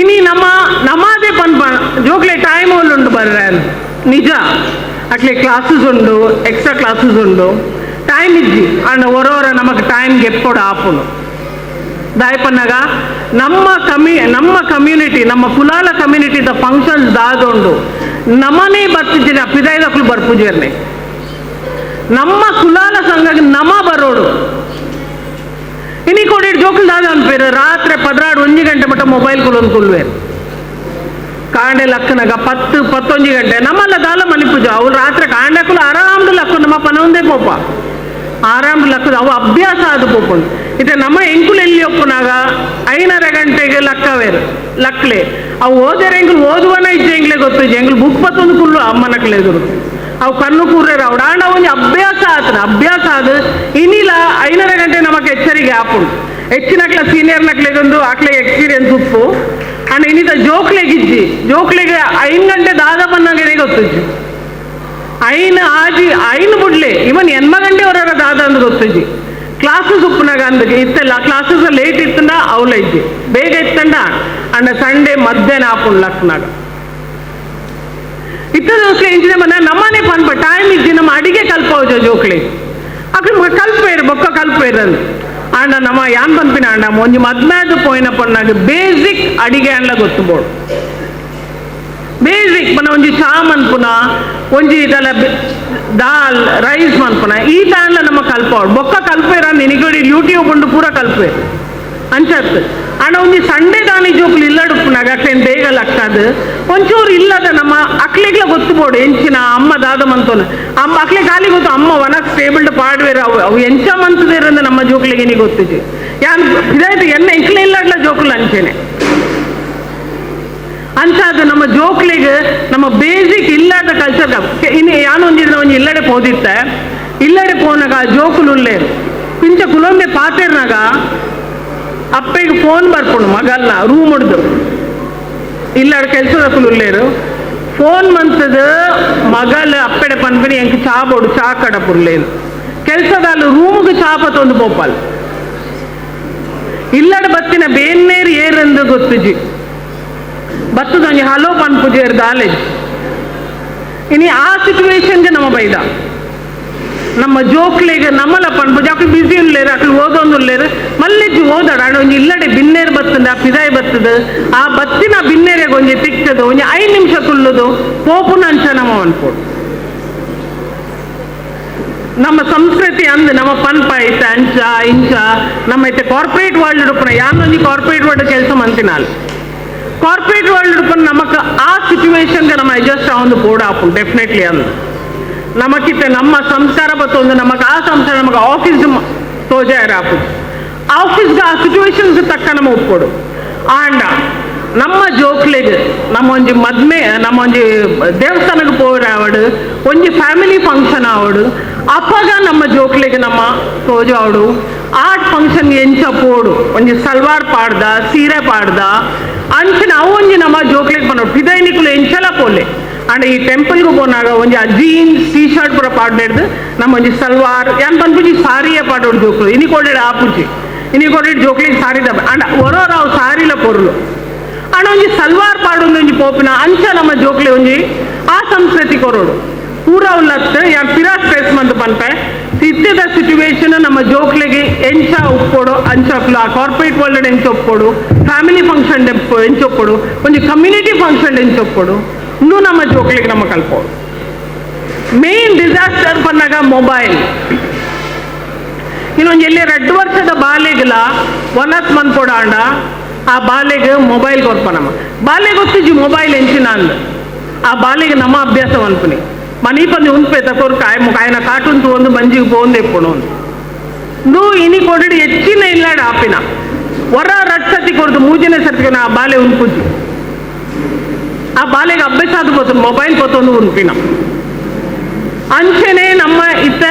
ಇನಿ ನಮ್ಮ ನಮಾದೇ ಪನ್ಪ ಜೋಕ್ಲೆ ಟೈಮ್ ಉಂಡು ಬರ್ರೆ ನಿಜ, ಅಟ್ಲೆ ಕ್ಲಾಸಸ್ ಉಂಡು, ಎಕ್ಸ್ಟ್ರಾ ಕ್ಲಾಸಸ್ ಉಂಡು, ಟೈಮ್ ಇಜ್ಜಿ ಅಂಡ್ ಒರೋರ ನಮಕ್ ಟೈಮ್ ಗೆಪ್ಪೊಡು ಆಪುಂಡು. ದಾಯಪನ್ನಗ ನಮ್ಮ ನಮ್ಮ ಕಮ್ಯುನಿಟಿ, ನಮ್ಮ ಕುಲಾಲ ಕಮ್ಯುನಿಟಿದ ಫಂಕ್ಷನ್ಸ್ ದಾದೊಂಡು ನಮನೇ ಬರ್ತಿದ್ದೀನಿ ಪಿದಾಯ್ದಕ್ಲು ಬರ್ಪುಜೇರ್ನೆ, ನಮ್ಮ ಕುಲಾಲ ಸಂಘಕ್ಕೆ ನಮ ಬರೋಡು. ಇನಿ ಕೊಡಿ ಜೋಕುಲ್ ದಾದ ಅನ್ಪೇರು ರಾತ್ರಿ 12 1 ಗಂಟೆ ಮಟ್ಟ ಮೊಬೈಲ್ ಕುಲೊಂದು ಕುಲ್ವೇರು, ಕಾಂಡೆ ಲಕ್ಕನಾಗ 10 11 ಗಂಟೆ ನಮ್ಮಲ್ಲ ದಾಲ ಮನಿಪೂಜ ಅವ್ರು ರಾತ್ರಿ ಕಾಂಡೆಕುಲು ಆರಾಮ್ದು ಲಕ್ಕು ನಮ್ಮ ಪನೊಂದೇ ಪೋಪ ಆರಾಮ್ ಲಕ್ಕದ ಅವು ಅಭ್ಯಾಸ ಅದು ಪೋಪುಂಡು. ಇತ್ತೆ ನಮ್ಮ ಎಂಕುಲು ಎಲ್ಲಿ ಒಪ್ಪುನಾಗ 5:30 ಗಂಟೆಗೆ ಲಕ್ಕವೇರು ಲಕ್ಲೆ ಅವು ಓದರೆ ಎಂಕುಲು ಓದುವನ ಇಜ್ಜೆ ಎಂಗ್ಲೆ ಗೊತ್ತು ಎಂಗ್ಲು ಬುಕ್ ಪತ್ತೊಂದು ಕುಲ್ಲು ಅಮ್ಮನಕ್ಲೆ ಎದುರು ಅವು ಕಣ್ಣು ಕೂರ್ರೇರು ಅವು ಆಂಡ ಒಂಜಿ ಅಭ್ಯಾಸ ಆತನ ಅಭ್ಯಾಸ ಅದು ಇನಿಲ 5:30 ಗಂಟೆ ನಮಕ್ ಎಚ್ಚರಿಗೆ ಆಪುಂಡು. ಹೆಚ್ಚಿನಕ್ಲ ಸೀನಿಯರ್ ನಕ್ಲೆಗೊಂದು ಆಕ್ಲೆ ಎಕ್ಸ್ಪೀರಿಯನ್ಸ್ ಉಪ್ಪು ಅಂಡ್ ಇನ್ನಿತ ಜೋಕ್ಲೆಗಿಜ್ಜಿ ಜೋಕ್ಲೆಗೆ 5 ಗಂಟೆ ದಾದ ಬನ್ನಾಗೇನೆ ಗೊತ್ತುಜ್ಜಿ, ಐನ್ ಆಜಿ ಐನ್ ಬುಡ್ಲೆ ಇವನ್ ಎನ್ಮ ಗಂಟೆ ಅವರ ದಾದ ಅಂದ್ ಗೊತ್ತುಜ್ಜಿ. ಕ್ಲಾಸಸ್ ಉಪ್ಪುನಾಗ ಅಂದಕ್ಕೆ ಇತ್ತೆಲ್ಲ ಕ್ಲಾಸಸ್ ಲೇಟ್ ಇತ್ತಂಡ ಅವಲ ಇಜ್ಜಿ ಬೇಗ ಇತ್ತಂಡ ಅಂಡ ಸಂಡೇ ಮಧ್ಯಾಹ್ನ ಆಪುಂಡು ಲಕ್ನಾಗ. ಇತ್ತ ಜೋಕ್ಲೆ ಇಂಚಿನ ಮನ ನಮ್ಮನೆ ಪನ್ಪ ಟೈಮ್ ಇಜ್ಜಿ ನಮ್ಮ ಅಡಿಗೆ ಕಲ್ಪೌಜ ಜೋಕ್ಲೆ ಅక్కడ ಕಲ್ಪೇರು ಬೊಕ್ಕ ಕಲ್ಪೇರು ಅಂದ್ ಆಂಡ ನಮ್ಮ ಯಾನ್ ಪನ್ಪಿನ ಅಂಡ ಒಂಜಿ ಮದ್ಮ್ಯಾದ ಪೋಯಿನ ಪನ್ನಾಗ ಬೇಸಿಕ್ ಅಡಿಗೆ ಅಂಡ್ಲ ಗೊತ್ತು ಬೋಡು. ಬೇಸಿಕ್ ಮನ ಒಂಜಿ ಚಾ ಮನ್ಪುನ ಒಂಜಿ ಇದೆಲ್ಲ ದಾಲ್ ರೈಸ್ ಮನ್ಪುನ ಈ ತಾಂಡ್ಲ ನಮ್ಮ ಕಲ್ಪವಳು ಬೊಕ್ಕ ಕಲ್ಪೇರ ನಿನಗಡಿ ಯೂಟ್ಯೂಬ್ ಉಂಡು ಪೂರ ಕಲ್ಪೇರು ಅಂಚತ್ತು. ಅಂಡ ಒಂಜಿ ಸಂಡೆ ದಾನಿ ಜೋಕುಲು ಇಲ್ಲಡುಪ್ಪುನಾಗ ಅಕ್ಲೇನ್ ಬೇಗ ಲಕ್ಕದು ಒಂಚೂರು ಇಲ್ಲದ ನಮ್ಮ ಅಕ್ಲೆಗ್ಲ ಗೊತ್ತು ಬೋಡು ಎಂಚಿನ ಅಮ್ಮ ದಾದ ಮಂತೋನ ಅಮ್ಮ ಅಕ್ಲೆ ಖಾಲಿ ಗೊತ್ತು ಅಮ್ಮ ವನಸ್ ಟೇಬಲ್ಡ್ ಪಾಡ್ವೇರು ಅವು ಅವು ಎಂಚ ಮಂತದೇರಂದ ನಮ್ಮ ಜೋಕ್ಲಿಗೆ ನೀ ಗೊತ್ತಿಜಿ ಯಾನ್ ಇದಾಯ್ತು ಎನ್ನ ಎಂಕ್ಲೆ ಇಲ್ಲಡ್ಲ ಜೋಕುಲು ಅಂಚೇನೆ ಅಂಚಾದ ನಮ್ಮ ಜೋಕ್ಲಿಗೆ ನಮ್ಮ ಬೇಸಿಕ್ ಇಲ್ಲದ ಕಲ್ಚರ್. ಇನ್ನು ಯಾನೊಂದಿನ ಒಂಜಿ ಇಲ್ಲಡೆ ಪೋದಿತ್ತೆ ಇಲ್ಲಡೆ ಪೋನಾಗ ಜೋಕುಲು ಉಲ್ಲೇರು ಪಿಂಚ ಕುಲೊಂದೆ ಪಾತೇರ್ನಾಗ ಅಪ್ಪೆಗೆ ಫೋನ್ ಬರ್ಪುಂಡು ಮಗಲ್ನ ರೂಮ್ ಹೊಡ್ದು ಇಲ್ಲಡೆ ಕೆಲಸದ ಕುಲುಲ್ಲೇರು ಫೋನ್ ಮಂತದ ಮಗಲ್ ಅಪ್ಪೆಡೆ ಪನ್ಪಿನಿ ಎಂಕ್ ಚಾ ಬೋಡು ಚಾ ಕಡಪುರ್ಲೇನು ಕೆಲಸದಲ್ಲಿ ರೂಮ್ಗೆ ಚಾ ಪತ್ತೊಂದು ಪೋಪಾಲ್ ಇಲ್ಲಡೆ ಬತ್ತಿನ ಬೇನ್ನೇರು ಏರೆಂದು ಗೊತ್ತುಜಿ ಬತ್ತದ ಒಂಜಿ ಹಲೋ ಪನ್ಪುಜೇರ್ ದಾಲೇಜ್. ಇನಿ ಆ ಸಿಚುವೇಶನ್ಗೆ ನಮ್ಮ ಬೈದ ನಮ್ಮ ಜೋಕ್ಲೆಗೆ ನಮ್ಮಲ ಪನ್ಪುಜಿ ಅಕ್ಲು ಬಿಸಿ ಉಲ್ಲೇರು ಅಕ್ಲು ಓದೊಂದು ಉಲ್ಲೇರು ಮಲ್ಲೆಜ್ಜಿ ಓದಾಡ ಅಂಡ ಒಂಜಿ ಇಲ್ಲಡೆ ಬಿನ್ನೇರು ಬತ್ತದ ಪಿದಾಯಿ ಬತ್ತದ ಆ ಬತ್ತಿನ ಬಿನ್ನೇರಿಗೆ ಒಂಜಿ ತಿಕ್ತದ ಒಂಜಿ 5 ನಿಮಿಷ ಕುಲ್ಲುದು ಪೋಪುನ ಅಂಚ ನಮ್ಮ ಅನ್ಪೋಡು. ನಮ್ಮ ಸಂಸ್ಕೃತಿ ಅಂದ್ ನಮ್ಮ ಪನ್ಪ ಐತೆ ಅಂಚ ಇಂಚ ನಮ್ಮ ಐತೆ ಕಾರ್ಪೊರೇಟ್ ವರ್ಲ್ಡ್ ಉಪ್ಪುನ ಯಾನೊಂಜಿ ಕಾರ್ಪೊರೇಟ್ ವರ್ಲ್ಡ್ ಕೆಲಸ ಮಂತಿನಾಲ್ ಕಾರ್ಪೊರೇಟ್ ವರ್ಲ್ಡ್ ಉಪ್ಪುನ ನಮಕ್ ಆ ಸಿಚುವೇಶನ್ಗೆ ನಮ್ಮ ಅಡ್ಜಸ್ಟ್ ಆವೊಂದು ಬೋರ್ಡ್ ಆಪುಂಡು ಡೆಫಿನೆಟ್ಲಿ ಅಂದ್. ನಮಕಿತ್ತೆ ನಮ್ಮ ಸಂಸ್ಕಾರ ಬತ್ತೊಂದು ನಮಕ್ ಆ ಸಂಸ್ಕಾರ ನಮಕ್ ಆಫೀಸ್ ತೋಜಾಯರ ಆಪುಂಡು ಆಫೀಸ್ಗೆ ಆ ಸಿಚುವೇಶನ್ಸ್ ತಕ್ಕ ನಮ್ಮ ಒಪ್ಪೋಡು. ಆಂಡ ನಮ್ಮ ಜೋಕ್ಲೆಗ್ ನಮ್ಮ ಒಂಜಿ ಮದ್ಮೆ ನಮ್ಮ ಒಂಜಿ ದೇವಸ್ಥಾನಕ್ಕೆ ಪೋರ ಆವಡು ಒಂಜಿ ಫ್ಯಾಮಿಲಿ ಫಂಕ್ಷನ್ ಆವಡು ಅಪ್ಪಗ ನಮ್ಮ ಜೋಕ್ಲೆಗ್ ನಮ್ಮ ತೋಜಾವಡು ಆರ್ಟ್ ಫಂಕ್ಷನ್ ಎಂಚ ಪೋಡು ಒಂಜಿ ಸಲ್ವಾರ್ ಪಾಡ್ದ ಸೀರೆ ಪಾಡ್ದ ಅಂಚಿನ ಅವು ಒಂಜಿ ನಮ್ಮ ಜೋಕ್ಲೆಗ್ ಪನೋಡು ಪಿದೈನಿಕುಲು ಎಂಚಲ ಪೋಲೆ. ಅಂಡ್ ಈ ಟೆಂಪಲ್ಗೆ ಪೋನಾಗ ಒಂಜಿ ಆ jeans T shirt ಪೂರ ಪಾಡ್ದು ನಮ್ಮ ಒಂಜಿ ಸಲ್ವಾರ್ ಯಾನ್ ಪನ್ಪುಜಿ ಸಾರಿಯೇ ಪಾಡೋಡು ಜೋಕ್ಲು ಇನಿ ಕೊಡೇಡು ಆಪುಜಿ ಇನಿ ಕೊಡೇಡು ಜೋಕ್ಲಿಗೆ ಸಾರಿ ದಬ್ಬ ಅಂಡ್ ಒರೋರ ಅವು ಸಾರಿಲ ಪೊರ್ಲು ಅಂಡ್ ಒಂಜಿ ಸಲ್ವಾರ್ ಪಾಡೊಂದು ಒಂಜಿ ಪೋಪಿನ ಅಂಚ ನಮ್ಮ ಜೋಕ್ಲೆ ಒಂಜಿ ಆ ಸಂಸ್ಕೃತಿ ಕೊರೋಡು ಪೂರ ಉಲ್ಲತ್ತು ಯಾನ್ ಪಿರಾ ಸ್ಟ್ರೆಸ್ ಮಂತ್ ಪನ್ಪೆ ಇತ್ತೆದ ಸಿಚುವೇಶನ್ ನಮ್ಮ ಜೋಕ್ಲೆಗೆ ಎಂಚ ಒಪ್ಪೋಡು ಅಂಚ ಆ ಕಾರ್ಪೊರೇಟ್ ವರ್ಲ್ಡ್ ಎಂಚ ಒಪ್ಪೋಡು ಫ್ಯಾಮಿಲಿ ಫಂಕ್ಷನ್ ಎಂಚ ಒಪ್ಪೋಡು ಒಂಜಿ ಕಮ್ಯುನಿಟಿ ಫಂಕ್ಷನ್ ಎಂಚ ಒಪ್ಪೋಡು ಇನ್ನೂ ನಮ್ಮ ಜೋಕ್ಲೆಗೆ ನಮ್ಮ ಕಲ್ಪೋಡು. ಮೇನ್ ಡಿಸಾಸ್ಟರ್ ಪನ್ನಾಗ ಮೊಬೈಲ್. ಇನ್ನೊಂದು ಎಲ್ಲಿ 2 ವರ್ಷದ ಬಾಲೆಗಲ ವನಸ್ ಮನ್ಪೋಡ ಅಂಡ ಆ ಬಾಲೆಗೆ ಮೊಬೈಲ್ ಕೊರ್ಪ ನಮ್ಮ ಬಾಲೆ ಗೊತ್ತಿಜ್ಜಿ ಮೊಬೈಲ್ ಎಂಚಿನ ಅಂದ್ ಆ ಬಾಲೆಗೆ ನಮ್ಮ ಅಭ್ಯಾಸ ಅನ್ಪುನಿ ಮನಿ ಪಂದಿ ಉನ್ಪೆ ತಕೋರ್ ಕಾಯ ಕಾಯನ ಕಾರ್ಟೂನ್ ಒಂದು ಮಂಜಿಗೆ ಪೋಂದೆ ಪೋಣು ನೂ ಇನಿ ಕೊಡಿ ಹೆಚ್ಚಿನ ಇಲ್ಲಾಡ ಆಪಿನ ಹೊರ 2 ಸತಿ ಕೊಡ್ದು 3ನೇ ಸರ್ತಿ ಆ ಬಾಲೆ ಉನ್ಪುಜಿ ಆ ಬಾಲೆಗೆ ಅಭ್ಯಾಸ ಆದ ಪೋತು ಮೊಬೈಲ್ ಪೋತೊಂದು ಉನ್ಪಿನ. ಅಂಚೆನೆ ನಮ್ಮ ಇತ್ತ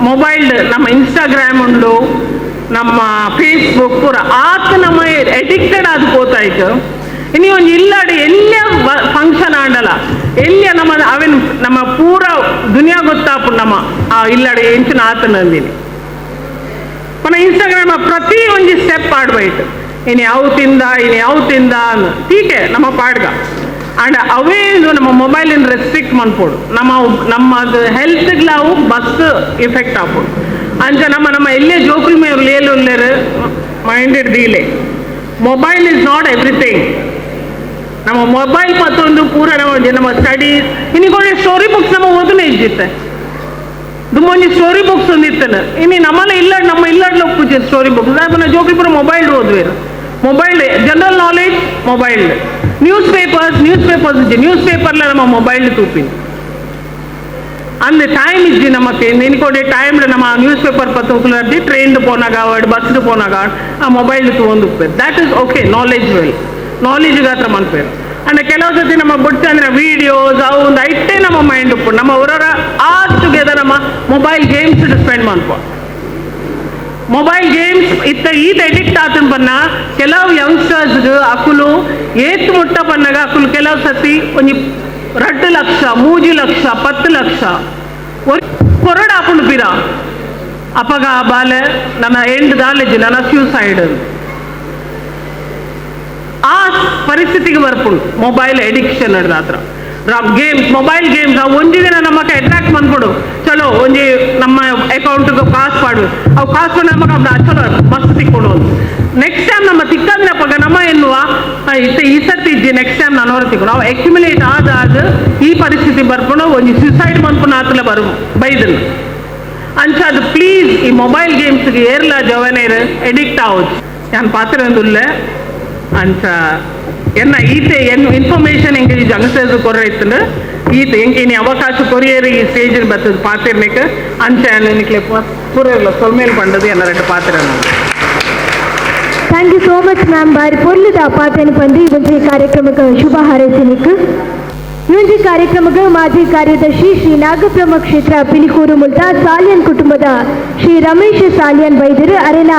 ಮೊಬೈಲ್ ನಮ್ಮ ಇನ್ಸ್ಟಾಗ್ರಾಮ್ ಉಂಡು, ನಮ್ಮ ಫೇಸ್ಬುಕ್ ಪೂರ ಆತ ನಮ್ಮ ಅಡಿಕ್ಟೆಡ್ ಆದ್ ಪೋತಾಯ್ತು. ಇನಿ ಒಂಜಿ ಇಲ್ಲಾಡು ಎಲ್ಲ ಫಂಕ್ಷನ್ ಆಂಡಲ ಎಲ್ಲಿಯ ನಮ್ಮ ಅವೇನ್ ನಮ್ಮ ಪೂರ ದುನಿಯಾ ಗೊತ್ತಾಪು ನಮ್ಮ ಆ ಇಲ್ಲಾಡು ಎಂಚಿನ ಆತನಂದಿನಿ. ಪುನಃ ಇನ್ಸ್ಟಾಗ್ರಾಮ್ ಪ್ರತಿ ಒಂಜಿ ಸ್ಟೆಪ್ ಆಡ್ಬೈಟ್ ಇನ್ನು ಯಾವ ತಿಂದ ಇನ್ನು ಯಾವ ತಿಂದ ಅಂದ್ ಟೀಕೆ ನಮ್ಮ ಪಾಡ್ಗ. ಅಂಡ್ ಅವೇ ನಮ್ಮ ಮೊಬೈಲ್ ರೆಸ್ಟ್ರಿಕ್ಟ್ ಮನ್ಪೋಡು ನಮ್ಮ ನಮ್ಮ ಹೆಲ್ತ್ಗ್ಲ ಅವು ಬಸ್ ಇಫೆಕ್ಟ್ ಆಪೋಡು. ಅಂಚ ನಮ್ಮ ನಮ್ಮ ಎಲ್ಲೇ ಜೋಕುಲ್ ಮೇವ್ರು ಲೇಲು ಉಲ್ಲೇರು ಮೈಂಡೆಡ್ ದೀಲೆ mobile is not everything. ನಮ್ಮ ಮೊಬೈಲ್ ಮತ್ತೊಂದು ಪೂರ ನಮ್ಮ ನಮ್ಮ ಸ್ಟಡೀಸ್ ಇನ್ನಿಗೊಂದು ಸ್ಟೋರಿ ಬುಕ್ಸ್ ನಮ್ಮ ಓದನೆ ಇಜ್ಜಿತ್ತೆ ದುಮ್ಮೊಂಜಿ ಸ್ಟೋರಿ ಬುಕ್ಸ್ ಒಂದಿತ್ತನ ಇನ್ನು ನಮ್ಮಲ್ಲ ಇಲ್ಲ ನಮ್ಮ ಇಲ್ಲಡ್ಲ ಒಪ್ಪುಜಿ ಸ್ಟೋರಿ ಬುಕ್ಸ್ ಪುನಃ ಜೋಕುಲು ಪೂರ ಮೊಬೈಲ್ ಓದುವೆರು. Mobile general knowledge mobile newspapers newspapers ಇಜ್ಜಿ ನ್ಯೂಸ್ ಪೇಪರ್ಲ ನಮ್ಮ ಮೊಬೈಲ್ ತೂಪಿನಿ ಅಂದ್ ಟೈಮ್ ಇಜ್ಜಿ ನಮಕ್ ನಿನ್ಕೊಡೆ ಟೈಮ್ ನಮ್ಮ ನ್ಯೂಸ್ ಪೇಪರ್ ಪತ್ತುಕುಲರ್ದಿ ಟ್ರೈನ್ ಪೋನಾಗ ಆವಡ್ ಬಸ್ ಪೋನಾಗ ಆ ಮೊಬೈಲ್ ತೂವೊಂದು that is okay knowledge well knowledge ಗಾತ್ರ ಮನ್ಪೇರು. ಅಂಡ್ ಕೆಲವು ಸತಿ ನಮ್ಮ ಬುಡ್ಚ ಅಂದ್ರೆ ವಿಡಿಯೋಸ್ ಅವು ಒಂದು ಐಟೇ ನಮ್ಮ ಮೈಂಡ್ ಉಪ್ಪು ನಮ್ಮ ಅವರವರ ಆಲ್ ಟುಗೆದರ್ ನಮ್ಮ mobile games spend ಮನ್ಪ. ಮೊಬೈಲ್ ಗೇಮ್ಸ್ ಇತ್ತ ಈತ ಎಡಿಕ್ಟ್ ಆತನ ಬನ್ನ ಕೆಲವು ಯಂಗ್ಸ್ಟರ್ಸ್ ಅಕುಲು ಏತ್ ಮುಟ್ಟ ಬನ್ನಾಗ ಅಕುಲು ಕೆಲವು ಸತಿ ಒಂಜಿ 2 ಲಕ್ಷ 3 ಲಕ್ಷ 10 ಲಕ್ಷ ಕೊರಡ ಆಪುಂಡು ಪಿರ ಅಪಗ ಆ ಬಾಲೆ ನನ್ನ ಎಂಡ್ ದಾಲೇಜ್ ನನ್ನ ಸ್ಯೂಸೈಡ್ ಆ ಪರಿಸ್ಥಿತಿಗೆ ಬರ್ಪುಂಡು ಮೊಬೈಲ್ ಎಡಿಕ್ಷನ್ ಹಿಡ್ದಾತ್ರ. Games mobile games ಅವು ಒಂಜಿ ದಿನ ನಮಕ್ ಅಟ್ರಾಕ್ಟ್ ಬಂದ್ಬಿಡು ಚಲೋ ಒಂಜಿ ನಮ್ಮ ಅಕೌಂಟ್ಗೆ ಕಾಸು ಪಾಡು ಅವು ಕಾಸು ನಮಕ್ ಚಲೋ ಮಸ್ತ್ ತಿಕ್ಕೊಂಡು ನೆಕ್ಸ್ಟ್ ಟೈಮ್ ನಮ್ಮ ತಿಕ್ಕಂದ್ರಪ್ಪಾಗ ನಮ್ಮ ಎನ್ನುವ ಇತ್ತ ಈ ಸರ್ತಿ ಇಜ್ಜಿ ನೆಕ್ಸ್ಟ್ ಟೈಮ್ ನಾನು ಹೊರ ತಿಕ್ಕೊಂಡು ಅವು ಅಕ್ಯುಮುಲೇಟ್ ಆದ ಆದ ಈ ಪರಿಸ್ಥಿತಿ ಬರ್ಕೊಂಡು ಒಂಜಿ ಸುಸೈಡ್ ಮನ್ಪುನ ಆತಲ ಬರು ಬೈದನ್. ಅಂಚ ಅದು ಪ್ಲೀಸ್ ಈ ಮೊಬೈಲ್ ಗೇಮ್ಸ್ಗೆ ಏರ್ಲ ಜವನೇರ್ ಎಡಿಕ್ಟ್ ಆವೊಚ್ಚು ನಾನು ಪಾತ್ರ ಅಂಚ ಎನ್ನ ಈತೆ ಎನ್ ಇನ್ಫಾರ್ಮೇಶನ್ ಎಂಗೆ ಯಂಗ್ಸ್ಟರ್ಸ್ ಕೊರ್ರ ಇತ್ತಂಡು ಈತ ಎಂಕೆ ಇನಿ ಅವಕಾಶ ಕೊರಿಯರ್ ಈ ಸ್ಟೇಜ್ ಬರ್ತದೆ ಪಾತಿರ್ನಿಕ್ ಅಂಚ ನಿಕ್ಲೆ ಪೂರ ಸೊಲ್ಮೇಲ್ ಪಂಡದು ಎನ್ನ ரெண்டு ಪಾತ್ರ. Thank you so much ma'am. ಬಾರಿ ಪೊರ್ಲುದ ಪಾತೆನ್ ಪಂದು ಈ ಒಂಜಿ ಕಾರ್ಯಕ್ರಮಕ್ಕೆ ಶುಭ ಹಾರೈಸಿನಿಕ್. ಈ ಒಂಜಿ ಕಾರ್ಯಕ್ರಮಕ್ಕೆ ಮಾಜಿ ಕಾರ್ಯದರ್ಶಿ ಶ್ರೀ ನಾಗಬ್ರಹ್ಮ ಕ್ಷೇತ್ರ ಪಿಲಿಕೂರು ಮುಲ್ತ ಸಾಲಿಯನ್ ಕುಟುಂಬದ ಶ್ರೀ ರಮೇಶ್ ಸಾಲಿಯನ್ ವೈದ್ಯರು ಅರೆನ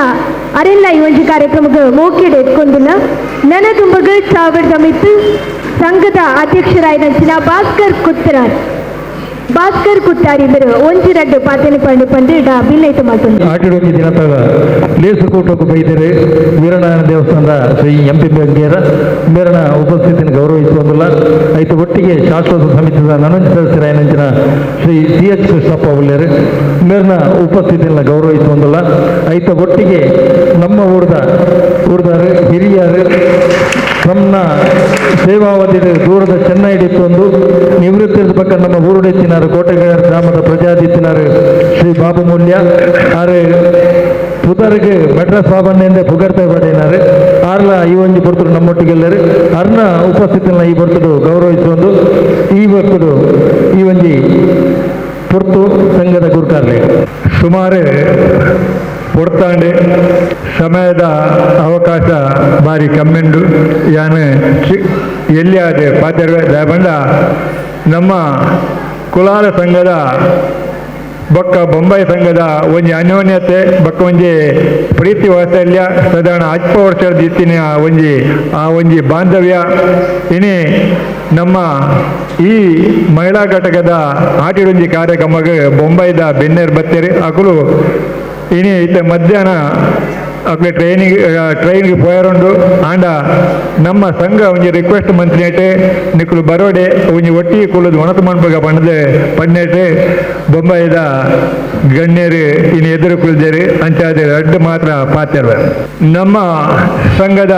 ಅರೆಲ್ಲ ಈ ಒಂಜಿ ಕಾರ್ಯಕ್ರಮಕ್ಕೆ ಮೋಕಿಡ್ ಎತ್ಕೊಂದಿಲ್ಲ. ನನದುಂಬಗ ಚಾವಡ್ದ ಮಿತ್ತು ಸಂಘದ ಅಧ್ಯಕ್ಷರಾಯಿನಂಚಿನ ಭಾಸ್ಕರ್ ಕುತ್ತರಾರ್ ಭಾಸ್ಕರ್ ಕುತ್ತಾರಿ ಇವರು ಒಂಜಿ ರಡ್ಡು ಪಾತೆನ್ ಪಂಡು ಪಂದು ಡಾ ಬಿಲ್ಲೈತು ಮಾತೊಂದು. ಆಟಿಡೊಂಜಿ ದಿನತಾಗ ಲೇಸು ಕೂಟಕ್ಕೆ ಬೈದರೆ ವೀರನಾರಾಯಣ ದೇವಸ್ಥಾನದ ಶ್ರೀ ಎಂ ಪಿ ಬಂಗೇರ ಮೇರನ ಉಪಸ್ಥಿತಿಯನ್ನು ಗೌರವಿಸುವುದಿಲ್ಲ. ಐತು ಒಟ್ಟಿಗೆ ಶಾಶ್ವತ ಸಮಿತಿಯ ನನೊಂಜಿ ಸದಸ್ಯರಾಯನಂಚಿನ ಶ್ರೀ ಸಿ ಎಚ್ ಕೃಷ್ಣಪ್ಪ ಉಲ್ಲೇರು ಮೇರನ ಉಪಸ್ಥಿತಿಯನ್ನು ಗೌರವಿಸುವುದಿಲ್ಲ. ಐತ ಒಟ್ಟಿಗೆ ನಮ್ಮ ಊರ್ದಾರು ಹಿರಿಯರು ನಮ್ಮ ಸೇವಾವಧಿ ದೂರದ ಚೆನ್ನೈ ಒಂದು ನಿವೃತ್ತಿ ಪಕ್ಕ ನಮ್ಮ ಊರುಡೆತ್ತಿನಾರು ಕೋಟೆಗಾರ ಗ್ರಾಮದ ಪ್ರಜಾದಿತ್ತಿನಾರು ಶ್ರೀ ಬಾಬು ಮೂಲ್ಯ ಆರು ಪುದರ್ಗೆ ಮೆಡ್ರಾಸ್ ಬಾಬಣ್ಣೆಂದೇ ಪುಗರ್ತೆ ಪಡೆಯಿನಾರು ಆರ್ಲ ಈ ಒಂಜಿ ಪೊರ್ತುಡು ನಮ್ಮೊಟ್ಟಿಗೆಲ್ಲರು ಅರ್ನ ಉಪಸ್ಥಿತಿನ ಈ ಪೊರ್ತುಡು ಗೌರವಿಸುವಂದು ಈ ಪೊರ್ತುಡು ಈ ಒಂಜಿ ಪೊರ್ತು ಸಂಘದ ಗುರುಕಾರ್ಲೆ. ಸುಮಾರು ಪೊರ್ತಾಂಡೆ ಸಮಯದ ಅವಕಾಶ ಬಾರಿ ಕಮ್ಮಿಂಡು ಯಾನು ಎಲ್ಲಿ ಆದ ಪಾತ್ರ ಬಂದ ನಮ್ಮ ಕುಲಾಲ ಸಂಘದ ಬೊಕ್ಕ ಬೊಂಬೈ ಸಂಘದ ಒಂಜಿ ಅನ್ಯೋನ್ಯತೆ ಬೊಕ್ಕ ಒಂಜಿ ಪ್ರೀತಿ ವಾತ್ಸಲ್ಯ ಸಾಧಾರಣ ಅಲ್ಪ ವರ್ಷದ ಇತ್ತಿನ ಒಂಜಿ ಆ ಒಂಜಿ ಬಾಂಧವ್ಯ ಇನಿ ನಮ್ಮ ಈ ಮಹಿಳಾ ಘಟಕದ ಆಟಿಡೊಂಜಿ ಕಾರ್ಯಕ್ರಮಕ್ಕೆ ಬೊಂಬೈದ ಬೆನ್ನೇರ್ ಬತ್ತೇರಿ ಅಕುಲು ಇನಿ ಇತ್ತೆ ಮಧ್ಯಾಹ್ನ ಅಕ್ಲೆ ಟ್ರೈನಿಗೆ ಪೋಯರುಂಡು. ಆಂಡ ನಮ್ಮ ಸಂಘ ಒಂಜಿ ರಿಕ್ವೆಸ್ಟ್ ಮಂತ್ರಿನೇಟೆ ನಿಕುಲು ಬರೋಡೆ ಒಂಜಿ ಒಟ್ಟಿಗೆ ಕುಲ್ಲದು ಒಣತು ಮನ್ಪಗ ಪಂಡದೆ ಪಣ್ಣೇಟೆ ಬೊಂಬೈದ ಗಣ್ಯರು ಇನ್ನು ಎದುರು ಕುಲ್ದೇರು ಅಂಚಾದ ರಡ್ಡು ಮಾತ್ರ ಪಾತೆರ್ವೆ. ನಮ್ಮ ಸಂಘದ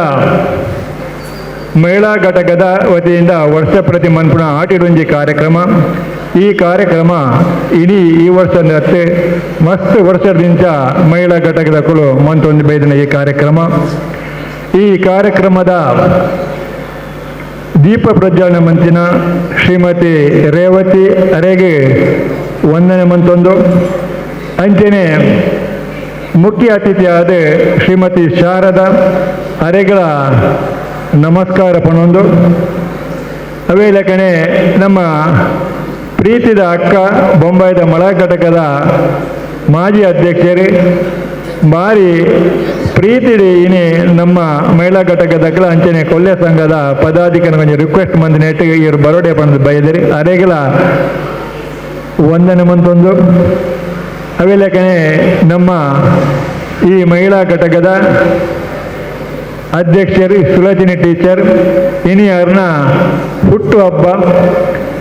ಮಹಿಳಾ ಘಟಕದ ವತಿಯಿಂದ ವರ್ಷ ಪ್ರತಿ ಮನ್ಪುಣ ಆಟಿಡೊಂಜಿ ಕಾರ್ಯಕ್ರಮ. ಈ ಕಾರ್ಯಕ್ರಮ ಇಡೀ ಈ ವರ್ಷ ಅತ್ತೆ ಮಸ್ತ್ ವರ್ಷದಿಂದ ಮಹಿಳಾ ಘಟಕದ ಕುಲು ಮಂತೊಂದು ಬೈದಿನ ಈ ಕಾರ್ಯಕ್ರಮ. ಈ ಕಾರ್ಯಕ್ರಮದ ದೀಪ ಪ್ರಜ್ವಲನೆ ಮಂತಿನ ಶ್ರೀಮತಿ ರೇವತಿ ಅರೆಗೆ ವಂದನೆ ಮಂತೊಂದು. ಅಂಚನೆ ಮುಖ್ಯ ಅತಿಥಿಯಾದ ಶ್ರೀಮತಿ ಶಾರದಾ ಅರೆಗಳ ನಮಸ್ಕಾರ ಪಣೊಂದು. ಅವೇ ಲೆಕ್ಕನೆ ನಮ್ಮ ಪ್ರೀತಿದ ಅಕ್ಕ ಬೊಂಬಾಯಿದ ಮಳ ಘಟಕದ ಮಾಜಿ ಅಧ್ಯಕ್ಷರು ಬಾರಿ ಪ್ರೀತಿಡಿ ಇನಿ ನಮ್ಮ ಮಹಿಳಾ ಘಟಕದ ಅಂಚನೆ ಕೊಲ್ಯ ಸಂಘದ ಪದಾಧಿಕಾರಿ ಒಂಜಿ ರಿಕ್ವೆಸ್ಟ್ ಮಂದಿ ನೆಟ್ಟಿಗೆ ಇವರು ಬರೋಡೆ ಬಂದು ಬೈದಿರಿ ಅರೆಗಲ ವಂದನೆ ಮಂತೊಂದು. ಅವೆಲ್ಲಕನೆ ನಮ್ಮ ಈ ಮಹಿಳಾ ಘಟಕದ ಅಧ್ಯಕ್ಷರು ಸುಲೋಚನಿ ಟೀಚರ್ ಇನಿ ಅವ್ರನ್ನ ಹುಟ್ಟುಹಬ್ಬ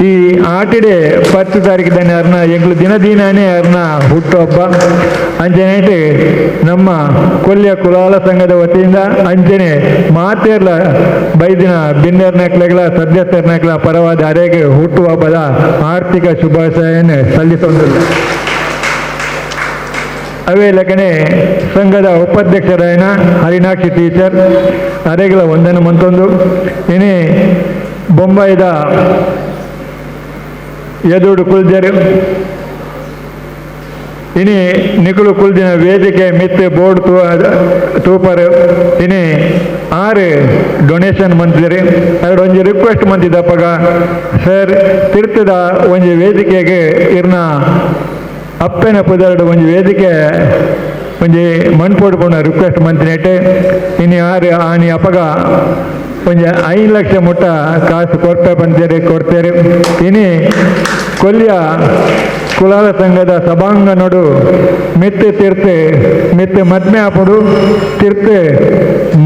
ಈ ಆಟಿಡೆ 10 ತಾರೀಕು ಅವ್ರನ್ನ ಎಂಗ್ಳು ದಿನ ದಿನಾನೇ ಅವ್ರನ್ನ ಹುಟ್ಟುಹಬ್ಬ. ಅಂಚನೆ ನಮ್ಮ ಕೊಲ್ಯ ಕುಲಾಲ ಸಂಘದ ವತಿಯಿಂದ ಅಂಚನೆ ಮಾತೇರ್ಲ ಬೈದಿನ ಬಿನ್ನೆರ್ನಕ್ಲೆಗಳ ಸದಸ್ಯರ್ನಕ್ಲ ಪರವಾದ ಅರೆಗೆ ಹುಟ್ಟುಹಬ್ಬದ ಆರ್ಥಿಕ ಶುಭಾಶಯವನ್ನು ಸಲ್ಲಿಸೊಂದಿಲ್ಲ. ಅವೇ ಲೆಕ್ಕನೆ ಸಂಘದ ಉಪಾಧ್ಯಕ್ಷರಾಯನ ಹರಿನಾಕ್ಷಿ ಟೀಚರ್ ಅರೆಗಳ ವಂದನೆ ಮಂತೊಂದು. ಇನಿ ಬೊಂಬಾಯಿದ ಎದುಡು ಕುಲ್ಜರು ಇನಿ ನಿಕುಲು ಕುಲ್ದಿನ ವೇದಿಕೆ ಮಿತ್ತೆ ಬೋರ್ಡ್ ತೂಪರು ಇನಿ 6 ಡೊನೇಷನ್ ಮಂತಿರಿ. ಎರಡು ಒಂಜಿ ರಿಕ್ವೆಸ್ಟ್ ಮಂತಿದ್ದಪ್ಪಗ ಸರ್ ತಿರ್ತದ ಒಂಜಿ ವೇದಿಕೆಗೆ ಇರ್ನ ಅಪ್ಪೆನ ಪುದರ್ಡು ಒಂಜಿ ವೇದಿಕೆ ಒಂಜಿ ಮಣ್ಪೋಡು ಪೋಣ ರಿಕ್ವೆಸ್ಟ್ ಮಂತಿನೆಟ್ಟೆ ಇನಿ 6 ಆನಿ ಅಪ್ಪಗ ಒಂಜಿ 5 ಲಕ್ಷ ಮುಟ್ಟ ಕಾಸು ಕೊರ್ಪೆ ಬಂತೀರಿ ಕೊಡ್ತೇರಿ. ಇನಿ ಕೊಲ್ಯ ಕುಲಾಲ ಸಂಘದ ಸಭಾಂಗಣಡು ಮಿತ್ತೆ ತೀರ್ತೆ ಮಿತ್ತೆ ಮದ್ಮೆ ಆಪುಡು ತೀರ್ತೆ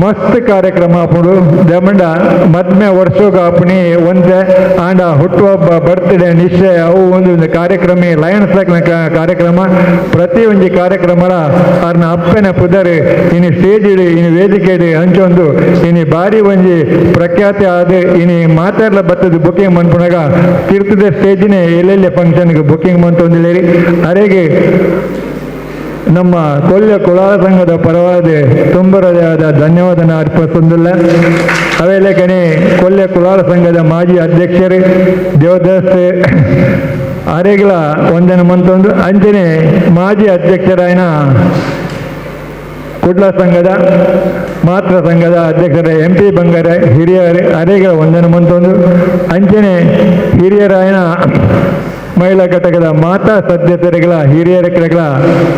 ಮಸ್ತ್ ಕಾರ್ಯಕ್ರಮ ಆಪುಡು ದಮಂಡ ಮದ್ಮೆ ವರ್ಷೋಗ ಆಪುಣಿ ಒಂದೆ ಆಂಡ ಹುಟ್ಟುಹಬ್ಬ ಬರ್ತ್ಡೇ ನಿಶ್ಚಯ ಅವು ಒಂದು ಒಂದು ಕಾರ್ಯಕ್ರಮ ಲಯನ್ಸ್ ಕಾರ್ಯಕ್ರಮ ಪ್ರತಿ ಒಂಜಿ ಕಾರ್ಯಕ್ರಮದ ಅವ್ರನ್ನ ಅಪ್ಪನ ಪುದರ್ ಇನಿ ಸ್ಟೇಜ್ ಇಡಿ ಇನಿ ವೇದಿಕೆ ಇಡಿ ಹಂಚೊಂದು ಇನಿ ಬಾರಿ ಒಂಜಿ ಪ್ರಖ್ಯಾತಿ ಆದ ಇನಿ ಮಾತಾಡ್ಲ ಬತ್ತದ ಬುಕಿಂಗ್ ಮನ್ಪುನಾಗ ತೀರ್ಥದ ಸ್ಟೇಜಿನೇ ಎಲ್ಲೆಲ್ಲಿ ಫಂಕ್ಷನ್ಗೆ ಬುಕಿಂಗ್ ಮಂತೊಂದಿಲ್ಲೇರಿ. ಅರೆಗೆ ನಮ್ಮ ಕೊಲ್ಯ ಕುಲಾಲ ಸಂಘದ ಪರವಾದ ತುಂಬ ಹೃದಯದ ಧನ್ಯವಾದನ ಅರ್ಪಿಸೊಂದಿಲ್ಲ. ಅವೆಲ್ಲ ಕಣೆ ಕೊಲ್ಯ ಕುಲಾಲ ಸಂಘದ ಮಾಜಿ ಅಧ್ಯಕ್ಷರು ದೇವದಾಸ್ ಅರೆಗಳ ವಂದನೆ ಮಂತೊಂದು. ಅಂಚನೆ ಮಾಜಿ ಅಧ್ಯಕ್ಷರಾಯನ ಕುಡ್ಲ ಸಂಘದ ಮಾತೃ ಸಂಘದ ಅಧ್ಯಕ್ಷರ ಎಂ ಪಿ ಬಂಗಾರ ಹಿರಿಯರ ಅರೆಗಳ ವಂದನೆ ಮಂತೊಂದು. ಅಂಚನೆ ಹಿರಿಯರಾಯನ ಮಹಿಳಾ ಘಟಕದ ಮಾತಾ ಸದಸ್ಯರುಗಳ ಹಿರಿಯರ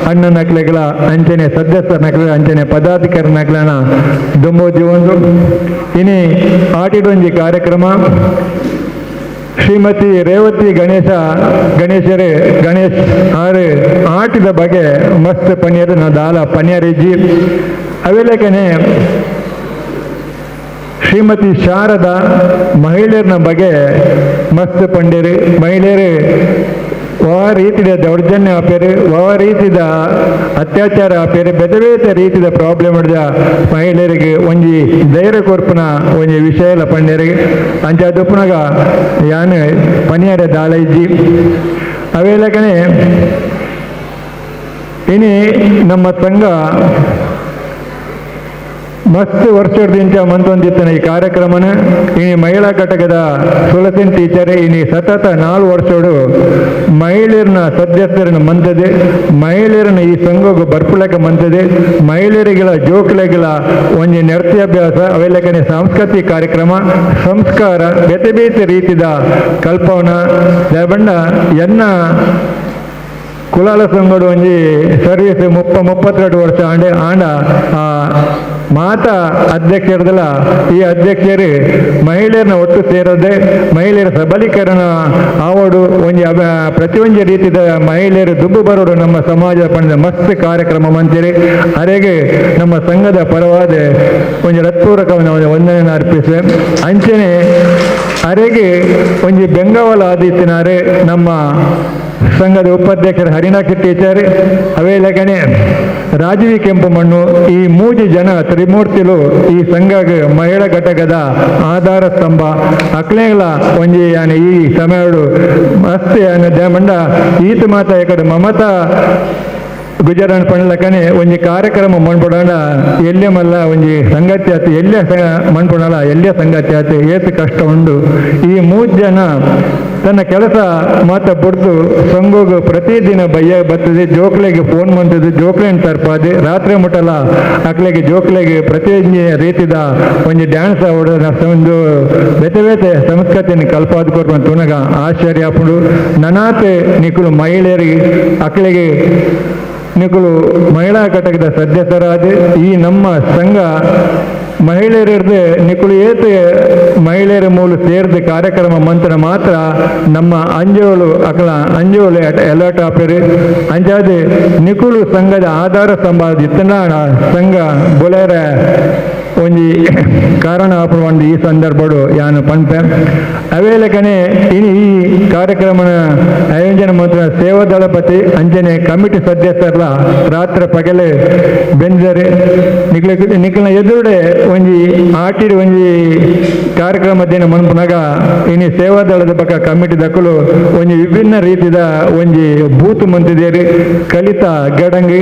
ಅಣ್ಣನಕ್ಲೆಗಳ ಅಂಚನೆ ಸದಸ್ಯರನಕ್ಲೆ ಅಂಚನೆ ಪದಾಧಿಕಾರಿನಕ್ಲನ ದುಂಬೋಜಿ ಒಂದು. ಇನಿ ಆಟಿಡೊಂಜಿ ಕಾರ್ಯಕ್ರಮ ಶ್ರೀಮತಿ ರೇವತಿ ಗಣೇಶರೇ ಗಣೇಶ್ ಆರು ಆಟದ ಬಗ್ಗೆ ಮಸ್ತ್ ಪನ್ಯರು ನಾ ದಾಲ ಪನ್ಯರಿಜ್ಜಿ. ಅವೆಲ್ಲಕನೆ ಶ್ರೀಮತಿ ಶಾರದಾ ಮಹಿಳೆಯರನ ಬಗ್ಗೆ ಮಸ್ತ್ ಪಂಡೇರು ಮಹಿಳೆಯರು ವಾ ರೀತಿಯ ದೌರ್ಜನ್ಯ ಆಪೇರು ವಾ ರೀತಿಯ ಅತ್ಯಾಚಾರ ಆಪೇರು ಬೇತೆ ಬೇತೆ ರೀತಿಯ ಪ್ರಾಬ್ಲಮ್ ಹಿಡ್ದ ಮಹಿಳೆಯರಿಗೆ ಒಂಜಿ ಧೈರ್ಯ ಕೊರ್ಪುನ ಒಂಜಿ ವಿಷಯ ಇಲ್ಲ ಪಂಡೇರಿಗೆ ಅಂಚ ದುಪ್ಪುನಗ ಯಾನು ಪನಿಯಾರೆ ದಾಳ ಇಜ್ಜಿ. ಅವೆಲ್ಲಕನೆ ಇನಿ ನಮ್ಮ ಸಂಘ ಮಸ್ತ್ ವರ್ಷದಿಂದ ಮಂತೊಂದಿತ್ತನ ಈ ಕಾರ್ಯಕ್ರಮನ ಈ ಮಹಿಳಾ ಘಟಕದ ಸುಲಸಿನ್ ಟೀಚರ್ ಇನಿ ಸತತ 4 ವರ್ಷಡು ಮಹಿಳೆಯರನ್ನ ಸದಸ್ಯರನ್ನ ಮಂತದೆ ಮಹಿಳೆಯರನ್ನ ಈ ಸಂಘಕ್ಕೆ ಬರ್ಪುಲಕ ಮಂತದೆ ಮಹಿಳೆಯರಿಗಳ ಜೋಕ್ಲೆಗಳ ಒಂಜಿ ನೃತ್ಯಾಭ್ಯಾಸ ಅವೆಲ್ಲಕನೆ ಸಾಂಸ್ಕೃತಿಕ ಕಾರ್ಯಕ್ರಮ ಸಂಸ್ಕಾರ ಬೇತೆ ಬೇತೆ ರೀತಿಯ ಕಲ್ಪವನ ದಯಬಂಡ ಎನ್ನ ಕುಲಾಲ ಸಂಘಡು ಒಂಜಿ ಸರ್ವಿಸ್ 32 ವರ್ಷ ಆಂಡೆ ಆಂಡ ಆ ಮಾತಾ ಅಧ್ಯಕ್ಷರದಲ್ಲ ಈ ಅಧ್ಯಕ್ಷರು ಮಹಿಳೆಯರನ್ನ ಒಟ್ಟು ಸೇರದೆ ಮಹಿಳೆಯರ ಸಬಲೀಕರಣ ಆವಡು ಒಂಜಿ ಪ್ರತಿಯೊಂಜಿ ರೀತಿಯ ಮಹಿಳೆಯರು ದುಬ್ಬು ಬರೋಡು ನಮ್ಮ ಸಮಾಜ ಪಂಡ ಮಸ್ತ್ ಕಾರ್ಯಕ್ರಮ ಮಂತಿರಿ. ಅರೆಗೆ ನಮ್ಮ ಸಂಘದ ಪರವಾದ ಒಂಜಿ ಹೃತ್ಪೂರ್ವಕವನ್ನು ವಂದನೆಯನ್ನು ಅರ್ಪಿಸುವೆ. ಅಂಚನೆ ಅರೆಗೆ ಒಂಜಿ ಬೆಂಗಾವಲ ಆದಿತ್ಯನಾರೆ ನಮ್ಮ ಸಂಘದ ಉಪಾಧ್ಯಕ್ಷರು ಹರಿನಾಕ್ಷಿ ಟೀಚರ್ ಅವೇಲಗಣೆ ರಾಜೀವಿ ಕೆಂಪು ಮಣ್ಣು ಈ 3 ಜನ ತ್ರಿಮೂರ್ತಿಲು ಈ ಸಂಘ ಮಹಿಳಾ ಘಟಕದ ಆಧಾರ ಸ್ತಂಭ ಅಕ್ಲೆಗಳ ಒಂಜಿ ಯಾನೆ ಈ ಸಮಯಡು ಮಸ್ತ್ ಯಾನೆ ಮಂಡ ಈತ ಮಾತ ಈ ಮಮತಾ ಗುಜರಾನ್ ಪಂಡ್ಲಕನೆ ಒಂಜಿ ಕಾರ್ಯಕ್ರಮ ಮಣ್ಪೊಡಾಂಡ ಎಲ್ಲೆ ಮಲ್ಲ ಒಂಜಿ ಸಂಗತಿ ಆತು ಎಲ್ಲೆ ಮಣ್ಪೊಡಲ್ಲ ಎಲ್ಲೆ ಸಂಗತಿ ಆತು ಏತು ಕಷ್ಟ ಉಂಡು. ಈ 3 ಜನ ತನ್ನ ಕೆಲಸ ಮಾತ ಬುಡ್ದು ಸಂಘೋಗು ಪ್ರತಿದಿನ ಬಯ್ಯ ಬರ್ತದೆ, ಜೋಕ್ಲೆಗೆ ಫೋನ್ ಬಂತದ್ದು, ಜೋಕ್ಲೆನ್ ತರ್ಪಾದೆ ರಾತ್ರಿ ಮುಟ್ಟಲ್ಲ ಅಕ್ಲೆಗೆ ಜೋಕ್ಲೆಗೆ ಪ್ರತಿ ರೀತಿದ ಒಂಜಿ ಡ್ಯಾನ್ಸ್ ಒಂದು ಬೇತೆ ಬೇತೆ ಸಂಸ್ಕೃತಿಯನ್ನು ಕಲ್ಪಾದ ಕೊರ್ಪು ತುನಗ ಆಶ್ಚರ್ಯ ಆಪುಂಡು. ನನಾತೆ ನಿಕುಲು ಮಹಿಳೆಯರಿಗೆ ಅಕ್ಲೆಗೆ ನಿಕುಲು ಮಹಿಳಾ ಘಟಕದ ಸದಸ್ಯರಾದ ಈ ನಮ್ಮ ಸಂಘ ಮಹಿಳೆಯರಿರ್ದೆ ನಿಕುಲು ಏತೆ ಮಹಿಳೆಯರ ಮೂಲ ಸೇರಿದ ಕಾರ್ಯಕ್ರಮ ಮಂತ್ರ ಮಾತ್ರ ನಮ್ಮ ಅಂಜೋಳು ಅಕಲ ಅಂಜೋಳು ಎಲರ್ಟ್ ಆಪೇರಿ. ಅಂಜಾದೆ ನಿಕುಲು ಸಂಘದ ಆಧಾರ ಸ್ತಂಭ ಇತ್ತನಾಡ ಸಂಘ ಬೊಲೇರ ಒಂಜಿ ಕಾರಣ ಆಪುನ ಒಂದು ಈ ಸಂದರ್ಭಡು ಯಾನು ಪನ್ಪೆ. ಅವೇಲಕನೆ ಇನಿ ಈ ಕಾರ್ಯಕ್ರಮನ ಆಯೋಜನೆ ಮಾತ್ರ ಸೇವಾ ದಳಪತಿ ಅಂಜನೆ ಕಮಿಟಿ ಸದಸ್ಯರ್ಲ ರಾತ್ರಿ ಪಗಲೆ ಬೆಂಜರೆ ನಿಕ್ಲ ನಿಕ್ಲನ ಎದುರುಡೆ ಒಂಜಿ ಆಟಿಡ್ ಒಂಜಿ ಕಾರ್ಯಕ್ರಮ ದಿನ ಮನ್ಪುನಾಗ ಇನಿ ಸೇವಾ ದಳದ ಪಕ್ಕ ಕಮಿಟಿ ದಕ್ಕಲು ಒಂಜಿ ವಿಭಿನ್ನ ರೀತಿದ ಒಂಜಿ ಬೂತು ಮಂತಿದೇರಿ ಕಲಿತ ಗಡಂಗಿ.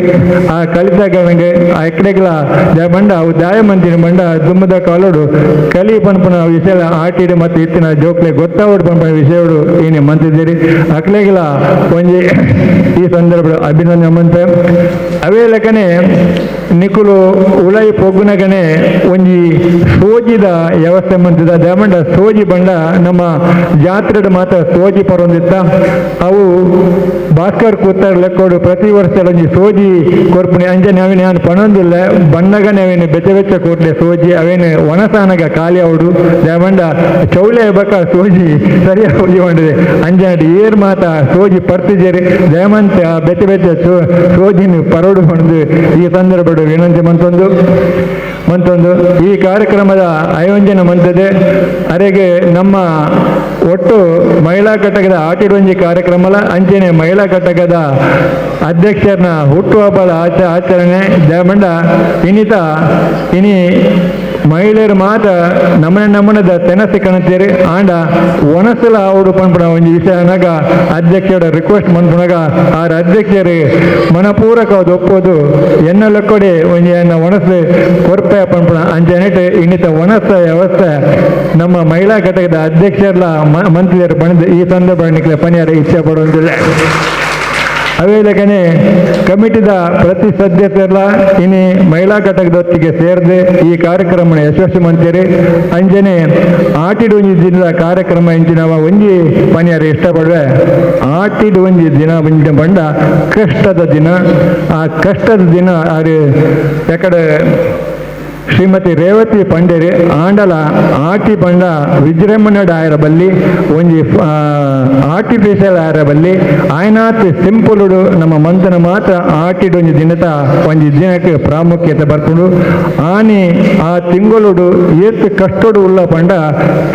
ಆ ಕಲಿತ ಗಡಂಗಿ ಆ ಎಕ್ಕಡೆಗ್ಲ ಬಂಡ ಅವು ದಾಯ ಮಂತಿನ ಬಂಡ ದುಮ್ಮದ ಕಾಲೋಡು ಕಲಿ ಪನ್ಪುನ ವಿಷಯ ಆಟಿಡು ಮತ್ತು ಇತ್ತಿನ ಜೋಕ್ಲೆ ಗೊತ್ತಾವಡು ಪನ್ಪುನ ವಿಷಯಡು ಏನೇ ಮಂತಿದ್ದೀರಿ. ಅಕ್ಲೆಗಿಲ ಒಂಜಿ ಈ ಸಂದರ್ಭ ಅಭಿನಂದನೆ ಮಂತೆ. ಅವೇ ಲೆಕ್ಕನೆ ನಿಕುಲು ಉಲೈ ಪೊಗ್ಗುನಗನೆ ಒಂಜಿ ಸೋಜಿದ ವ್ಯವಸ್ಥೆ ಮಂತಿದ. ದೇಮಂಡ ಸೋಜಿ ಬಂಡ ನಮ್ಮ ಜಾತ್ರೆಡು ಮಾತ್ರ ಸೋಜಿ ಪರೊಂದಿತ್ತ. ಅವು ಭಾಸ್ಕರ್ ಕೂತಾರ್ ಲೆಕ್ಕೋಡು ಪ್ರತಿ ವರ್ಷ ಒಂಜಿ ಸೋಜಿ ಕೊರ್ಪುಣಿ ಅಂಜನೆ ಅವೇನು ನಾನು ಪಣೊಂದಿಲ್ಲ ಬಣ್ಣಗನೆ ಅವೇನು ಬೆಚ್ಚ ಬೆಚ್ಚ ಕೋಟ್ಲೆ ಸೋಜಿ ಅವೇನು ಒಣಸಾನಗ ಖಾಲಿ ಅವಡು ದೇಮಂಡ ಚೌಳೆ ಬಕ ಸೋಜಿ ಸರಿಯಾಗಿ ಹೋಗಿ ಮಾಡಿದೆ ಅಂಜನಾಡಿ ಏರ್ ಮಾತ ಸೋಜಿ ಪರ್ತಿಜೇರಿ ದೇಮಂತ ಬೆಚ್ಚ ಬೆಚ್ಚ ಸೋಜಿನ ಪರೋಡು ಹೊಂದು ಈ ಸಂದರ್ಭ ವಿನಂತಿ ಮಂತೊಂದು ಮಂತೊಂದು ಈ ಕಾರ್ಯಕ್ರಮದ ಆಯೋಜನೆ ಮಂತದೆ. ಅರೆಗೆ ನಮ್ಮ ಒಟ್ಟು ಮಹಿಳಾ ಘಟಕದ ಆಟಿಡೊಂಜಿ ಕಾರ್ಯಕ್ರಮಲ ಅಂಚನೆ ಮಹಿಳಾ ಘಟಕದ ಅಧ್ಯಕ್ಷರನ್ನ ಹುಟ್ಟುಹಬ್ಬದ ಆಚರಣೆ ದೇಮಂಡ ಇನ್ನಿತ ಇನಿ ಮಹಿಳೆಯರು ಮಾತ್ರ ನಮನೆ ನಮನದ ತೆನಸಿ ಕಣತೀರಿ ಆಂಡ ಒಣಸಲ ಅವರು ಪನ್ಪುನ ಒಂಜಿ ವಿಷಯ ಅನ್ನಾಗ ಅಧ್ಯಕ್ಷರ ರಿಕ್ವೆಸ್ಟ್ ಮನ್ಪುನಾಗ ಆರ ಅಧ್ಯಕ್ಷರು ಮನಪೂರಕವಾದ ಒಪ್ಪೋದು ಎನ್ನ ಲೆಕ್ಕೊಡೆ ಒಂಜಿ ಎನ್ನ ಒಣಸು ಕೊರ್ಪೆ ಪನ್ಪುನ ಅಂಚನೆಟ್ ಇನ್ನಿತ ಒಣಸ ವ್ಯವಸ್ಥೆ ನಮ್ಮ ಮಹಿಳಾ ಘಟಕದ ಅಧ್ಯಕ್ಷರ ಮಂತ್ರಿಯರು ಬಣದ ಈ ಸಂದರ್ಭ ನಿಕ್ಲೆ ಪನಿಯಾರ ಇಚ್ಛೆ ಪಡುವಂತಿಲ್ಲ. ಅವೇ ಲೆಕ್ಕನೆ ಕಮಿಟಿದ ಪ್ರತಿ ಸದಸ್ಯರೆಲ್ಲ ಇನಿ ಮಹಿಳಾ ಘಟಕದೊತ್ತಿಗೆ ಸೇರಿದೆ ಈ ಕಾರ್ಯಕ್ರಮ ಯಶಸ್ವಿ ಮಂತೀರಿ. ಅಂಜನೆ ಆಟಿಡು ಒಂಜಿ ದಿನದ ಕಾರ್ಯಕ್ರಮ ಇಂಚಿನವ ಒಂಜಿ ಪನಿಯಾರ ಇಷ್ಟಪಡುವೆ. ಆಟಿಡು ಒಂಜಿ ದಿನ ಒಂಜಿ ಬಂಡ ಕಷ್ಟದ ದಿನ. ಆ ಕಷ್ಟದ ದಿನ ಆರು ಯಾಕಡೆ ಶ್ರೀಮತಿ ರೇವತಿ ಪಂಡೇರಿ ಆಂಡಲ ಆಟಿ ಬಂಡ ವಿಜೃಂಭಣೆ ಆಯರ ಬಲ್ಲಿ ಒಂಜಿ ಆರ್ಟಿಫಿಷಿಯಲ್ ಆಯರ ಬಲ್ಲಿ ಆಯ್ನಾತ್ ಸಿಂಪುಲುಡು ನಮ್ಮ ಮಂತನ ಮಾತ್ರ ಆಟಿಡು ಒಂಜಿ ದಿನತ ಒಂಜಿ ದಿನಕ್ಕೆ ಪ್ರಾಮುಖ್ಯತೆ ಬರ್ಪುಂಡು. ಆನಿ ಆ ತಿಂಗಳುಡು ಏತ್ ಕಷ್ಟಡು ಉಳ್ಳ ಪಂಡ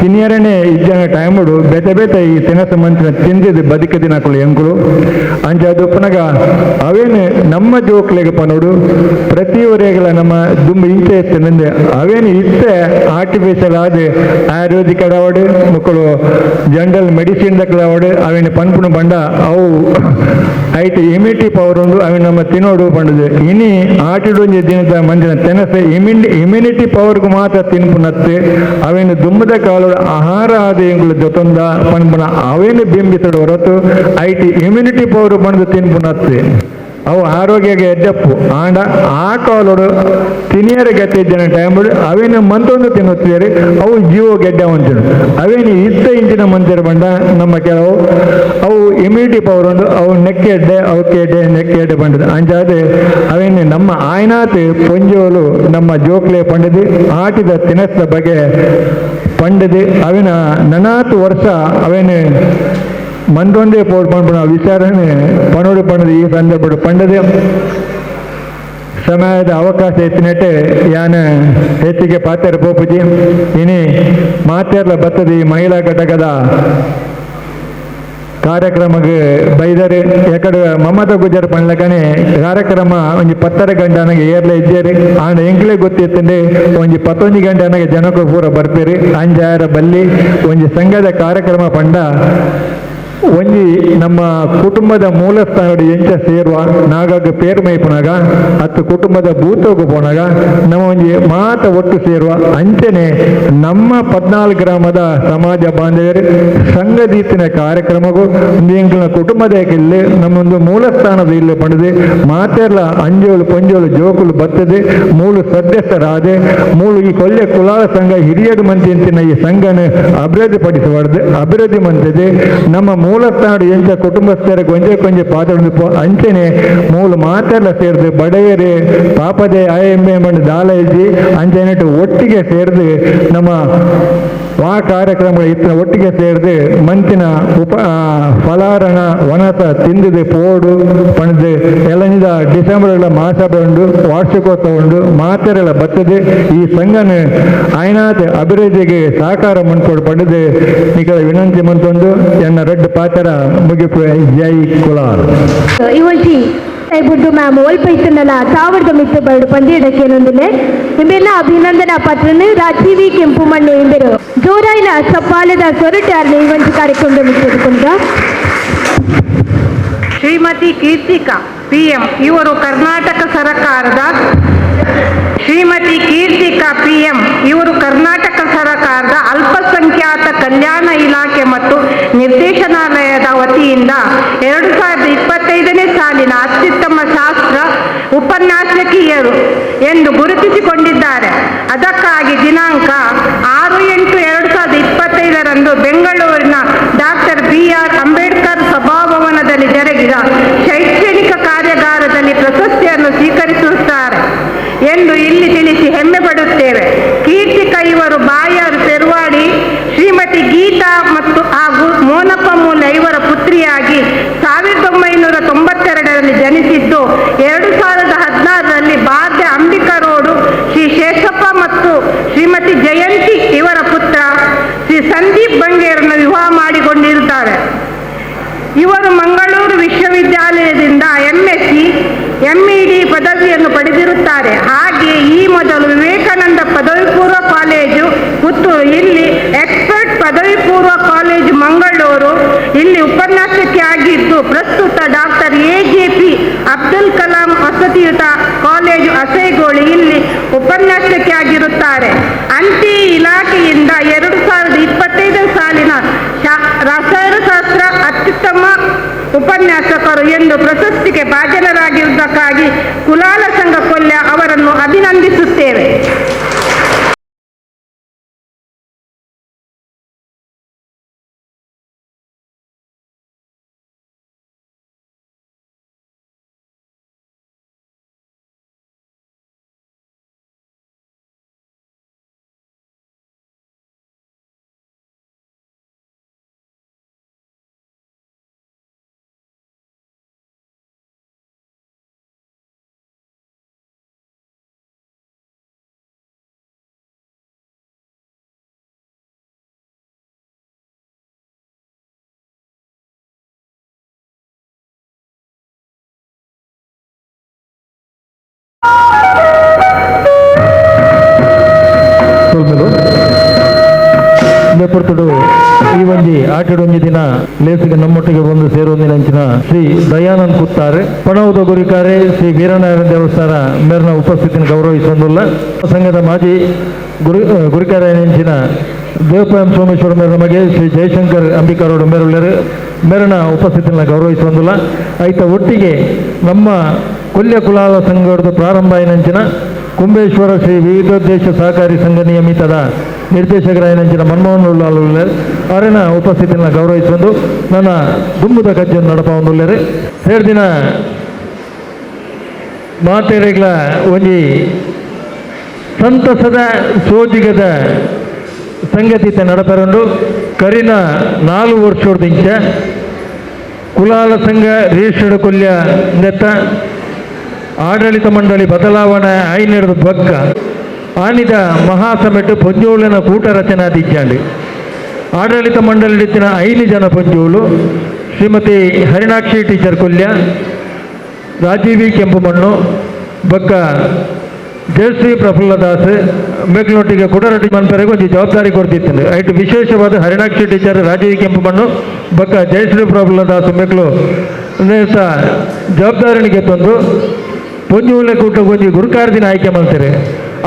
ತಿನಿಯರನೆ ಇಜ್ಜನ ಟೈಮುಡು ಬೇತೆ ಬೇತೆ ಈ ತಿನಸು ಮಂತಿನ ತಿಂದಿದ್ದು ಬದುಕ ದಿನಕುಲು ಎಂಕುಲು ಅಂಚ ಅದು ಉಪ್ಪುನಗ ಅವೇನು ನಮ್ಮ ಜೋಕ್ಲೆಗೆ ಪನೋಡು ಪ್ರತಿಯೊರೆಗಳ ನಮ್ಮ ದುಂಬು ಇಂಚೆ ಅವೇನು ಇತ್ತೆ ಆರ್ಟಿಫಿಷಿಯಲ್ ಆದ ಆಯುರ್ವೇದಿಕ್ ಅಡಾವಡು ಮಕ್ಕಳು ಜನರಲ್ ಮೆಡಿಸಿನ್ ದಕ್ಕಲಾವಡು ಅವೇನು ಪನ್ಪುನು ಬಂಡ ಅವು ಐತೆ ಇಮ್ಯುನಿಟಿ ಪವರ್ ಉಂಡು ಅವೇನು ನಮ್ಮ ತಿನ್ನೋಡು ಪಂಡದು. ಇನಿ ಆಟಿಡೊಂಜಿ ದಿನದ ಮಂದಿನ ತೆನಸೆ ಇಮ್ಯುನಿಟಿ ಪವರ್ಗೂ ಮಾತ್ರ ತಿನ್ಪುನತ್ತೆ ಅವೇನು ದುಂಬದ ಕಾಲೋಡು ಆಹಾರ ಆದ ಎಂಗುಳು ಜೊತೊಂದ ಪನ್ಪುನ ಅವೇನು ಬಿಂಬಿಸಡು ಹೊರತು IT immunity power ಪಂಡದು ತಿನ್ಪುನತ್ತೆ ಅವು ಆರೋಗ್ಯಕ್ಕೆ ಎಡ್ಡಪ್ಪು. ಆಂಡ ಆ ಕಾಲೋಡು ತಿನಿಯರ ಗತಿ ಜನ ಟೈಮುಡು ಅವೇನು ಮಂತೊಂದು ತಿನ್ನುತ್ತೀರಿ ಅವು ಜೀವ ಗೆಡ್ಡೆ ಅಂತಿನು ಅವೇನು ಇತ್ತ ಇಂಚಿನ ಮಂತಿರ ಬಂಡ ನಮ್ಮ ಕೆಲವು ಅವು ಇಮ್ಯುನಿಟಿ ಪವರ್ ಉಂಡು ಅವು ನೆಕ್ಕೆ ಎಡ್ಡೆ ಅವಕ್ಕೆ ಎಡ್ಡೆ ನೆಕ್ಕೆ ಎಡ್ಡೆ ಬಂಡದು. ಅಂಚಾದೆ ಅವೇನು ನಮ್ಮ ಆಯ್ನಾತ್ ಪೊಂಜೋಲು ನಮ್ಮ ಜೋಕ್ಲೆ ಪಂಡದು ಆಟಿದ ತಿನಸ್ದ ಬಗ್ಗೆ ಪಂಡದು ಅವಿನ ನನಾತ್ ವರ್ಷ ಅವೇನು ಮಂದೊಂದೇ ಪೋಡ್ ಪಂಪುನ ವಿಚಾರಣೆ ಪಣೋಡು ಪಂಡದು ಈ ಸಂದರ್ಭ ಪಂಡದೆ. ಸಮಯದ ಅವಕಾಶ ಎತ್ತಿನಟ್ಟೆ ಯಾನ ಹೆಚ್ಚಿಗೆ ಪಾತ್ರ ಪೋಪುಜಿ ಇನಿ ಮಾತೆರ್ಲ ಬತ್ತದ ಈ ಮಹಿಳಾ ಘಟಕದ ಕಾರ್ಯಕ್ರಮಕ್ಕೆ ಬೈದರೆ ಯಾಕಡೆ ಮಮತಾ ಗುಜರ್ ಪಂಡ್ಲಕನೆ ಕಾರ್ಯಕ್ರಮ ಒಂಜಿ 10:30 ಗಂಟೆ ಅನಗೆ ಏರ್ಲೆ ಇದ್ದೇರಿ ಆಂಡ ಎಂಕ್ಲೆ ಗೊತ್ತಿತ್ತಂಡೆ ಒಂಜಿ 11 ಗಂಟೆ ಅನಗೆ ಜನಕ್ಕೆ ಪೂರ ಬರ್ಪೇರಿ. ಅಂಜಾಯರ ಬಲ್ಲಿ ಒಂಜಿ ಸಂಘದ ಕಾರ್ಯಕ್ರಮ ಪಂಡ ಒಂಜಿ ನಮ್ಮ ಕುಟುಂಬದ ಮೂಲಸ್ಥಾನಡು ಎಂಚ ಸೇರುವ ನಾಗಾಗ ಪೇರು ಮೈಪುನಾಗ ಅತ್ತು ಕುಟುಂಬದ ಭೂತೋಗು ಪೋನಾಗ ನಮ್ಮ ಒಂಜಿ ಮಾತ ಒಟ್ಟು ಸೇರುವ ಅಂಚನೆ ನಮ್ಮ 14 ಗ್ರಾಮದ ಸಮಾಜ ಬಾಂಧವ್ಯರು ಸಂಘದೀತಿನ ಕಾರ್ಯಕ್ರಮಗೂ ಎಂಕಲ್ನ ಕುಟುಂಬದ ಇಲ್ಲಿ ನಮ್ಮೊಂದು ಮೂಲಸ್ಥಾನದ ಇಲ್ಲಿ ಪಡೆದು ಮಾತೆರ್ಲ ಅಂಜೋಳು ಪಂಜೋಳು ಜೋಕುಲು ಬತ್ತದೆ ಮೂಲು ಸದಸ್ಯರಾದೆ ಮೂಲು ಈ ಕೊಲ್ಲೆ ಕುಲಾಲ ಸಂಘ ಹಿರಿಯಡು ಮಂತಿ ಅಂತಿನ ಈ ಸಂಘನ ಅಭಿವೃದ್ಧಿ ಪಡಿಸಬಾರ್ದು ಅಭಿವೃದ್ಧಿ ಮಂತಿದೆ ನಮ್ಮ ಮೂಲಸ್ಥಾನ ಎಂಚ ಕುಟುಂಬಸ್ಥರ ಗೊಂಜೆ ಕೊಂಜೆ ಪಾತ್ರ ಅಂಚನೆ ಮೂಲು ಮಾತೆಲ್ಲ ಸೇರಿದು ಬಡವೇರೆ ಪಾಪದೆ ಆಯೆಂಬೆ ಮಣ್ಣು ದಾಲ ಇಜ್ಜಿ ಅಂಚನೆ ಒಟ್ಟಿಗೆ ಸೇರಿದು ನಮ್ಮ ಆ ಕಾರ್ಯಕ್ರಮ ಇತ್ತ ಒಟ್ಟಿಗೆ ಸೇರಿದು ಮಂತಿನ ಉಪ ಫಲಾರಣ ವನಸ ತಿಂದಿದೆ ಪೋಡು ಪಣದು ಎಲ್ಲನಿದ ಡಿಸೆಂಬರ್ ಎಲ್ಲ ಮಾಸ ಉಂಡು ವಾರ್ಷಿಕೋತ್ಸವ ಉಂಡು ಮಾತೆರೆಲ್ಲ ಬತ್ತದೆ ಈ ಸಂಘನ ಆಯ್ನಾತ್ ಅಭಿವೃದ್ಧಿಗೆ ಸಹಕಾರ ಮನ್ಕೊಡು ಪಡೆದು ನಿಕಲ ವಿನಂತಿ ಮಂತೊಂದು ಎನ್ನ ರೆಡ್ ಪಾತ್ರ ಮುಗಿಪು. ಜೈ ಕುಲಾಲ್. ಇವೊಂಜಿ ಬುಡ್ಡು ಮ್ಯಾಮ್ ಒಲ್ಪ ಇತ್ತನಲ್ಲ ಸಾವಿರದ ಮಿತ್ತು ಬರಡು ಪಂದ್ಯಡಕ್ಕೇನೊಂದಿಲ್ಲ ಇಂಬೆಲ್ಲ ಅಭಿನಂದನಾ ಪತ್ರನು ರಾಜೀವಿ ಕೆಂಪು ಮಣ್ಣು ಇಂಬೆರು ಜೋರಾಯಿನ ಸಪ್ಪಾಲದ ಸೊರಟಾರ್ನ ಈ ಒಂದು ಕಾರ್ಯಕ್ರಮದ ಮಿತ್ತಿಕೊಂಡ ಶ್ರೀಮತಿ ಕೀರ್ತಿಕಾ ಪಿಎಂ ಇವರು ಕರ್ನಾಟಕ ಸರ್ಕಾರದ ಶ್ರೀಮತಿ ಕೀರ್ತಿಕಾ ಪಿಎಂ ಇವರು ಕರ್ನಾಟಕ ಸರ್ಕಾರದ ಅಲ್ಪಸಂಖ್ಯಾತ ಕಲ್ಯಾಣ ಇಲಾಖೆ ಮತ್ತು ನಿರ್ದೇಶನಾಲಯದ ವತಿಯಿಂದ 2025ನೇ ಸಾಲಿನ ಅತ್ಯುತ್ತಮ ಶಾಸ್ತ್ರ ಉಪನ್ಯಾಸಕಿಯರು ಎಂದು ಗುರುತಿಸಿಕೊಂಡಿದ್ದಾರೆ. ಅದಕ್ಕಾಗಿ ದಿನಾಂಕ 6/8/2025ರಂದು ಬೆಂಗಳೂರಿನ doctor B R Ambedkar ಸಭಾಭವನದಲ್ಲಿ ಜರುಗಿದ ಶೈಕ್ಷಣಿಕ ಕಾರ್ಯಾಗಾರದಲ್ಲಿ ಪ್ರಶಸ್ತಿಯನ್ನು ಸ್ವೀಕರಿಸುತ್ತಾರೆ ಎಂದು ಇಲ್ಲಿ ತಿಳಿಸಿ ಹೆಮ್ಮೆ ಪಡುತ್ತೇವೆ. ಕೀರ್ತಿಕಾ ಇವರು ಬಾಯಾರು ಪೆರುವಾಡಿ ಶ್ರೀಮತಿ ಗೀತಾ ಮತ್ತು ಹಾಗೂ ಮೋನಪ್ಪ ಮೂಲ ಇವರ ಪುತ್ರಿಯಾಗಿ 1992ರಲ್ಲಿ ಜನಿಸಿದ್ದು 2016ರಲ್ಲಿ ಬಾರ್ದೆ ಅಂಬಿಕಾ ರೋಡು ಶ್ರೀ ಶೇಷಪ್ಪ ಮತ್ತು ಶ್ರೀಮತಿ ಜಯಂತಿ ಇವರ ಪುತ್ರ ಶ್ರೀ ಸಂದೀಪ್ ಬಂಗೇರನ್ನು ವಿವಾಹ ಮಾಡಿಕೊಂಡಿರುತ್ತಾರೆ. ಇವರು ಮಂಗಳೂರು ವಿಶ್ವವಿದ್ಯಾಲಯದಿಂದ MSc MEd ಪದವಿಯನ್ನು ಪಡೆದಿರುತ್ತಾರೆ. ಹಾಗೆ ಈ ಮೊದಲು ವಿವೇಕಾನಂದ ಪದವಿ ಪೂರ್ವ ಕಾಲೇಜು ಪುತ್ತೂರು, ಇಲ್ಲಿ ಎಕ್ಸ್ಪರ್ಟ್ ಪದವಿ ಪೂರ್ವ ಕಾಲೇಜು ಮಂಗಳೂರು, ಇಲ್ಲಿ ಉಪನ್ಯಾಸಕಿಯಾಗಿದ್ದು ಪ್ರಸ್ತುತ ಡಾಕ್ಟರ್ AJP Abdul Kalam ವಸತಿಯುತ ಕಾಲೇಜು ಅಸೈಗೋಳಿ ಇಲ್ಲಿ ಉಪನ್ಯಾಸಕಿಯಾಗಿರುತ್ತಾರೆ. ಅಂತೆಯೇ ಇಲಾಖೆಯಿಂದ 2025 ಸಾಲಿನ ರಸಾಯನಶಾಸ್ತ್ರ ಅತ್ಯುತ್ತಮ ಉಪನ್ಯಾಸಕರು ಎಂದು ಪ್ರಶಸ್ತಿಗೆ ಭಾಜನರಾಗಿರುವುದಕ್ಕಾಗಿ ಕುಲಾಲ ಸಂಘ ಕೊಲ್ಯ ಅವರನ್ನು ಅಭಿನಂದಿಸುತ್ತೇವೆ. ಪೊರ್ತುಡು ಈ ಒಂಜಿ ಆಟಡೊಂಜಿ ದಿನ ಲೇಸಿಗೆ ನಮ್ಮೊಟ್ಟಿಗೆ ಬಂದು ಸೇರುವಂದಿನ ಶ್ರೀ ದಯಾನಂದ್ ಕುತ್ತಾರೆ ಪಣವುದ ಗುರಿಕಾರೆ ಶ್ರೀ ವೀರನಾರಾಯಣ ದೇವಸ್ಥಾನ ಮೇರಿನ ಉಪಸ್ಥಿತಿಯನ್ನು ಗೌರವಿಸೊಂದುಲ್ಲ. ಸಂಘದ ಮಾಜಿ ಗುರಿಕಾರೆ ದೇವಪಯಂ ಸೋಮೇಶ್ವರ ಮೇರ ನಮಗೆ ಶ್ರೀ ಜಯಶಂಕರ್ ಅಂಬಿಕಾರೋಡು ಮೇರುಳ್ಳರು ಮೇರನ ಉಪಸ್ಥಿತಿಯನ್ನು ಗೌರವಿಸೊಂದುಲ್ಲ. ಐತ ಒಟ್ಟಿಗೆ ನಮ್ಮ ಕೊಲ್ಯ ಕುಲಾಲ ಸಂಘದ ಪ್ರಾರಂಭ ಏನಂಚಿನ ಕುಂಬೇಶ್ವರ ಶ್ರೀ ವಿವಿಧೋದ್ದೇಶ ಸಹಕಾರಿ ಸಂಘ ನಿಯಮಿತದ ನಿರ್ದೇಶಕರಾಯನಂಚಿನ ಮನಮೋಹನ್ ಉಳ್ಳಾಲ್ ಅವರನ್ನ ಉಪಸ್ಥಿತಿಯನ್ನು ಗೌರವಿಸಿಕೊಂಡು ನನ್ನ ದುಂಬುದ ಕಜ್ಜನ್ನು ನಡಪವನ್ನುಳ್ಳರು. ಸೇರ್ದಿನ ಮಾತೆರೆಗಳ ಒಂಜಿ ಸಂತಸದ ಸೋಜಿಗದ ಸಂಗತಿತ ನಡಪರುಂಡು. ಕರಿನ 4 ವರ್ಷದಿಂಚ ಕುಲಾಲ ಸಂಘ ರಿಜಿಸ್ಟರ್ಡ್ ಕೊಲ್ಯ ನೆತ್ತ ಆಡಳಿತ ಮಂಡಳಿ ಬದಲಾವಣೆ ಐನೆರಡು ಬಗ್ಗ ಆನಿದ ಮಹಾಸಮೆಟ್ಟು ಪೊಂಜೋಳಿನ ಕೂಟ ರಚನಾ ದಿಜ್ಜಾಂಡಿ ಆಡಳಿತ ಮಂಡಳಿತ್ತಿನ 5 ಜನ ಪೊಂಜೋಳು ಶ್ರೀಮತಿ ಹರಿಣಾಕ್ಷಿ ಟೀಚರ್ ಕೊಲ್ಯ, ರಾಜೀವಿ ಕೆಂಪುಮಣ್ಣು, ಬಕ್ಕ ಜಯಶ್ರೀ ಪ್ರಫುಲ್ಲದಾಸ್, ಮೇಕ್ಲೊಟ್ಟಿಗೆ ಕುಡರಟಿ ಮನ್ಪರೆಗೆ ಒಂಜಿ ಜವಾಬ್ದಾರಿ ಕೊಡ್ತಿತ್ತು. ಐಟ್ ವಿಶೇಷವಾದ ಹರಿಣಾಕ್ಷಿ ಟೀಚರ್ ರಾಜೀವ್ ಕೆಂಪು ಮಣ್ಣು ಬೊಕ್ಕ ಜಯಶ್ರೀ ಪ್ರಬಲದಾಸ್ ಮೇಕ್ಲು ನೇತ ಜವಾಬ್ದಾರಿನಿಗೆ ತಂದು ಪೊಂಜುವುಲೆ ಕೂಟ ಒಂಜಿ ಗುರುಕಾರ್ದಿನ ಆಯ್ಕೆ ಮಾಡ್ತಾರೆ.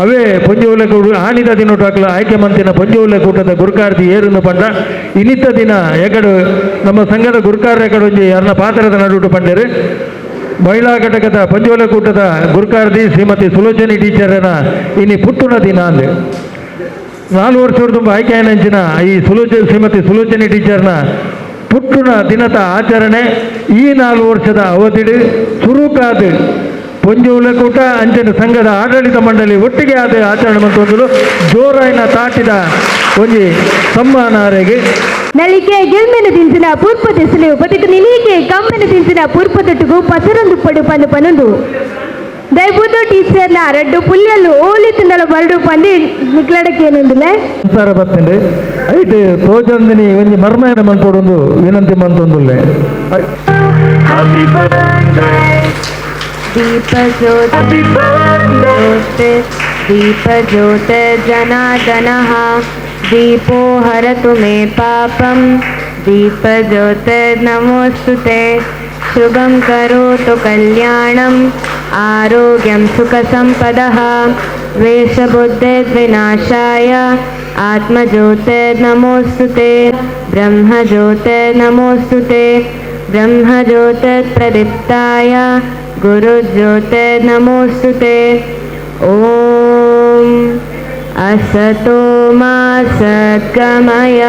ಅವೇ ಪೊಂಜುವುಲೆ ಕೂಟ ಆನಿದ ದಿನೊಟ್ಟು ಅಕ್ಲ ಆಯ್ಕೆ ಮಂತಿನ ಪೊಂಜುವುಲೆ ಕೂಟದ ಗುರುಕಾರ್ದಿ ಏರುಂದು ಪಂಡ ಇನಿತ ದಿನ ಎಕಡು ನಮ್ಮ ಸಂಘದ ಗುರುಕಾರ ಎಕಡು ಒಂಜಿ ಅರ್ನ ಪಾತ್ರದ ನಡುಟು ಪಂಡೇರು. ಮಹಿಳಾ ಘಟಕದ ಪಂಜೋಲೆ ಕೂಟದ ಗುರುಕಾರ್ದಿ ಶ್ರೀಮತಿ ಸುಲೋಚನಿ ಟೀಚರನ ಇನಿ ಪುಟ್ಟುನ ದಿನ ಅಂದೆ 4 ವರ್ಷ ತುಂಬ ಆಯ್ಕೆಯಂಚಿನ ಈ ಶ್ರೀಮತಿ ಸುಲೋಚನಿ ಟೀಚರ್ನ ಪುಟ್ಟುನ ದಿನದ ಆಚರಣೆ ಈ 4 ವರ್ಷದ ಅವಧಿಡು ಚುರುಕಾದ ಪೊಂಜುವುಲೆ ಕೂಟ ಅಂಚಿನ ಸಂಘದ ಆಡಳಿತ ಮಂಡಳಿ ಒಟ್ಟಿಗೆ ಆದ ಆಚರಣೆ ಮಂತೊಂದು ಜೋರಾಯಿನ ತಾಟಿದ ಒಂಜಿ ಸಮ್ಮಾನಾರೆಗೆ ನಳಿಕೆ ಗೆಲ್ಮೆನು ತಿನ್ಸಿನ ಪೂರ್ಪ ದೆಸಲು ಬದುಕು ನಿಲಿಕೆ ಕಮ್ಮೆನು ತಿನ್ಸಿನ ಪೂರ್ಪದೊಟ್ಟಿಗೂ ಪಸರೊಂದು ಪಡು ಪಂದು ಪನೊಂದು ದಯಬುದ್ದು ಟೀಚರ್ನ ರಡ್ಡು ಪುಲ್ಯಲ್ಲು ಓಲಿ ತಿಂದಲ ಬರಡು ಪಂದಿ ನಿಕ್ಲಡಕ್ಕೇನೊಂದಿಲ್ಲ ಸಂಸಾರ ಬತ್ತಂಡೆ ಐಟ್ ತೋಜಂದಿನಿ ಒಂಜಿ ಮರ್ಮಯನ ಮಂತೊಡೊಂದು ವಿನಂತಿ ಮಂತೊಂದುಲ್ಲೆ. दीपज्योति जनार्दनः दीपो हरतु मे पापं दीपज्योतिर्नमोऽस्तु ते. शुभं करोतु कल्याणम् आरोग्यं सुखसम्पदः द्वेषबुद्धिर्विनाशाय आत्मज्योतिर्नमोऽस्तु ते. ब्रह्मज्योतिर्नमोऽस्तु ते. ब्रह्मज्योतिर्प्रदीप्ताय गुरुज्योतिर्नमोऽस्तु ते. ॐ असतो मा सद्गमय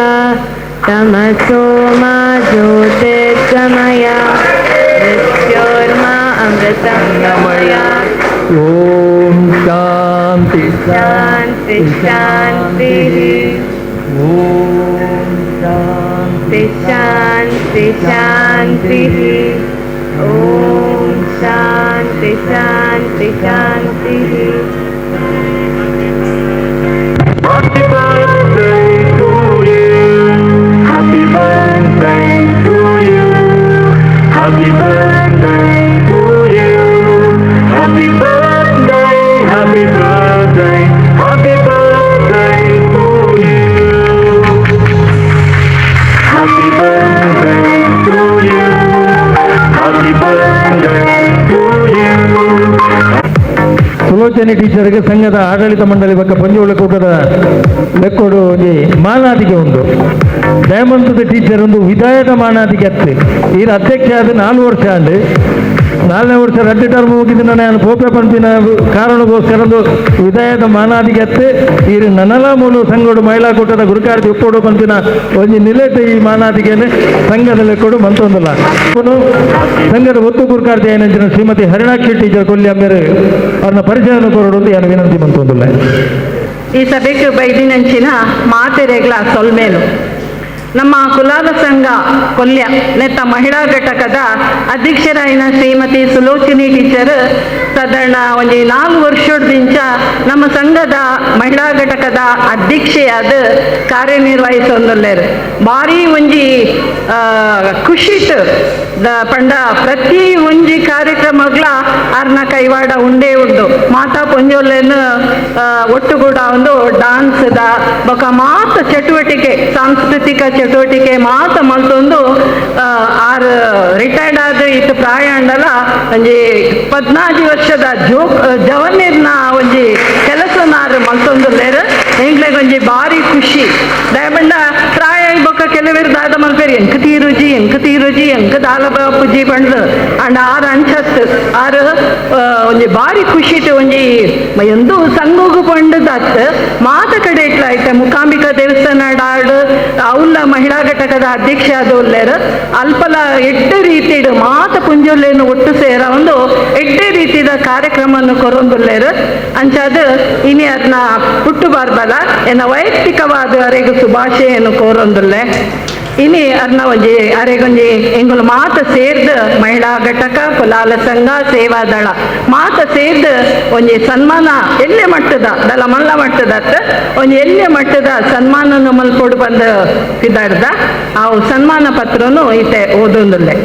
तमसो मा ज्योतिर्गमय मृत्योर्मा अमृतं गमय. ॐ शान्ति शान्ति शान्तिः. ॐ शान्ति शान्ति शान्तिः. ॐ शान्ति शान्ति शान्तिः. Happy birthday to you. Happy birthday to you. Happy birthday to you. Happy birthday, happy birthday, happy birthday to you. Happy birthday to you. Happy birthday to you. Sulochani ಟೀಚರ್ಗೆ ಸಂಘದ ಆಡಳಿತ ಮಂಡಳಿ ಬಕ್ಕ ಪಂಜೋಳ ಕೂಟದ ಲೆಕ್ಕೋಡು ಒಂಜಿ ಮಾನಾದಿಗೆ ಒಂದು ದಯಮಂತದ ಟೀಚರ್ ಒಂದು ವಿದಾಯದ ಮಾನಾದಿಗೆ ಅತ್ತೆ. ಈರ ಅಧ್ಯಕ್ಷ ಆದ 4 ವರ್ಷ ಆಂಡ್ 4ನೇ ವರ್ಷ ರಡ್ಡು ಟರ್ಮ್ ಮುಗಿದ ನಾನು ಪೋಪೆ ಪಂಪಿನ ಕಾರಣಕ್ಕೋಸ್ಕರ ಒಂದು ವಿದಾಯದ ಮಾನಾದಿಗೆ ಅತ್ತೆ. ಈರು ನನಲ ಮೂಲು ಸಂಘೋಡು ಮಹಿಳಾ ಕೂಟದ ಗುರುಕಾರ್ತಿ ಉಪ್ಪೋಡು ಪಂಪಿನ ಒಂಜಿ ನಿಲೆಟ್ ಈ ಮಾನಾದಿಗೆನೆ ಸಂಘದ ಲೆಕ್ಕೋಡು ಮಂತೊಂದಲ್ಲ. ಸಂಘದ ಒತ್ತು ಗುರುಕಾರ್ತಿ ಏನಂಚಿನ ಶ್ರೀಮತಿ ಹರಿಣಾಕ್ಷಿ ಟೀಚರ್ ಕೊಲ್ಯಂಬೇರು ಅವ್ರನ್ನ ಪರಿಚಯವನ್ನು ಕೊರಡು ಅಂತ ನಾನು ವಿನಂತಿ ಮಂತೊಂದಿಲ್ಲ. ಈ ಸಭೆಗೆ ಬೈದಿನಂಚಿನ ಮಾತೆರೆಗ್ಲ ಸೊಲ್ಮೇಲು ನಮ್ಮ ಕುಲಾಲ ಸಂಘ ಕೊಲ್ಯ ನೆತ್ತ ಮಹಿಳಾ ಘಟಕದ ಅಧ್ಯಕ್ಷರಾಯಿನ ಶ್ರೀಮತಿ ಸುಲೋಚನಿ ಟೀಚರ್ ಸಾಧಾರಣ ಒಂಜಿ 4 ವರ್ಷದಿಂಚ ನಮ್ಮ ಸಂಘದ ಮಹಿಳಾ ಘಟಕದ ಅಧ್ಯಕ್ಷೆಯಾದ ಕಾರ್ಯನಿರ್ವಹಿಸೊಂದುಲ್ಲೇರು. ಭಾರಿ ಒಂಜಿ ಖುಷಿಟ್ ಪಂಡ ಪ್ರತಿ ಒಂಜಿ ಕಾರ್ಯಕ್ರಮಗಳ ಅರ್ನ ಕೈವಾಡ ಉಂಡೇ ಉಂಡು. ಮಾತಾ ಪೊಂಜೋಲೆನ್ ಒಟ್ಟುಗೂಡ ಒಂದು ಡಾನ್ಸ್ದ ಬೊಕ ಮಾತ ಚಟುವಟಿಕೆ ಸಾಂಸ್ಕೃತಿಕ ಚಟುವಟಿಕೆ ಮಾತ ಮಲ್ತೊಂದು ಆರ್ ರಿಟೈರ್ಡ್ ಆದ ಇತ್ತು ಪ್ರಾಯ ಅಂಡಲ ಒಂಜಿ 14 ವರ್ಷದ ಜವನಿರ್ನ ಒಂಜಿ ಕೆಲಸನಾರು ಮಲ್ತೊಂದುಲ್ಲೇರು. ಎಂಗ್ಲೆಗ್ ಒಂಜಿ ಭಾರಿ ಖುಷಿ. ದಯಬಂಡ ಪ್ರಾಯ ಬೊಕ್ಕ ಕೆಲವರು ದಾದ ಮಲ್ಪೇರು ಎಂಕ್ ತೀರುಜಿ ಎಂಕ್ ತೀರುಜಿ ಎಂಕ್ ದಾಲ ಪೂಜಿ ಪಂಡ್ದು ಅಂಡ ಆರು ಅಂಚತ್ ಆರು ಒಂಜಿ ಭಾರಿ ಖುಷಿಟ್ ಒಂಜಿ ಎಂದು ಸಂಗೋಗು ಪಂಡದತ್ ಮಾತ ಕಡೆ ಇಟ್ಲ ಐತೆ. ಮೂಕಾಂಬಿಕಾ ದೇವಸ್ಥಾನ ಆಡು ಅವಲ್ಲ ಮಹಿಳಾ ಘಟಕದ ಅಧ್ಯಕ್ಷ ಆದ ಉಲ್ಲೇರು ಅಲ್ಪಲ ಎಡ್ಡೆ ರೀತಿಡು ಮಾತ ಪುಂಜೊಲ್ಲೇನು ಒಟ್ಟು ಸೇರ ಒಂದು ಎಡ್ಡೆ ರೀತಿದ ಕಾರ್ಯಕ್ರಮವನ್ನು ಕೊರೊಂದುಲ್ಲೇರು. ಅಂಚಾದ ಇನಿ ಅದನ್ನ ಪುಟ್ಟು ಬಾರ್ಬಲ ಎನ್ನ ವೈಯಕ್ತಿಕವಾದ ಅರೆಗು ಶುಭಾಶಯನ್ನು ಕೋರೊಂದುಲ್ಲೆ. ಇನಿ ಅರ್ನ ಒಂಜಿ ಅರೆಗೊಂಜಿ ಎಂಗುಲು ಮಾತ ಸೇರ್ದ ಮಹಿಳಾ ಘಟಕ ಕುಲಾಲ ಸಂಘ ಸೇವಾದಳ ಮಾತ ಸೇರ್ದ ಒಂಜಿ ಸನ್ಮಾನ ಎಲ್ಲೆ ಮಟ್ಟದ ದಲ ಮಲ್ಲ ಮಟ್ಟದತ್ತ ಒಂಜಿ ಎಲ್ಲೆ ಮಟ್ಟದ ಸನ್ಮಾನನ ಮಲ್ಪೊಡು ಬಂದ ಇದಾಡ್ದ ಆ ಸನ್ಮಾನ ಪತ್ರನು ಈತೆ ಓದೊಂದುಲ್ಲೆ.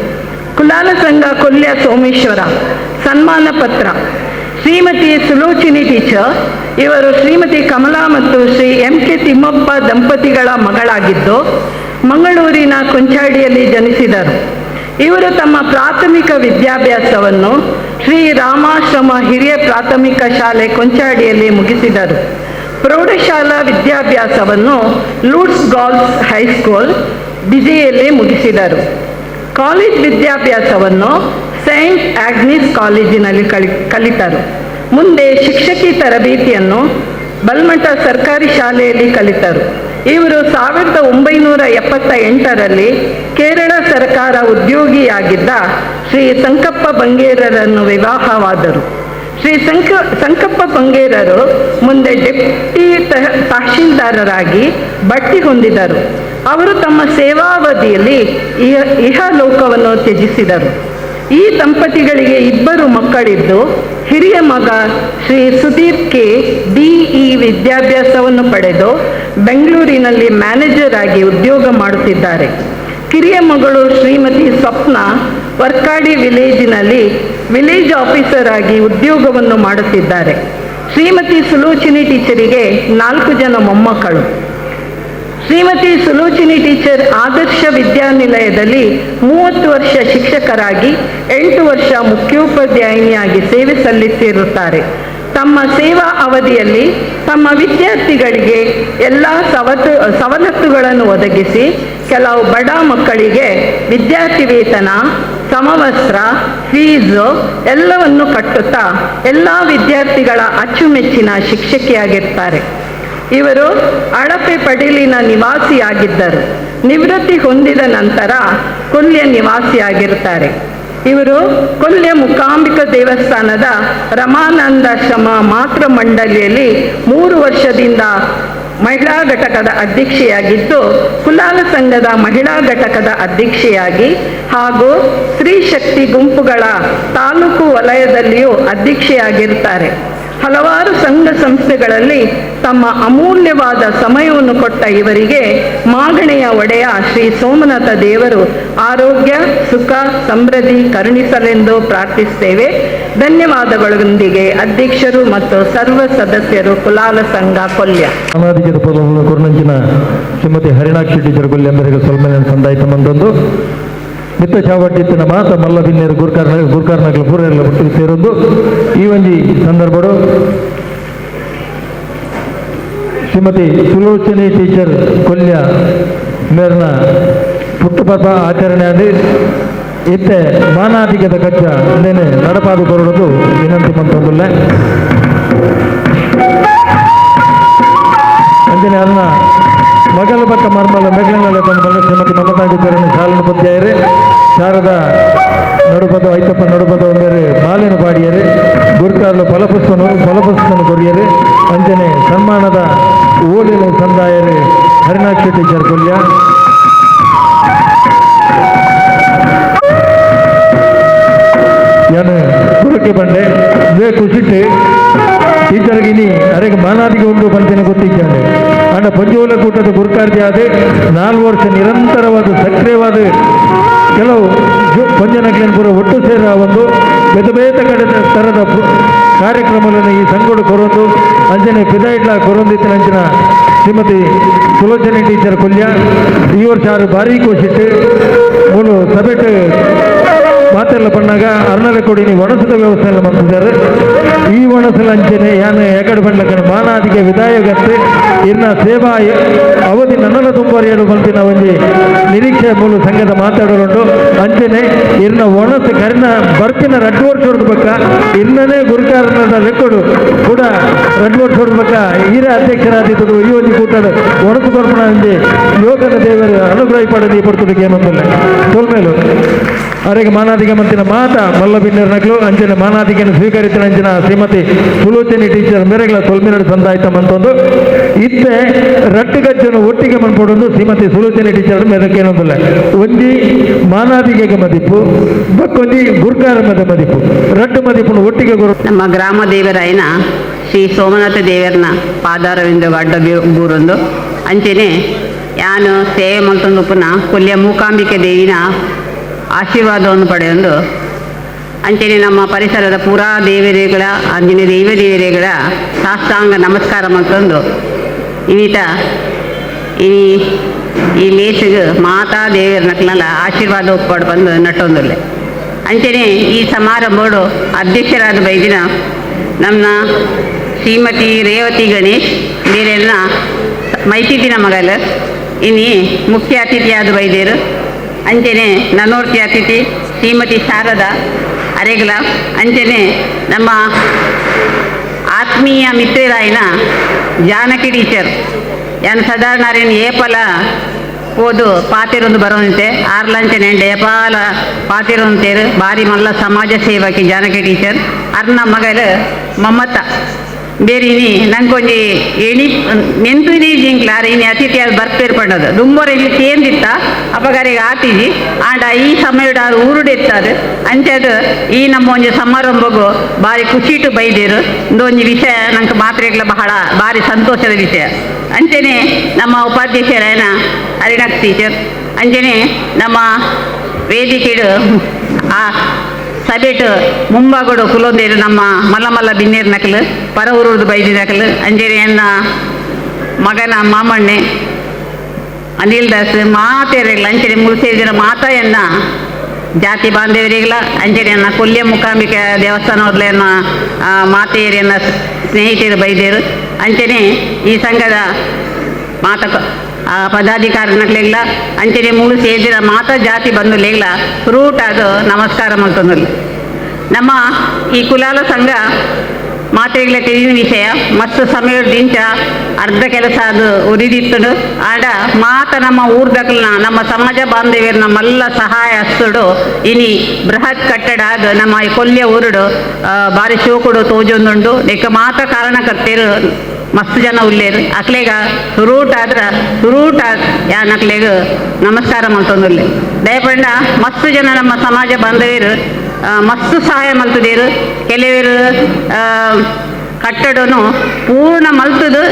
ಕುಲಾಲ ಸಂಘ ಕೊಲ್ಯ ಸೋಮೇಶ್ವರ ಸನ್ಮಾನ ಪತ್ರ. Shrimati Sulochini teacher ಇವರು ಶ್ರೀಮತಿ ಕಮಲಾ ಮತ್ತು ಶ್ರೀ ಎಂ ಕೆ ತಿಮ್ಮಪ್ಪ ದಂಪತಿಗಳ ಮಗಳಾಗಿದ್ದು ಮಂಗಳೂರಿನ ಕೊಂಚಾಡಿಯಲ್ಲಿ ಜನಿಸಿದರು. ಇವರು ತಮ್ಮ ಪ್ರಾಥಮಿಕ ವಿದ್ಯಾಭ್ಯಾಸವನ್ನು ಶ್ರೀ ರಾಮಾಶ್ರಮ ಹಿರಿಯ ಪ್ರಾಥಮಿಕ ಶಾಲೆ ಕೊಂಚಾಡಿಯಲ್ಲಿ ಮುಗಿಸಿದರು. ಪ್ರೌಢಶಾಲಾ ವಿದ್ಯಾಭ್ಯಾಸವನ್ನು Lourdes girls high school ಬಿಜಿಯಲ್ಲಿ ಮುಗಿಸಿದರು. ಕಾಲೇಜ್ ವಿದ್ಯಾಭ್ಯಾಸವನ್ನು ಸೈಂಟ್ ಆಗ್ನಿಸ್ ಕಾಲೇಜಿನಲ್ಲಿ ಕಲಿತರು. ಮುಂದೆ ಶಿಕ್ಷಕಿ ತರಬೇತಿಯನ್ನು ಬಲ್ಮಠ ಸರ್ಕಾರಿ ಶಾಲೆಯಲ್ಲಿ ಕಲಿತರು. ಇವರು 1978ರಲ್ಲಿ ಕೇರಳ ಸರ್ಕಾರ ಉದ್ಯೋಗಿಯಾಗಿದ್ದ ಶ್ರೀ ಸಂಕಪ್ಪ ಬಂಗೇರರನ್ನು ವಿವಾಹವಾದರು. ಶ್ರೀ ಸಂಕಪ್ಪ ಬಂಗೇರರು ಮುಂದೆ ಡೆಪ್ಟಿ ತಹಶೀಲ್ದಾರರಾಗಿ ಬಡ್ತಿ ಹೊಂದಿದರು. ಅವರು ತಮ್ಮ ಸೇವಾವಧಿಯಲ್ಲಿ ಇಹಲೋಕವನ್ನು ತ್ಯಜಿಸಿದರು. ಈ ದಂಪತಿಗಳಿಗೆ ಇಬ್ಬರು ಮಕ್ಕಳಿದ್ದು, ಹಿರಿಯ ಮಗ ಶ್ರೀ ಸುದೀಪ್ ಕೆ ಡಿಇ ವಿದ್ಯಾಭ್ಯಾಸವನ್ನು ಪಡೆದು ಬೆಂಗಳೂರಿನಲ್ಲಿ ಮ್ಯಾನೇಜರ್ ಆಗಿ ಉದ್ಯೋಗ ಮಾಡುತ್ತಿದ್ದಾರೆ. ಕಿರಿಯ ಮಗಳು ಶ್ರೀಮತಿ ಸ್ವಪ್ನ ವರ್ಕಾಡಿ ವಿಲೇಜಿನಲ್ಲಿ ವಿಲೇಜ್ ಆಫೀಸರ್ ಆಗಿ ಉದ್ಯೋಗವನ್ನು ಮಾಡುತ್ತಿದ್ದಾರೆ. ಶ್ರೀಮತಿ ಸುಲೋಚಿನಿ ಟೀಚರಿಗೆ 4 ಜನ ಮೊಮ್ಮಕ್ಕಳು. ಶ್ರೀಮತಿ ಸುಲೋಚಿನಿ ಟೀಚರ್ ಆದರ್ಶ ವಿದ್ಯಾನಿಲಯದಲ್ಲಿ 30 ವರ್ಷ ಶಿಕ್ಷಕರಾಗಿ 8 ವರ್ಷ ಮುಖ್ಯೋಪಾಧ್ಯಾಯಿನಿಯಾಗಿ ಸೇವೆ ಸಲ್ಲಿಸಿರುತ್ತಾರೆ. ತಮ್ಮ ಸೇವಾ ಅವಧಿಯಲ್ಲಿ ತಮ್ಮ ವಿದ್ಯಾರ್ಥಿಗಳಿಗೆ ಎಲ್ಲ ಸವಲತ್ತುಗಳನ್ನು ಒದಗಿಸಿ ಕೆಲವು ಬಡ ಮಕ್ಕಳಿಗೆ ವಿದ್ಯಾರ್ಥಿ ವೇತನ, ಸಮವಸ್ತ್ರ, ಫೀಸು ಎಲ್ಲವನ್ನು ಕಟ್ಟುತ್ತಾ ಎಲ್ಲ ವಿದ್ಯಾರ್ಥಿಗಳ ಅಚ್ಚುಮೆಚ್ಚಿನ ಶಿಕ್ಷಕಿಯಾಗಿರ್ತಾರೆ. ಇವರು ಅಳಪೆ ಪಡೀಲಿನ ನಿವಾಸಿಯಾಗಿದ್ದರು. ನಿವೃತ್ತಿ ಹೊಂದಿದ ನಂತರ ಕೊಲ್ಯ ನಿವಾಸಿಯಾಗಿರುತ್ತಾರೆ. ಇವರು ಕೊಲ್ಯ ಮೂಕಾಂಬಿಕ ದೇವಸ್ಥಾನದ ರಮಾನಂದಾಶ್ರಮ ಮಾತೃ ಮಂಡಳಿಯಲ್ಲಿ 3 ವರ್ಷದಿಂದ ಮಹಿಳಾ ಘಟಕದ ಅಧ್ಯಕ್ಷೆಯಾಗಿದ್ದು, ಕುಲಾಲ ಸಂಘದ ಮಹಿಳಾ ಘಟಕದ ಅಧ್ಯಕ್ಷೆಯಾಗಿ ಹಾಗೂ ಸ್ತ್ರೀ ಶಕ್ತಿ ಗುಂಪುಗಳ ತಾಲೂಕು ವಲಯದಲ್ಲಿಯೂ ಅಧ್ಯಕ್ಷೆಯಾಗಿರುತ್ತಾರೆ. ಹಲವಾರು ಸಂಘ ಸಂಸ್ಥೆಗಳಲ್ಲಿ ತಮ್ಮ ಅಮೂಲ್ಯವಾದ ಸಮಯವನ್ನು ಕೊಟ್ಟ ಇವರಿಗೆ ಮಾಗಣೆಯ ಒಡೆಯ ಶ್ರೀ ಸೋಮನಾಥ ದೇವರು ಆರೋಗ್ಯ, ಸುಖ, ಸಮೃದ್ಧಿ ಕರುಣಿಸಲೆಂದು ಪ್ರಾರ್ಥಿಸುತ್ತೇವೆ. ಧನ್ಯವಾದಗಳೊಂದಿಗೆ ಅಧ್ಯಕ್ಷರು ಮತ್ತು ಸರ್ವ ಸದಸ್ಯರು, ಕುಲಾಲ ಸಂಘ ಕೊಲ್ಯ. ಅನಾಧಿಕೃತ ಪದವನ್ನು ಕುರ್ನಂಚಿನ ಶ್ರೀಮತಿ ಹರಿಣಾಕ್ಷಿ ಟೀಚರ್ ಕೊಲ್ಯ ಎಂಬರಿಗೆ ಸೊಲ್ಮೆನ ಸಂದಾಯಿತ ಮಂದೊಂದು ಮಿತ್ತ ಚಾವಟ್ಟಿತ್ತಿನ ಮಾತ ಮಲ್ಲ ಬಿನ್ನೇರು ಗುರ್ಕಾರ್ನಗಲ ಪೂರೆಲ್ಲ ಒಟ್ಟಿಗೆ ಸೇರೊಂದು ಈ ಒಂಜಿ ಸಂದರ್ಭಡು ಶ್ರೀಮತಿ ಸುಲೋಚನಿ ಟೀಚರ್ ಕೊಲ್ಯ ಮೇರ್ನ ಪುಟ್ಟಪರ್ಬ ಆಚರಣೆ ಆದಿ ಇತ್ತೆ ಮಾನಾಧಿಕದ ಕಚ್ಚ ಅಂದೇನೆ ನಡಪಾದು ಕೊರಡೋದು ವಿನಂತಿ ಮಂತೊಂದುಲ್ಲ. ಅಂಜನೆ ಅನ್ನ ಮಗಲ ಬಕ್ಕ ಮರ್ಮಲ ಮೆಗ್ಲನಲ್ಲ ತಂದು ಶ್ರೀಮತಿ ಮಮತಾ ಗುಜ್ಜರನ್ನು ಶಾಲನ ಪದ್ಯಾಯರು ಶಾರದ ನಡುಪದ ಐತಪ್ಪ ನಡುಪದ ಒಂದರೆ ಮಾಲಿನ ಪಾಡಿಯರು ಗುರ್ಕಾರ್ಲು ಫಲಪುಷ್ಪನು ಕೊರಿಯರು ಅಂಜನೆ ಸನ್ಮಾನದ ಓಲಿನ ಸಂದಾಯರು ಹರಿಣಾಕ್ಷಿ ಟೀಚರ್ ಕೊಲ್ಯ. ಯಾನು ಗುರುಕೆ ಬಂಡೆ ವೇ ಖುಷಿಟ್ಟು ಟೀಚರ್ಗೆ ಇನಿ ಅರೆಗೆ ಮಾನಾದಿಗೆ ಉಂಡು ಬಂತೇನೆ ಗೊತ್ತಿದ್ದಾನೆ. ಅಂಡ ಪಂಜೋಲ ಕೂಟದ ಗುರುಕಾರ್ತಿ ಆದ 4 ವರ್ಷ ನಿರಂತರವಾದ ಸಕ್ರಿಯವಾದ ಕೆಲವು ಪಂಜನಕ್ಲೇನು ಪೂರ ಒಟ್ಟು ಸೇರ ಒಂದು ಬೇತೆ ಬೇತೆ ಕಡೆ ಥರದ ಕಾರ್ಯಕ್ರಮಗಳನ್ನು ಈ ಸಂಗೋಡು ಕೊರೊಂದು ಅಂಜನೆ ಪಿದಾಯಿಟ್ಲ ಕೊರೊಂದಿತ್ತಿನ ಅಂಚಿನ ಶ್ರೀಮತಿ ಸುಲೋಚನೆ ಟೀಚರ್ ಕೊಲ್ಯ ಈ ವರ್ಷ ಆರು ಭಾರೀ ಕೋಶಿಟ್ಟು ಮೂಲು ಸಭೆಟ್ ಮಾತೆಲ್ಲ ಪಣ್ಣಾಗ ಅರ್ನಲೆ ಕೊಡಿ ನೀವು ಒಣಸದ ವ್ಯವಸ್ಥೆ ಎಲ್ಲ ಮಾಡ್ತಿದ್ದಾರೆ. ಈ ಒಣಸಲ ಅಂಚನೆ ಯಾನು ಎಕಡೆ ಬಂಡ್ಲಕನ ಮಾನಾದಿಗೆ ವಿದಾಯಗತ್ತೆ ಇನ್ನ ಸೇವಾ ಅವಧಿ ನನ್ನಲ ತುಂಬರಿಯಲು ಬಂತಿನ ಒಂಜಿ ನಿರೀಕ್ಷೆ ಮೂಲ ಸಂಘದ ಮಾತಾಡೋರುಂಟು. ಅಂಚನೆ ಇನ್ನ ಒಣಸು ಕರಿನ ಬರ್ಪಿನ ರಡ್ಡು ವರ್ಷ ಹೊಡೆದ ಇನ್ನನೇ ಗುರುಕಾರನ ಲೆಕ್ಕಡು ಕೂಡ ರಡ್ಡು ವರ್ಷ ಹೊಡೆದ ಈರ ಅಧ್ಯಕ್ಷರಾದಿದ್ದರು ಈ ಒಂಜಿ ಕೂಟದ ಒಣಸು ಕೊರ್ಪಣ ಅಂಜಿ ಯೋಗದ ದೇವರು ಅನುಗ್ರಹ ಪಡೆದು ಪಡ್ತದಕ್ಕೆ ಏನೊಂದಿಲ್ಲ ತೋಲ್ಮೇಲು ಅರೆಗೆ ಮಾನಾದಿಗೆ ಮಂತಿನ ಮಾತ ಮಲ್ಲಬಿನ್ನರ ನಕಲು ಅಂಚನೆ ಮಾನಾದಿಗೆಯನ್ನು ಸ್ವೀಕರಿಸಿದ ಅಂಚಿನ ಶ್ರೀಮತಿ ಸುಲೋಚನಿ ಟೀಚರ್ ಮೇರೆಗಳ ತೊಲ್ಮಿನಡು ಸಂದಾಯ್ತ ಮಂತೊಂದು ಇತ್ತೆ ರಟ್ಟು ಗಜ್ಜನು ಒಟ್ಟಿಗೆ ಮನ್ಪೊಡೊಂದು ಶ್ರೀಮತಿ ಸುಲೋಚನಿ ಟೀಚರ್ ಮೇರಕ್ಕೆ ಏನೊಂದಿಲ್ಲ ಒಂಜಿ ಮಾನಾದಿಗೆ ಮದಿಪು ಬಕ್ಕೊಂಜಿ ಗುರ್ಕಾರ ಮದ ಮದಿಪು ರಟ್ಟು ಮದಿಪುನು ಒಟ್ಟಿಗೆ ಗುರು. ನಮ್ಮ ಗ್ರಾಮ ದೇವರಾಯನ ಶ್ರೀ ಸೋಮನಾಥ ದೇವರನ ಪಾದಾರವಿಂದ ಅಡ್ಡ ಗೂರೊಂದು ಅಂಚನೆ ಯಾನು ಸೇವೆ ಮಲ್ತೊಂದು ಪುನಃ ಕೊಲ್ಯ ಮೂಕಾಂಬಿಕೆ ದೇವಿನ ಆಶೀರ್ವಾದವನ್ನು ಪಡೆಯೊಂದು ಅಂಚನೆ ನಮ್ಮ ಪರಿಸರದ ಪೂರಾ ದೇವರುಗಳ ಅಂಜನೆ ದೈವ ದೇವರುಗಳ ಸಾಷ್ಟಾಂಗ ನಮಸ್ಕಾರ ಮಲ್ತೊಂದು ಇನ್ನಿತ ಈ ಈ ಲೇಸಿಗೆ ಮಾತಾ ದೇವರ ನಕ್ಲಲ್ಲ ಆಶೀರ್ವಾದ ಒಪ್ಪಾಡು ಬಂದು ನಟ್ಟೊಂದುಲ್ಲೆ. ಅಂಚನೆ ಈ ಸಮಾರಂಭೋಡು ಅಧ್ಯಕ್ಷರಾದ ಬೈದಿನ ನಮ್ಮ ಶ್ರೀಮತಿ ರೇವತಿ ಗಣೇಶ್ ಬೇರೆಲ್ಲ ಮೈತಿದಿನ ಮಗಲು ಇನಿ ಮುಖ್ಯ ಅತಿಥಿಯಾದ ಬೈದೇರು. ಅಂಚನೆ ನನ್ನೋರ್ತಿ ಅತಿಥಿ ಶ್ರೀಮತಿ ಶಾರದಾ ಅರೆಗ್ಲ. ಅಂಚನೆ ನಮ್ಮ ಆತ್ಮೀಯ ಮಿತ್ರರಾಯಿನ ಜಾನಕಿ ಟೀಚರ್ ಯಾನ್ ಸಾಧಾರಣ ಅರೇನು ಏಪಲ ಹೋದು ಪಾತಿರೊಂದು ಬರೋಂತೆ ಆರ್ಲಂಚನೆ ಏಪಾಲ ಪಾತಿರೊಂತೇರು ಬಾರಿ ಮಲ್ಲ ಸಮಾಜ ಸೇವಕಿ ಜಾನಕಿ ಟೀಚರ್ ಅರ್ನ ಮಗಲು ಮಮತಾ ಬೇರಿನಿ ನಂಗೊಂಜಿ ಎಣಿ ನೆಂತು ಜಿಂಕ್ಲಾರ ಇನಿ ಅತಿಥಿಯಾದ ಬರ್ಪೇರ್ ಪಂಡದು ದುಂಬೋರ ಇಲ್ಲಿ ಕೇಂದಿತ್ತ ಅಪಗಾರಿಗೆ ಆತಿಜಿ ಆಂಡ ಈ ಸಮಯಡ್ ಆರು ಊರುಡೆತ್ತಾರೆ ಅಂಚದು ಈ ನಮ್ಮ ಒಂಜಿ ಸಮಾರಂಭಗೂ ಬಾರಿ ಖುಷಿಟು ಬೈದೇರು ಒಂಜಿ ವಿಷಯ ನಂಗೆ ಮಾತ್ರೆಗಳ ಬಹಳ ಬಾರಿ ಸಂತೋಷದ ವಿಷಯ. ಅಂಚನೆ ನಮ್ಮ ಉಪಾಧ್ಯಕ್ಷರಾಯನ ಹರಿನಾಥ್ ಟೀಚರ್ ಅಂಚನೆ ನಮ್ಮ ವೇದಿಕೆಡು ಆ ಸಭೆಟು ಮುಂಬಾಗೋಡು ಕುಲೊಂದೇರು ನಮ್ಮ ಮಲ್ಲ ಮಲ್ಲ ಬಿನ್ನೇರು ನಕಲು ಪರ ಊರುದು ಬೈದಿ ನಕಲು ಅಂಜನೆಯನ್ನ ಮಗನ ಮಾಮಣ್ಣೆ ಅನಿಲ್ ದಾಸ್ ಮಾತೇರಿಗಳ ಅಂಚನೆ ಮುಲ್ಸೇರಿನ ಮಾತಾಯನ್ನ ಜಾತಿ ಬಾಂಧವರಿಗಳ ಅಂಜನೆಯನ್ನ ಕೊಲ್ಯ ಮುಕಾಂಬಿಕೆ ದೇವಸ್ಥಾನದನ್ನ ಮಾತೆಯರನ್ನ ಸ್ನೇಹಿತರು ಬೈದೇರು. ಅಂಚನೆ ಈ ಸಂಘದ ಮಾತ ಪದಾಧಿಕಾರಿ ನಕ್ಲೆಗ್ಲ ಅಂಚನೆ ಮೂಲು ಸೇರಿದ ಮಾತಾ ಜಾತಿ ಬಂಧುಲೆಗ್ಲ ರೂಟ್ ಅದು ನಮಸ್ಕಾರ ಮಲ್ತೊಂದುಲ್ಲ. ನಮ್ಮ ಈ ಕುಲಾಲ ಸಂಘ ಮಾತೆಗಳ ತಿಳಿದ ವಿಷಯ ಮಸ್ತ್ ಸಮಯದಿಂಚ ಅರ್ಧ ಕೆಲಸ ಅದು ಉರಿದಿತ್ತಡು ಆಡ ಮಾತ ನಮ್ಮ ಊರ್ದಕ್ಲನ ನಮ್ಮ ಸಮಾಜ ಬಾಂಧವ್ಯರ ನಮ್ಮೆಲ್ಲ ಸಹಾಯ ಹಸ್ತುಡು ಇನಿ ಬೃಹತ್ ಕಟ್ಟಡ ಅದು ನಮ್ಮ ಈ ಕೊಲ್ಯ ಊರುಡು ಬಾರಿ ಶೋಕುಡು ತೋಜೊಂದುಂಡು ನೆಕ್ಕ ಮಾತ ಕಾರಣಕರ್ತೇರು ಮಸ್ತ್ ಜನ ಉಲ್ಲೇರು ಅಕ್ಲೇಗ ಸುರೂಟ್ ಆದ್ರ ಸುರೂಟ್ ಯಾನಕ್ಲೇಗ ನಮಸ್ಕಾರ ಮಲ್ತೊಂದುಲ್ಲೆ. ದಯಪಂಡ ಮಸ್ತ್ ಜನ ನಮ್ಮ ಸಮಾಜ ಬಾಂಧವ್ಯರು ಮಸ್ತ್ ಸಹಾಯ ಮಲ್ತದೇರು. ಕೆಲವರು ಕಟ್ಟಡನು ಪೂರ್ಣ ಮಲ್ತದು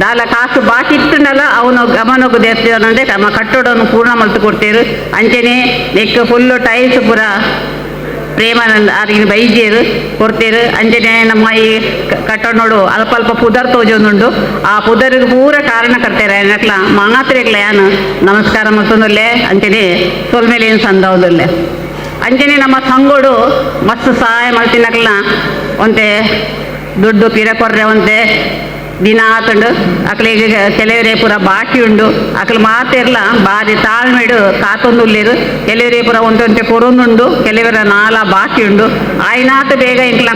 ದಾಲ ಕಾಸು ಬಾಕಿ ಇತ್ತುಂಡಲ್ಲ ಅವನು ಗಮನಕ್ಕೂ ದೇವಸ್ಥಾನ ನಮ್ಮ ಕಟ್ಟಡವನ್ನು ಪೂರ್ಣ ಮಲ್ತು ಕೊಡ್ತೇರು. ಅಂಚನೆ neck full tiles ಪೂರ ಪ್ರೇಮಾನಂದ ಆರಿನ ಬೈಜೇರು ಕೊಡ್ತೇರು. ಅಂಚನೆ ನಮ್ಮ ಈ ಕಟ್ಟಡ ನೋಡು ಅಲ್ಪ ಅಲ್ಪ ಪುದರ್ ತೋಜೊಂದುಂಡು ಆ ಪುದರಿಗೆ ಪೂರ ಕಾರಣಕರ್ತಾರೆ ನಕ್ಲ ಮಾತ್ರೆಗ್ಲ ಯಾನು ನಮಸ್ಕಾರ ಮಲ್ತೊಂದುಲ್ಲೆ ಅಂಚನೆ ಸೊಲ್ಮೇಲೆ ಏನು ಸಂದವದಲ್ಲೆ. ಅಂಚನೆ ನಮ್ಮ ಸಂಗೋಡು ಮಸ್ತ್ ಸಹಾಯ ಮಲ್ತಿನಕ್ಲ ಒಂತೆ ದುಡ್ಡು ಪಿರ ಕೊರ್ರೆ ಒಂತೆ ದಿನ ಆತಂಡು ಅಕ್ಲಿಗೆ ಕೆಲವರೇ ಪೂರ ಬಾಕಿ ಉಂಡು ಅಕ್ಲು ಮಾತಿರ್ಲ ಬಾರಿ ತಾಳ್ಮೆಡು ಕಾತೊಂದುಲ್ಲೇರು. ಕೆಲವರೇ ಪೂರ ಒಂತೆ ಕೊರೊಂದುಂಡು ಕೆಲವರ ನಾಲ ಬಾಕಿ ಉಂಡು ಆಯ್ನಾತ ಬೇಗ ಇಂಕ್ಲ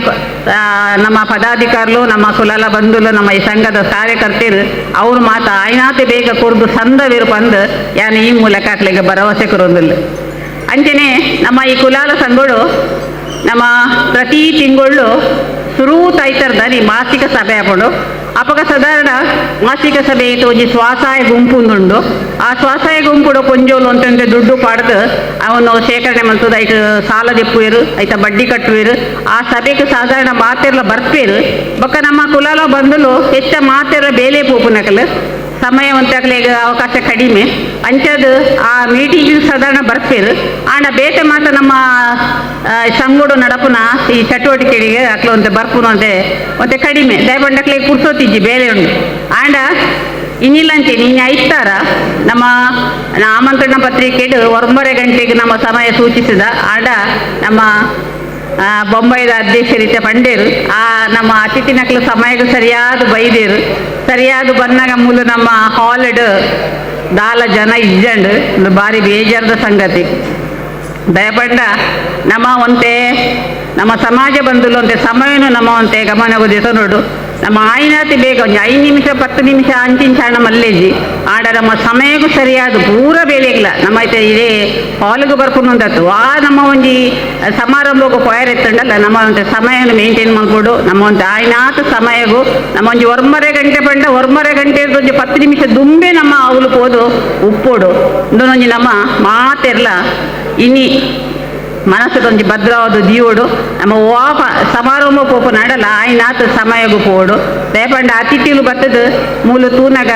ನಮ್ಮ ಪದಾಧಿಕಾರಿಲು ನಮ್ಮ ಕುಲಾಲ ಬಂಧುಲು ನಮ್ಮ ಈ ಸಂಘದ ಕಾರ್ಯಕರ್ತರು ಅವ್ರು ಮಾತ ಆಯ್ನಾತ ಬೇಗ ಕೊರ್ದು ಸಂದವಿರು ಪಂದು ಯಾನ್ ಈ ಮೂಲಕ ಅಕ್ಲಿಗೆ ಭರವಸೆ ಕೊರೊಂದುಲ್ಲ. ಅಂಚನೆ ನಮ್ಮ ಈ ಕುಲಾಲ ಸಂಘಡು ನಮ್ಮ ಪ್ರತಿ ತಿಂಗಳು ಶುರು ತೈತರ್ದಾನಿ ಮಾಸಿಕ ಸಭೆ ಹಾಕೊಂಡು ಅಪಗ ಸಾಧಾರಣ ಮಾಸಿಕ ಸಭೆ ಒಂಜಿ ಸ್ವಸಹಾಯ ಗುಂಪು ಉಂಡು ಆ ಸ್ವಸಹಾಯ ಗುಂಪುಡು ಕೊಂಜೋಲು ಅಂತಂದ್ರೆ ದುಡ್ಡು ಪಾಡ್ದು ಅವನು ಶೇಖರಣೆ ಮಲ್ತದ ಐತ ಸಾಲ ದೆಪ್ಪುವೇರು ಐತ ಬಡ್ಡಿ ಕಟ್ಟುವೇರು ಆ ಸಭೆಗೆ ಸಾಧಾರಣ ಮಾತೆರ್ಲ ಬರ್ಪೇರು. ಬೊಕ್ಕ ನಮ್ಮ ಕುಲಾಲ ಬಂಧುಲು ಹೆಚ್ಚ ಮಾತೆರ್ಲ ಬೇಲೆ ಪೋಪುನಕಲು ಸಮಯ ಒಂತಾಗ್ಲೇಗ ಅವಕಾಶ ಕಡಿಮೆ ಅಂಚದು ಆ ಮೀಟಿಂಗ್ ಸಾಧಾರಣ ಬರ್ಪೇರು. ಆಂಡ ಬೇತೆ ಮಾತ್ರ ನಮ್ಮ ಸಂಗೋಡು ನಡಪುನ ಈ ಚಟುವಟಿಕೆಗೆ ಅಕ್ಲ ಒಂತೆ ಬರ್ಪುನ ಅಂತೆ ಒಂತೆ ಕಡಿಮೆ ದಯಪಂಡಕ್ಲೆ ಕುರ್ಸೋತಿಜ್ಜಿ ಬೇರೆ ಉಂಡು ಆಂಡ ಇನ್ನಿಲ್ಲಂತೆ ನೀನು ಐತಾರ ನಮ್ಮ ಆಮಂತ್ರಣ ಪತ್ರಿಕೆಡು 9 ಗಂಟೆಗೆ ನಮ್ಮ ಸಮಯ ಸೂಚಿಸಿದ ಆಂಡ ನಮ್ಮ ಬೊಂಬೈದ ಅಧ್ಯಕ್ಷರೀತ ಪಂಡೇರು ಆ ನಮ್ಮ ಅತಿಥಿ ನಕಲು ಸಮಯಕ್ಕೆ ಸರಿಯಾದ ಬೈದೇರು ಸರಿಯಾದ ಬನ್ನಾಗ ಮೂಲ ನಮ್ಮ ಹಾಲ್ಡ್ ದಾಲ ಜನ ಇಜ್ಜಂಡು ಒಂದು ಭಾರಿ ಬೇಜಾರದ ಸಂಗತಿ. ದಯಪಂಡ ನಮ್ಮ ಒಂತೆ ನಮ್ಮ ಸಮಾಜ ಬಂಧುಲು ಒಂತೆ ಸಮಯನು ನಮ್ಮ ಒಂತೆ ಗಮನ ನೋಡು ನಮ್ಮ ಆಯ್ನಾತಿ ಬೇಗ ಒಂಜಿ 5 ನಿಮಿಷ 10 ನಿಮಿಷ ಅಂಚಿನ ಚಾಣ ಮಲ್ಲೇಜಿ ಆಡ ನಮ್ಮ ಸಮಯಕ್ಕೂ ಸರಿಯಾದ ಪೂರ ಬೇಲೆಗ್ಲ ನಮ್ಮ ಐತೆ ಇದೇ ಹಾಲಿಗೆ ಬರ್ಕೊಂಡು ಆ ನಮ್ಮ ಒಂಜಿ ಸಮಾರಂಭಕ್ಕೂ ಕೊಯರ್ ಎತ್ತಂಡಲ್ಲ ನಮ್ಮ ಒಂತೆ ಸಮಯವನ್ನು ಮೇಂಟೈನ್ ಮಾಡ್ಕೊಡು ನಮ್ಮ ಒಂದು ಆಯ್ನಾತ ಸಮಯಗೂ ನಮ್ಮ ಒಂಜಿ 1.5 ಗಂಟೆ ಪಂಡ 1.5 ಗಂಟೆ ಒಂಜಿ 10 ನಿಮಿಷ ದುಂಬೆ ನಮ್ಮ ಅವಲು ಪೋದು ಉಪ್ಪೋಡು ಒಂಜಿ ನಮ್ಮ ಮಾತೆರ್ಲ ಇನಿ ಮನಸ್ಸು ಭದ್ರವಾದ ದೀವೋಡು ನಮ್ಮ ವಾಪ ಸಮಾರಂಭ ಪೋಪು ನಡಲ ಆಯ್ನಾತ ಸಮಯಗೂ ಪೋಡು ದಯಪಂಡ ಅತಿಥಿಲು ಬತ್ತದು ಮೂಲ ತೂನಾಗ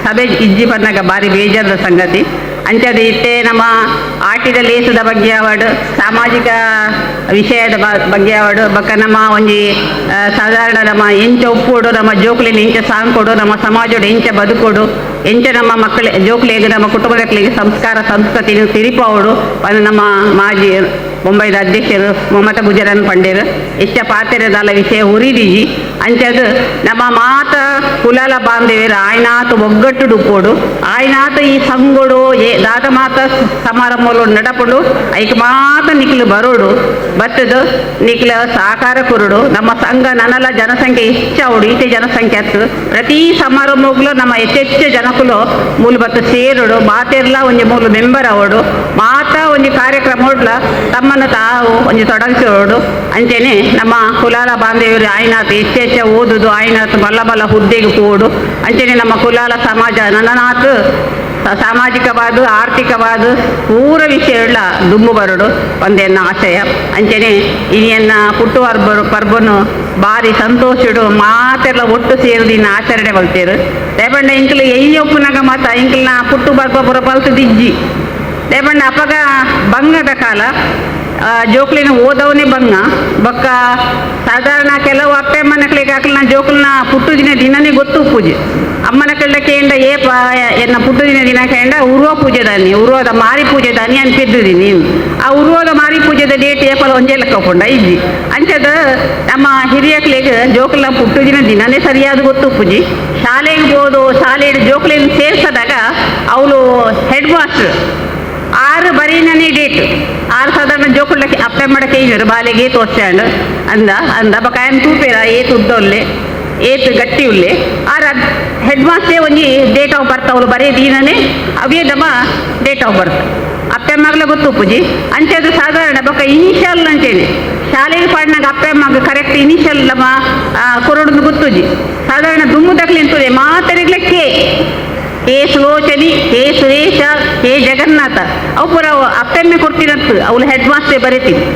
ಸಭೆ ಇಜ್ಜಿ ಬಂದಾಗ ಭಾರಿ ಬೇಜಾರದ ಸಂಗತಿ. ಅಂಚದ ಇತ್ತೆ ನಮ್ಮ ಆಟಿದ ಲೇಸದ ಬಗ್ಗೆ ಆವಡ್, ಸಾಮಾಜಿಕ ವಿಷಯದ ಬಗ್ಗೆ ಆವಡ್, ಬೊಕ್ಕ ನಮ್ಮ ಒಂಜಿ ಸಾಧಾರಣ ನಮ್ಮ ಎಂಚ ಉಪ್ಪೋಡು, ನಮ್ಮ ಜೋಕುಲಿನ ಎಂಚ ಸಾಂಕೊಡು, ನಮ್ಮ ಸಮಾಜೋಡು ಎಂಚ ಬದುಕೋಡು, ಎಂಚ ನಮ್ಮ ಮಕ್ಕಳ ಜೋಕುಲಿಗೆ ನಮ್ಮ ಕುಟುಂಬದಕ್ಕಳಿಗೆ ಸಂಸ್ಕಾರ ಸಂಸ್ಕೃತಿನ ತಿರಿಪಾವಡು ಅದು ನಮ್ಮ ಮಾಜಿ ಬೊಂಬೈದ ಅಧ್ಯಕ್ಷರು ಮಮತಾ ಗುಜರನ್ ಪಂಡೇರು ಇಷ್ಟ ಪಾತೆರದಾಲ ವಿಷಯ ಉರಿದಿಜಿ. ಅಂಚದು ನಮ್ಮ ಮಾತ ಕುಲಾಲ ಬಾಂಧವ್ಯರು ಆಯ್ನಾತ ಒಗ್ಗಟ್ಟು ಡುಪ್ಪೋಡು, ಆಯ್ನಾತ ಈ ಸಂಗೊಡು ದಾದ ಮಾತ ಸಮಾರಂಭಲು ನಡಪಡು, ಐಕ್ ಮಾತ ನಿಕ್ಲು ಬರೋಡು ಬತ್ತದು ನಿಕ್ಲ ಸಹಕಾರ ಕೊರಡು. ನಮ್ಮ ಸಂಘ ನನಲ ಜನಸಂಖ್ಯೆ ಹೆಚ್ಚಾವಡು, ಈತೆ ಜನಸಂಖ್ಯೆ ಹತ್ತು ಪ್ರತಿ ಸಮಾರಂಭಗಳು ನಮ್ಮ ಹೆಚ್ಚೆಚ್ಚು ಜನಕುಲು ಮೂಲ ಬತ್ತು ಸೇರುಡು, ಮಾತೆರ್ಲ ಒಂಜಿ ಮೂಲ ಮೆಂಬರ್ ಅವಡು, ಮಾತ ಒಂಜಿ ಕಾರ್ಯಕ್ರಮ ಹೊಡ್ಲ ತಮ್ಮನ್ನು ತಾವು ಒಂಜಿ ತೊಡಗಿಸೋಡು. ಅಂಚೆನೆ ನಮ್ಮ ಕುಲಾಲ ಬಾಂಧವ್ಯರು ಆಯ್ನಾತ ಹೆಚ್ಚೆಚ್ಚ ಓದುದು, ಆಯ್ನಾತ ಬಲ್ಲ ಬಲ್ಲ ಹುದ್ದೆಗೆ ಹೋಡು. ಅಂಚೆನೆ ನಮ್ಮ ಕುಲಾಲ ಸಮಾಜ ನನ್ನನಾಥ ಸಾಮಾಜಿಕವಾದ ಆರ್ಥಿಕವಾದ ಪೂರ ವಿಷಯಗಳ ದುಮ್ಮು ಬರಡು ಒಂದೆನ್ನ ಆಶಯ. ಅಂಚೆನೆ ಇನಿಯನ್ನ ಪುಟ್ಟು ಪರ್ಬನು ಭಾರಿ ಸಂತೋಷಡು ಮಾತೆಲ್ಲ ಒಟ್ಟು ಸೇರಿದ ಆಚರಣೆ ಬಲ್ತೇರು. ದೇಪಂಡ ಇಂಕ್ಲು ಎಯ್ಯೊಪ್ಪುನಾಗ ಮಾತ ಇಂಕ್ಲನ ಪುಟ್ಟು ಪರ್ಬ ಪುರ ಪಲ್ತದಿಜ್ಜಿ. ದೇಪಂಡ ಅಪಗ ಬಂಗದ ಕಾಲ, ಜೋಕ್ಲಿನ ಓದವನೇ ಬಂಗ ಬೊಕ್ಕ ಸಾಧಾರಣ ಕೆಲವು ಅಪ್ಪೆ ಅಮ್ಮನಕ್ಳಿಗೆ ಹಾಕಲಿನ ಜೋಕ್ಲಿನ ಪುಟ್ಟು ದಿನ ದಿನನೇ ಗೊತ್ತು ಪೂಜೆ ಅಮ್ಮನ ಕಳ್ಳ ಕೇಂಡ ಏಪ ಎನ್ನ ಪುಟ್ಟು ದಿನ ದಿನ ಕೇಂಡ ಉರುವ ಪೂಜೆ ದಾನಿ ಉರುವದ ಮಾರಿ ಪೂಜೆ ದಾನಿ ಅನ್ಪಿದ್ದಿನಿ ನೀನು ಆ ಉರುವದ ಮಾರಿ ಪೂಜೆದ ಡೇಟ್ ಏಪಲ ಒಂಜೇ ಲೆಕ್ಕ ಪುಂಡ ಇಜ್ಜಿ. ಅಂಚದ ನಮ್ಮ ಹಿರಿಯಕ್ಲಿಗೆ ಜೋಕ್ಲಿನ ಪುಟ್ಟು ದಿನ ದಿನನೇ ಸರಿಯಾದ ಗೊತ್ತು ಪೂಜೆ. ಶಾಲೆಗೆ ಹೋದು ಶಾಲೆಗೆ ಜೋಕ್ಲಿನ ಸೇರ್ಸದಾಗ ಅವಳು ಹೆಡ್ ಮಾಸ್ಟರ್ ಆರು ಬರೀನೇ ಡೇಟ್ ಆರು ಸಾಧಾರಣ ಜೋಕುಳ್ಳಕ್ಕೆ ಅಪ್ಪೆ ಮಾಡಕ್ಕೆ ಇವರು ಬಾಲೆಗೆ ಏತು ವರ್ಷ ಅಂದ ಅಂದ ಬಕಾಯನ್ ತೂಪೇರ ಏತು ಉದ್ದೊಲ್ಲೆ ಏತು ಗಟ್ಟಿ ಉಲ್ಲೆ ಆರ ಹೆಡ್ ಮಾಸ್ಟೇ ಒಂಜಿ date of birth ಅವಳು ಬರೀ ದಿನನೇ ಅವೇ ನಮ್ಮ date of birth ಅಪ್ಪೆ ಅಮ್ಮಗ್ಲ ಗೊತ್ತು ಪೂಜಿ. ಅಂಚೆ ಅದು ಸಾಧಾರಣ ಬೊಕ್ಕ ಇನಿಷಿಯಲ್ ಅಂತೇಳಿ ಶಾಲೆಗೆ ಪಾಡ್ನಾಗ ಅಪ್ಪೆ ಅಮ್ಮಗ ಕರೆಕ್ಟ್ ಇನಿಷಿಯಲ್ ನಮ್ಮ ಕೊರೊಡ್ದು ಗೊತ್ತುಜಿ. ಸಾಧಾರಣ ದುಮ್ಮು ದಕ್ಲಿಂತದೆ ಮಾತರಿಗ್ಲೆ K K Sulochani, K Suresha, K Jagannatha ಅವು ಪೂರ ಅಪ್ಪೆಮ್ಮೆ ಕೊಡ್ತೀನಂತ ಅವಳು ಹೆಡ್ ಮಾಸ್ಟರ್ ಬರೀತೀನಿ.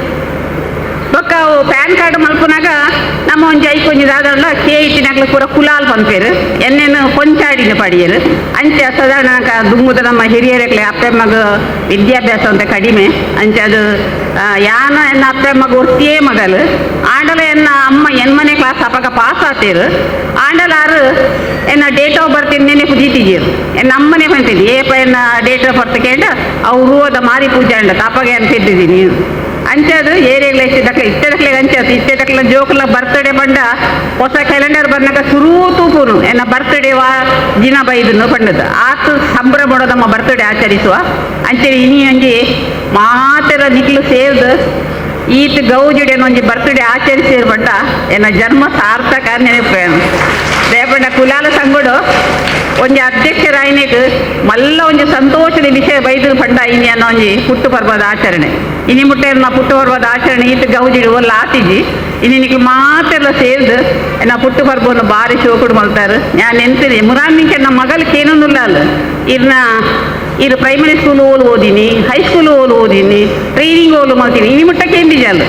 ಬೊಕ್ಕ ಅವು ಪ್ಯಾನ್ ಕಾರ್ಡ್ ಮಲ್ಪುನಾಗ ನಮ್ಮ ಒಂಜಿ ಐಕ್ ಒಂಜಿ ದಾದಲ್ಲ ಕೆ ಇತ್ತಿನಾಗ್ಲ ಪೂರ ಕುಲಾಲ್ ಪನ್ಪೇರು ಎನ್ನೇನು ಕೊಂಚಾಡಿನ ಪಡಿಯರು. ಅಂಚೆ ಸಾಧಾರಣ ದುಮ್ಮುದ ನಮ್ಮ ಹಿರಿಯರಕ್ಲೆ ಅಪ್ಪೆಮ್ಮಗ ವಿದ್ಯಾಭ್ಯಾಸ ಅಂತ ಕಡಿಮೆ. ಅಂಚೆ ಅದು ಯಾನ ಎನ್ನ ಅಪ್ಪೆಮ್ಮಗ ಒರ್ತಿಯೇ ಮಗಲು ಆಂಡಲ ಎನ್ನ ಅಮ್ಮ ಎನ್ಮನೆ ಕ್ಲಾಸ್ ಅಪ್ಪಗ ಪಾಸ್ ಆತೇರು ಆಂಡಲಾರು ಎನ್ನ date of birth ಇನ್ನೇನೆ ಪುಜೀತಿಜೀರು ಎನ್ನ ಅಮ್ಮನೆ ಬಂತಿದ್ದಿ ಏಪ ಎನ್ನ date of birth ಕೇಂಡ ಅವರು ಅದ ಮಾರಿ ಪೂಜೆ ಅಂಡ ತಾಪಗೆ ಅನ್ಪಿದ್ದೀನಿ. ಅಂಚೆ ಅದು ಏರಿಯಾಗ್ಲ ಇಷ್ಟದಕ್ಲೆ ಇಷ್ಟದಕ್ಲೆ ಅಂಚೆ ಅದು ಇಷ್ಟದಕ್ಲೆ ಜೋಕುಲ ಬರ್ತ್ಡೇ ಬಂಡ ಹೊಸ ಕ್ಯಾಲೆಂಡರ್ ಬಂದಾಗ ಸುರೂ ತೂಪುನು ಎನ್ನ ಬರ್ತ್ಡೇ ವಾ ದಿನ ಬೈದನ್ನು ಬಂಡದ್ದು ಆತು ಸಂಭ್ರಮ ನಮ್ಮ ಬರ್ತ್ಡೇ ಆಚರಿಸುವ. ಅಂಚೆ ಇನಿ ಒಂಜಿ ಮಾತೆರ ನಿಕ್ಲು ಸೇರ್ದು ಈತ ಗೌಜಿಡೆನ ಒಂಜಿ ಬರ್ತ್ಡೇ ಆಚರಿಸಿರ್ ಬಂಡ ಎನ್ನ ಜನ್ಮ ಸಾರ್ಥಕ ನೆನಪು. ದೇಪಂಡ ಕುಲಾಲ ಸಂಗಡು ಒಂಜಿ ಅಧ್ಯಕ್ಷರಾಯನಿಗೆ ಮಲ್ಲ ಒಂಜಿ ಸಂತೋಷದ ವಿಷಯ ಬೈದು ಪಂಡ ಇನಿ ಅನ್ನೋ ಒಂಜಿ ಪುಟ್ಟು ಪರ್ಬದ ಆಚರಣೆ ಇನಿ ಮುಟ್ಟೆ ಪುಟ್ಟು ಪರ್ಬದ ಆಚರಣೆ ಈತ ಗೌಜಿಡು ಒಲ್ಲ ಆತಿಜಿ ಇನಿ ನಿಕ್ಲು ಮಾತೆಲ್ಲ ಸೇರ್ದು ಎನ್ನ ಪುಟ್ಟು ಪರ್ಬವನ್ನು ಭಾರಿ ಶೋಕುಡು ಮಲ್ತಾರೆ. ನಾನು ನೆನ್ಪಿದೆ ಮುರಾಮಿಂಕೆ ನಮ್ಮ ಮಗಲ್ಗೆ ಏನೊಂದಿಲ್ಲ ಅಲ್ಲ ಇರ್ನ ಇದು ಪ್ರೈಮರಿ ಸ್ಕೂಲ್ ಓಲು ಓದಿನಿ, ಹೈಸ್ಕೂಲ್ ಓಲು ಓದಿನಿ, ಟ್ರೈನಿಂಗ್ ಓಲು ಮಲ್ತೀನಿ ಇನಿ ಮುಟ್ಟಕ್ಕೆ ಏನಿಜಲ್ಲ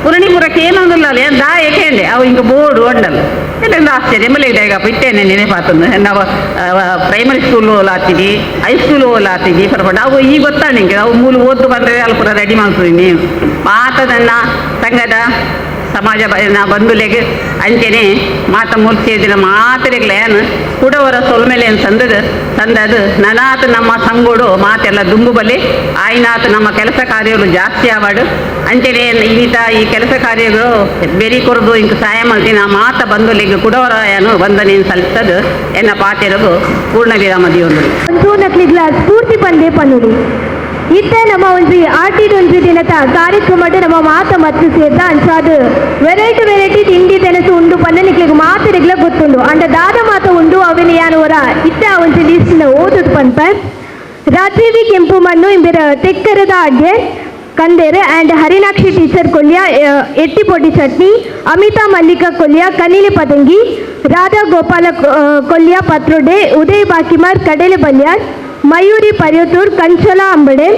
ಪುರಣಿಪುರಕ್ಕೆ ಏನೊಂದಿಲ್ಲ ಅಲ್ಲ ಏನು ದಾ ಏಕೆಂಡೆ ಅವು ಹಿಂಗೆ ಬೋರ್ಡು ಅಂಡಲ್ಲ ಇಲ್ಲ ಆಶ್ಚರ್ಯ ಮಲೆ ಇದ್ದಾಗಪ್ಪ ಇಟ್ಟೇನೆ ನೆನಪಾತಂದು ನಾವು ಪ್ರೈಮರಿ ಸ್ಕೂಲ್ ಓಲ್ ಆತಿದ್ದಿ, ಹೈಸ್ಕೂಲ್ ಓಲ್ ಆತಿದ್ದಿ ಪರಪಡ ಅವು ಈಗ ಗೊತ್ತಾ ನಿಂಗೆ ಅವು ಮೂಲ ಓದ್ದು ಬಂದರೆ ಅಲ್ಲಿ ಪೂರ ರೆಡಿ ಮಾಡ್ತೀನಿ ಮಾತದನ್ನ ಸಂಘದ ಸಮಾಜ ಬಂಧುಲೆಗೆ ಅಂಚೆನೆ ಮಾತ ಮೂಲ ಸೇರಿದ ಮಾತರಿಗ್ಲ ಏನು ಕುಡವರ ಸೊಲ್ಮೆಲೆ ಏನು ಸಂದದ ಸಂದದು ನನಾತ ನಮ್ಮ ಸಂಗೋಡು ಮಾತೆಲ್ಲ ದುಂಬು ಬಲಿ ಆಯ್ನಾತ ನಮ್ಮ ಕೆಲಸ ಕಾರ್ಯಗಳು ಜಾಸ್ತಿ ಆವಾಡು. ಅಂಚೆನೆ ಈತ ಈ ಕೆಲಸ ಕಾರ್ಯಗಳು ಬೆರಿ ಕೊರದು ಇಂಕ ಸಹಾಯ ಮಾಡ್ತೀನಿ ಆ ಮಾತ ಬಂಧುಲೆಗೆ ಕುಡವರ ಏನು ವಂದನೆ ಸಲ್ಲಿಸದು ಎನ್ನ ಪಾತೆರಗು ಪೂರ್ಣ ವಿರಾಮ ದಿಯೊಂದು ಒಂಜು ಸ್ಫೂರ್ತಿ ಪಂದೇ ಪನ್ನುಡಿ. ಇತ್ತ ನಮ್ಮ ಒಂಜಿ ಆಟಿಡೊಂಜಿ ದಿನದ ಕಾರ್ಯಕ್ರಮಡ್ ನಮ್ಮ ಮಾತ ಮತ್ತು ಸೇರ್ದ ಅಂಚಾದ ವೆರೈಟಿ ವೆರೈಟಿ ತಿಂಡಿ ತಿನಸು ಉಂಡು ಪಂಡ ನಿಕ್ಲೆಗ್ ಮಾತೆರೆಗ್ಲ ಗೊತ್ತುಂಡು ಅಂಡ ದಾದ ಮಾತ ಉಂಡು ಅವೆನ್ ಯಾನ್ ಒರ ಇತ್ತ ಒಂಜಿ ಲಿಸ್ಟ್ ನ ಓದುದು ಪನ್ಪ. ರಾಜೀವಿ ಕೆಂಪು ಮಣ್ಣು ಇಂಬೆರ ತೆಕ್ಕರದ ಅಡ್ಗೆ ಕಂದೇರು ಆ್ಯಂಡ್ ಹರಿನಾಕ್ಷಿ ಟೀಚರ್ ಕೊಲ್ಯ ಎಟ್ಟಿಪೊಡಿ ಚಟ್ನಿ, ಅಮಿತಾ ಮಲ್ಲಿಕಾ ಕೊಲ್ಯ ಕನಿಲಿ ಪದಂಗಿ, ರಾಧಾ ಗೋಪಾಲ ಕೊಲ್ಯ ಪತ್ರೋಡೆ, ಉದಯ್ ಬಾಕಿಮಾರ್ ಕಡಲೆ ಬಲ್ಯಾರ್, ಮಯೂರಿ ಪರ್ಯತೂರ್ ಕಂಚಲ ಅಂಬಡೆ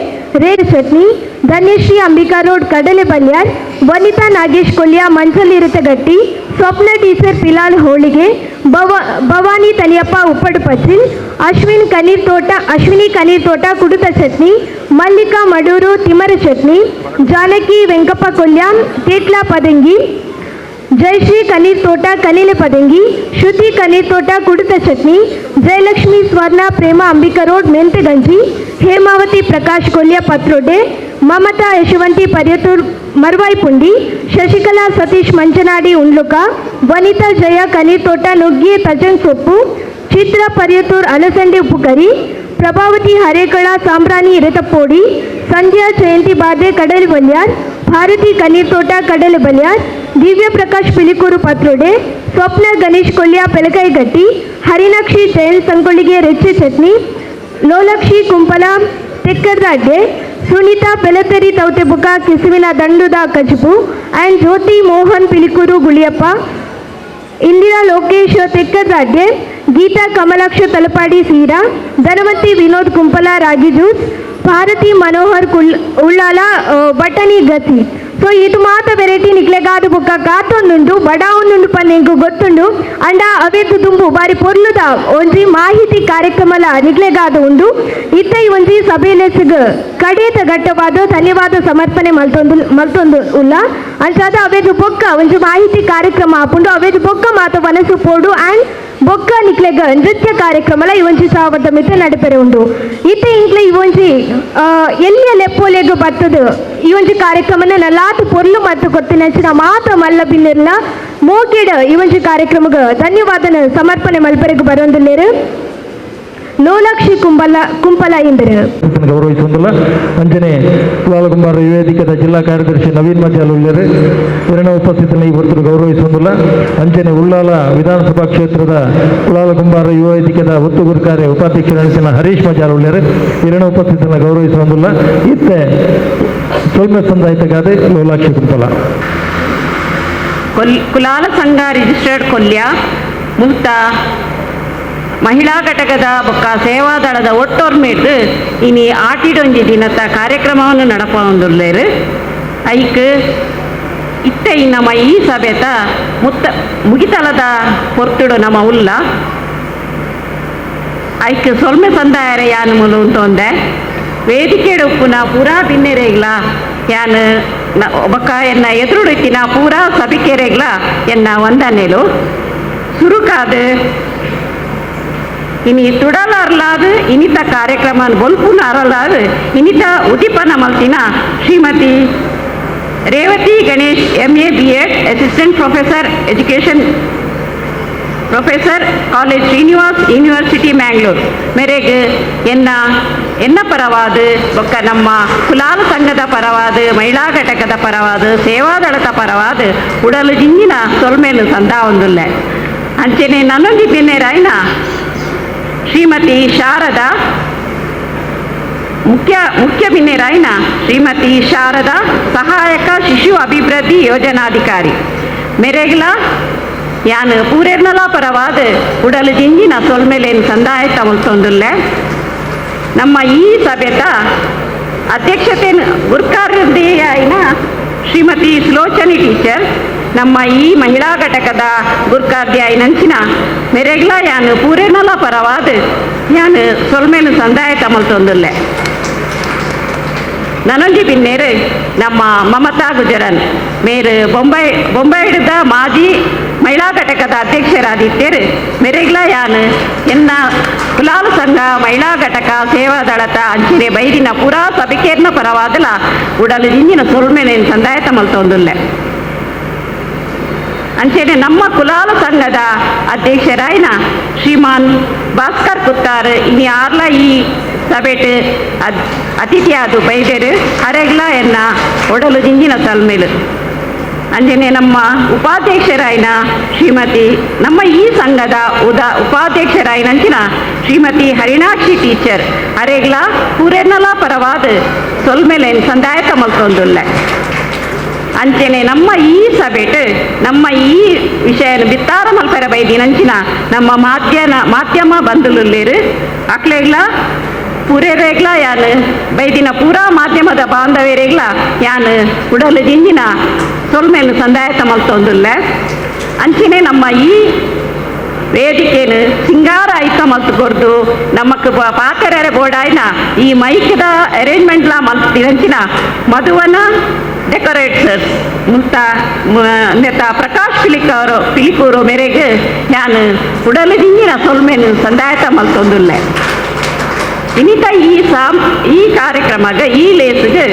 ರೇಡ್ ಚಟ್ನಿ, ಧನ್ಯಶ್ರೀ ಅಂಬಿಕಾ ರೋಡ್ ಕಡಲೆ ಬಲ್ಯಾರ್, ವನಿತಾ ನಾಗೇಶ್ ಕೊಲ್ಯ ಮಂಚಲಿರುತಗಟ್ಟಿ, ಸ್ವಪ್ನ ಟೀಚರ್ ಪಿಲಾಲ್ ಹೋಳಿಗೆ, ಭವಾನಿ ತಲಿಯಪ್ಪ ಉಪ್ಪಡು ಪಚ್ಚಿಲ್, Ashwin ಕನೀರ್ ತೋಟ, ಅಶ್ವಿನಿ ಕನೀರ್ ತೋಟ ಕುಡುತ ಚಟ್ನಿ, ಮಲ್ಲಿಕಾ ಮಡೂರು ತಿಮರ ಚಟ್ನಿ, ಜಾನಕಿ ವೆಂಕಪ್ಪ ಕೊಲ್ಯಾನ್ ತೇಟ್ಲಾ ಪದಂಗಿ, ಜಯಶ್ರೀ ಕನೀರ್ ತೋಟ ಕನಿಲೆ ಪದಂಗಿ, ಶ್ರುತಿ ಕನೀರ್ ತೋಟ ಕುಡುತ ಚಟ್ನಿ, ಜಯಲಕ್ಷ್ಮಿ ಸ್ವರ್ಣ ಪ್ರೇಮ ಅಂಬಿಕಾ ರೋಡ್ ಮೆಂತೆಗಂಜಿ, ಹೇಮಾವತಿ ಪ್ರಕಾಶ್ ಕೊಲ್ಯ ಪತ್ರೋಡೆ, ಮಮತಾ ಯಶವಂತಿ ಪರ್ಯತೂರ್ ಮರ್ವಾಯ್ಪುಂಡಿ, ಶಶಿಕಲಾ ಸತೀಶ್ ಮಂಚನಾಡಿ ಉಂಡ್ಲುಕ, ವನಿತಾ ಜಯ ಕನೀರ್ ತೋಟ ನುಗ್ಗಿ ತಜಂಗ್ ಸೊಪ್ಪು, ಚಿತ್ರ ಪರ್ಯತೂರ್ ಅಲಸಂಡೆ ಉಪ್ಪುಕರಿ, ಪ್ರಭಾವತಿ ಹರೇಕಳ ಸಾಂಬ್ರಾಣಿ ಇರತಪ್ಪೋಡಿ, ಸಂಧ್ಯಾ ಜಯಂತಿ ಬಾದೆ ಕಡಲೆ ಬಲ್ಯಾರ್, ಭಾರತಿ ಕನೀರ್ ತೋಟ ಕಡಲೆ ಬಲ್ಯಾರ್, ದಿವ್ಯ ಪ್ರಕಾಶ್ ಪಿಲಿಕೂರು ಪತ್ರೋಡೆ, ಸ್ವಪ್ನ ಗಣೇಶ್ ಕೊಲ್ಯ ಪೆಲಕೈಗಟ್ಟಿ, ಹರಿನಾಕ್ಷಿ ಜಯಂತ್ ಸಂಗೊಳ್ಳಿಗೆ ರೆಚ್ಚೆ ಚಟ್ನಿ, ಲೋಲಕ್ಷಿ ಕುಂಪಲ ತೆಕ್ಕರ್ದಾಡ್ಡೆ, ಸುನೀತಾ ಪೆಲತರಿ ತೌತೆಬುಕ ಕಿಸುವಿನ ದಂಡುದ ಕಜಬು ಆ್ಯಂಡ್ ಜ್ಯೋತಿ ಮೋಹನ್ ಪಿಲಿಕೂರು ಗುಳಿಯಪ್ಪ, ಇಂದಿರಾ ಲೋಕೇಶ್ ತೆಕ್ಕರ್ದಾಡ್ಡೆ, ಗೀತಾ ಕಮಲಾಕ್ಷ ತಲಪಾಡಿ ಸೀರಾ, ಧನವಂತಿ ವಿನೋದ್ ಕುಂಪಲ ರಾಗಿ ಜ್ಯೂಸ್, ಭಾರತಿ ಮನೋಹರ್ ಕುಲ್ ಉಳ್ಳಾಲ ಬಟನಿ ಗಸಿ. ಸೊ ಇದು ಮಾತ ವೆರೈಟಿ ನಿಕ್ಲೆಗಾದ ಬೊಕ್ಕ ಕಾತೊಂದುಂಡು ಬಡಾವೊಂದುಂಡು ಪನ್ನೆ ಎಂಕ್ ಗೊತ್ತುಂಡು. ಅಂಡ ಅವೆದ್ದು ದುಂಬು ಬಾರಿ ಪೊರ್ಲುದ ಒಂಜಿ ಮಾಹಿತಿ ಕಾರ್ಯಕ್ರಮಲ ನಿಕ್ಲೆಗಾದ ಉಂಡು. ಇತ್ತ ಈ ಒಂಜಿ ಸಭೆಲೆಸ್ಗ್ ಕಡೇತ ಘಟ್ಟವಾದ ಧನ್ಯವಾದ ಸಮರ್ಪಣೆ ಮಲ್ತೊಂದು ಮಲ್ತೊಂದು ಉಲ್ಲ. ಅಂಚಾದ ಅವೆದು ಬೊಕ್ಕ ಒಂಜಿ ಮಾಹಿತಿ ಕಾರ್ಯಕ್ರಮ ಆಪುಂಡು. ಅವೆದು ಬೊಕ್ಕ ಮಾತ ವನಸು ಪೋಡು ಆ್ಯಂಡ್ ಬೊಕ್ಕ ನಿಕ್ಲೆಗ್ ನೃತ್ಯ ಕಾರ್ಯಕ್ರಮಲ ಈ ಒಂಜಿ ಸಾವದ ಮಿತ್ತ ನಡಪೆರೆ ಉಂಡು. ಇತ್ತೆ ಇಂಕ್ಲೆ ಈ ಒಂಜಿ ಎಲ್ಲಿಯ ಲೆಪ್ಪೋಲೆಗ್ ಬತ್ತದು ಈ ಒಂಜಿ ಕಾರ್ಯಕ್ರಮನ ನಲಾತ್ ಪೊರ್ಲು ಮತ್ತು ಕೊತ್ತಿನಂಚಿನ ಮಾತ ಮಲ್ಲ ಬಿನ್ನೆರ್ನ ಮೋಕೆಡ್ ಈ ಒಂಜಿ ಕಾರ್ಯಕ್ರಮಗ್ ಧನ್ಯವಾದನ ಸಮರ್ಪಣೆ ಮಲ್ಪರೆಗ್ ಬರೊಂದುಲ್ಲೇರು ಲೋಲಾಕ್ಷಿ ಕುಂಬಲ ಕುಂಪಲ ಇಂದರು ಗೌರವಿಸುವುದಿಲ್ಲ. ಅಂಜನೆ ಕುಲಾಲಕುಮಾರ ವೇದಿಕೆದ ಜಿಲ್ಲಾ ಕಾರ್ಯದರ್ಶಿ ನವೀನ್ ಮಜಾಲ್ ಉಳ್ಳೇರು ಎರಡನೇ ಉಪಸ್ಥಿತನ ಈ ಹೊರತು ಗೌರವಿಸುವುದಿಲ್ಲ. ಅಂಜನೆ ಉಳ್ಳಾಲ ವಿಧಾನಸಭಾ ಕ್ಷೇತ್ರದ ಕುಲಾಲಕುಂಬಾರ ಯುವ ವೇದಿಕೆದ ಒತ್ತು ಗುರುಕಾರ್ಯ ಉಪಾಧ್ಯಕ್ಷ ಹರೀಶ್ ಮಜಾಲ್ ಉಳ್ಳೇರು ಎರಡನೇ ಉಪಸ್ಥಿತನ ಗೌರವಿಸುವುದಿಲ್ಲ. ಇತ್ತೆ ಸೊಲ್ಮೆ ಸಂದಾಯಿತಗಾದೆ ಲೋಲಾಕ್ಷಿ ಕುಂಪಲ. ಕುಲಾಲ ಸಂಘ ರಿಜಿಸ್ಟರ್ಡ್ ಕೊಲ್ಯ ಮುಲ್ತ ಮಹಿಳಾ ಘಟಕದ ಬೊಕ್ಕ ಸೇವಾದಳದ ಒಟ್ಟೋರ್ಮೇಟ್ ಇನಿ ಆಟಿಡೊಂಜಿ ದಿನತ ಕಾರ್ಯಕ್ರಮವನ್ನು ನಡಪೊಂದುಲ್ಲೇರು. ಐಕ್ ಇತ್ತ ಈ ನಮ್ಮ ಈ ಸಭೆತ ಮುತ್ತ ಮುಗಿತಲದ ಪೊರ್ತುಡು ನಮ್ಮ ಉಲ್ಲ ಐಕ್ ಸೊಲ್ಮೆ ಸಂದಾಯರೆ ಯಾನ್ ಮುಲು ಅಂತೊಂದೆ ವೇದಿಕೆಡು ಉಪ್ಪುನ ಪೂರಾ ಬಿನ್ನೆರೆಗ್ಲ ಯಾನ್ ಬೊಕ್ಕ ಎನ್ನ ಎದುರುಡುತ್ತಿನ ಪೂರಾ ಸಭಿಕೆರೆಗ್ಲ ಎನ್ನ ವಂದನೆಲು. ಸುರುಕಾದ ಇನಿ ತುಡಲಾರ್ಲಾದ ಇನಿತ ಕಾರ್ಯಕ್ರಮ ಬೊಲ್ಪುನ ಅರಲಾದ ಇನಿತ ಉದ್ದೀಪನ ಮಲ್ತಿನ Shrimati Revathi Ganesh M A B Ed assistant professor education professor college Srinivas university Mangalore ಮೇರೆಗೆ ಎನ್ನ ಎನ್ನ ಪರವಾದ ಬೊಕ್ಕ ನಮ್ಮ ಕುಲಾಲ ಸಂಘದ ಪರವಾದ ಮಹಿಳಾ ಘಟಕದ ಪರವಾದ ಸೇವಾದಳದ ಪರವಾದ ಉಡಲು ಜಿಂಜಿನ ಸೊಲ್ಮೇಲು ಸಂದ ಒಂದುಲ್ಲೆ. ಅಂಚೆನೆ ನನ್ನೊಂಜಿ ಬಿನ್ನೆರಾಯ್ನ ಶ್ರೀಮತಿ ಶಾರದಾ ಮುಖ್ಯ ಮುಖ್ಯ ಬಿನ್ನೆರಾಯ್ನ ಶ್ರೀಮತಿ ಶಾರದಾ ಸಹಾಯಕ ಶಿಶು ಅಭಿವೃದ್ಧಿ ಯೋಜನಾಧಿಕಾರಿ ಮೆರೆಗ್ಲ ಯಾನ್ ಪೂರೆರ್ನಲ ಪರವಾದ ಉಡಲು ಜಿಂಜಿನ ಸೊಲ್ಮೇಲೇನು ಸಂದಾಯ ತಮಲ್ತೊಂದುಲ್ಲೆ. ನಮ್ಮ ಈ ಸಭೆತ ಅಧ್ಯಕ್ಷತೆ ಗುರ್ಕಾರ್ದಿಯಾಯಿನ ಶ್ರೀಮತಿ ಸುಲೋಚನಿ ಟೀಚರ್ ನಮ್ಮ ಈ ಮಹಿಳಾ ಘಟಕದ ಗುರ್ಕಾರ್ದಿಯಾಯಿನಂಚಿನ ಮೆರೆಗ್ಲ ಯಾನ್ ಪೂರೆರ್ನಲ ಪರವಾದ ಯಾನ್ ಸೊಲ್ಮೇಲು ಸಂದಾಯ ತಮಲ್ತೊಂದುಲ್ಲೆ. ನನೊಂಜಿ ಬಿನ್ನೇರು ನಮ್ಮ ಮಮತಾ ಗುಜರನ್ ಮೇರು ಬೊಂಬೈ ಬೊಂಬೈದ ಮಾಜಿ ಮಹಿಳಾ ಘಟಕದ ಅಧ್ಯಕ್ಷರಾದಿತ್ತೇರು. ಮೆರೆಗ್ಲ ಯಾನ್ ಎನ್ನ ಕುಲಾಲ ಸಂಘ ಮಹಿಳಾ ಘಟಕ ಸೇವಾದಳತ ಅಂಚಿನೆ ಬೈದಿನ ಪೂರಾ ಸಭಿಕೇರ್ನ ಪರವಾದಲ ಉಡಲು ಜಿಂಜಿನ ಸೊಲ್ಮೆನೇನು ಸಂದಾಯ ತಮಲ್ತೊಂದುಲ್ಲೆ. ಅಂಚೆನೆ ನಮ್ಮ ಕುಲಾಲ ಸಂಘದ ಅಧ್ಯಕ್ಷರಾಯ್ನ ಶ್ರೀಮಾನ್ ಭಾಸ್ಕರ್ ಕುತ್ತಾರ್ ಇನಿ ಆರ್ಲ ಈ ಸಭೆಟ್ ಅತಿಥಿಯಾದು ಬೈದೇರು ಅರೆಗ್ಲ ಎನ್ನ ಒಡಲು ಜಿಂಜಿನ ಸಲ್ಮೇಲು. ಅಂಜನೆ ನಮ್ಮ ಉಪಾಧ್ಯಕ್ಷರಾಯ್ನ ಶ್ರೀಮತಿ ನಮ್ಮ ಈ ಸಂಘದ ಉಪಾಧ್ಯಕ್ಷರಾಯ್ನಂಚಿನ ಶ್ರೀಮತಿ ಹರಿಣಾಕ್ಷಿ ಟೀಚರ್ ಅರೆಗ್ಲ ಪೂರೆರ್ನಲ ಪರವಾದ ಸೊಲ್ಮೇಲೇನು ಸಂದಾಯ ತಮಲ್ತೊಂದುಲ್ಲೆ. ಅಂಚೆನೆ ನಮ್ಮ ಈ ಸಭೆಟ್ ನಮ್ಮ ಈ ವಿಷಯನ ಬಿತ್ತಾರ ಮಲ್ಪೆರ ಬೈದಿನಂಚಿನ ನಮ್ಮ ಮಾಧ್ಯಮ ಬಂಧುಲುಲ್ಲೇರು ಅಕ್ಲೆಗ್ಲ ಪೂರೇರೆಗ್ಲ ಯಾನ್ ಬೈದಿನ ಪೂರಾ ಮಾಧ್ಯಮದ ಬಾಂಧವ್ಯರೆಗ್ಲ ಯಾನ್ ಉಡಲು ಜಿಂಜಿನ ಸೊಲ್ಮೇಲು ಸಂದಾಯ ತಮಲ್ತೊಂದುಲ್ಲೆ. ಅಂಚೆನೆ ನಮ್ಮ ಈ ವೇದಿಕೆನು ಸಿಂಗಾರ ಆಯ್ತ ಮಲ್ತು ಕೊರ್ದು ನಮಕ್ ಪಾತೆರೆ ಬೋಡಾಯ್ನ ಈ ಮೈಕ್ದ ಅರೇಂಜ್ಮೆಂಟ್ಲ ಮಲ್ತಿನಂಚಿನ ಮಧುವನ ಡೆಕೋರೇಟರ್ಸ್ ಮುಲ್ತ ನೆತ ಪ್ರಕಾಶ್ ಪಿಲಿಕವರು ಪಿಲಿಕೂರು ಮೇರೆಗೆ ನಾನು ಉಡಲು ದಿಂಗಿನ ಸೊಲ್ಮೆನು ಸಂದಾಯತ ಮಲ್ತೊಂದುಲ್ಲೆ. ಇನ್ನಿತ ಈ ಕಾರ್ಯಕ್ರಮಗ ಈ ಲೇಸ್ಗೆ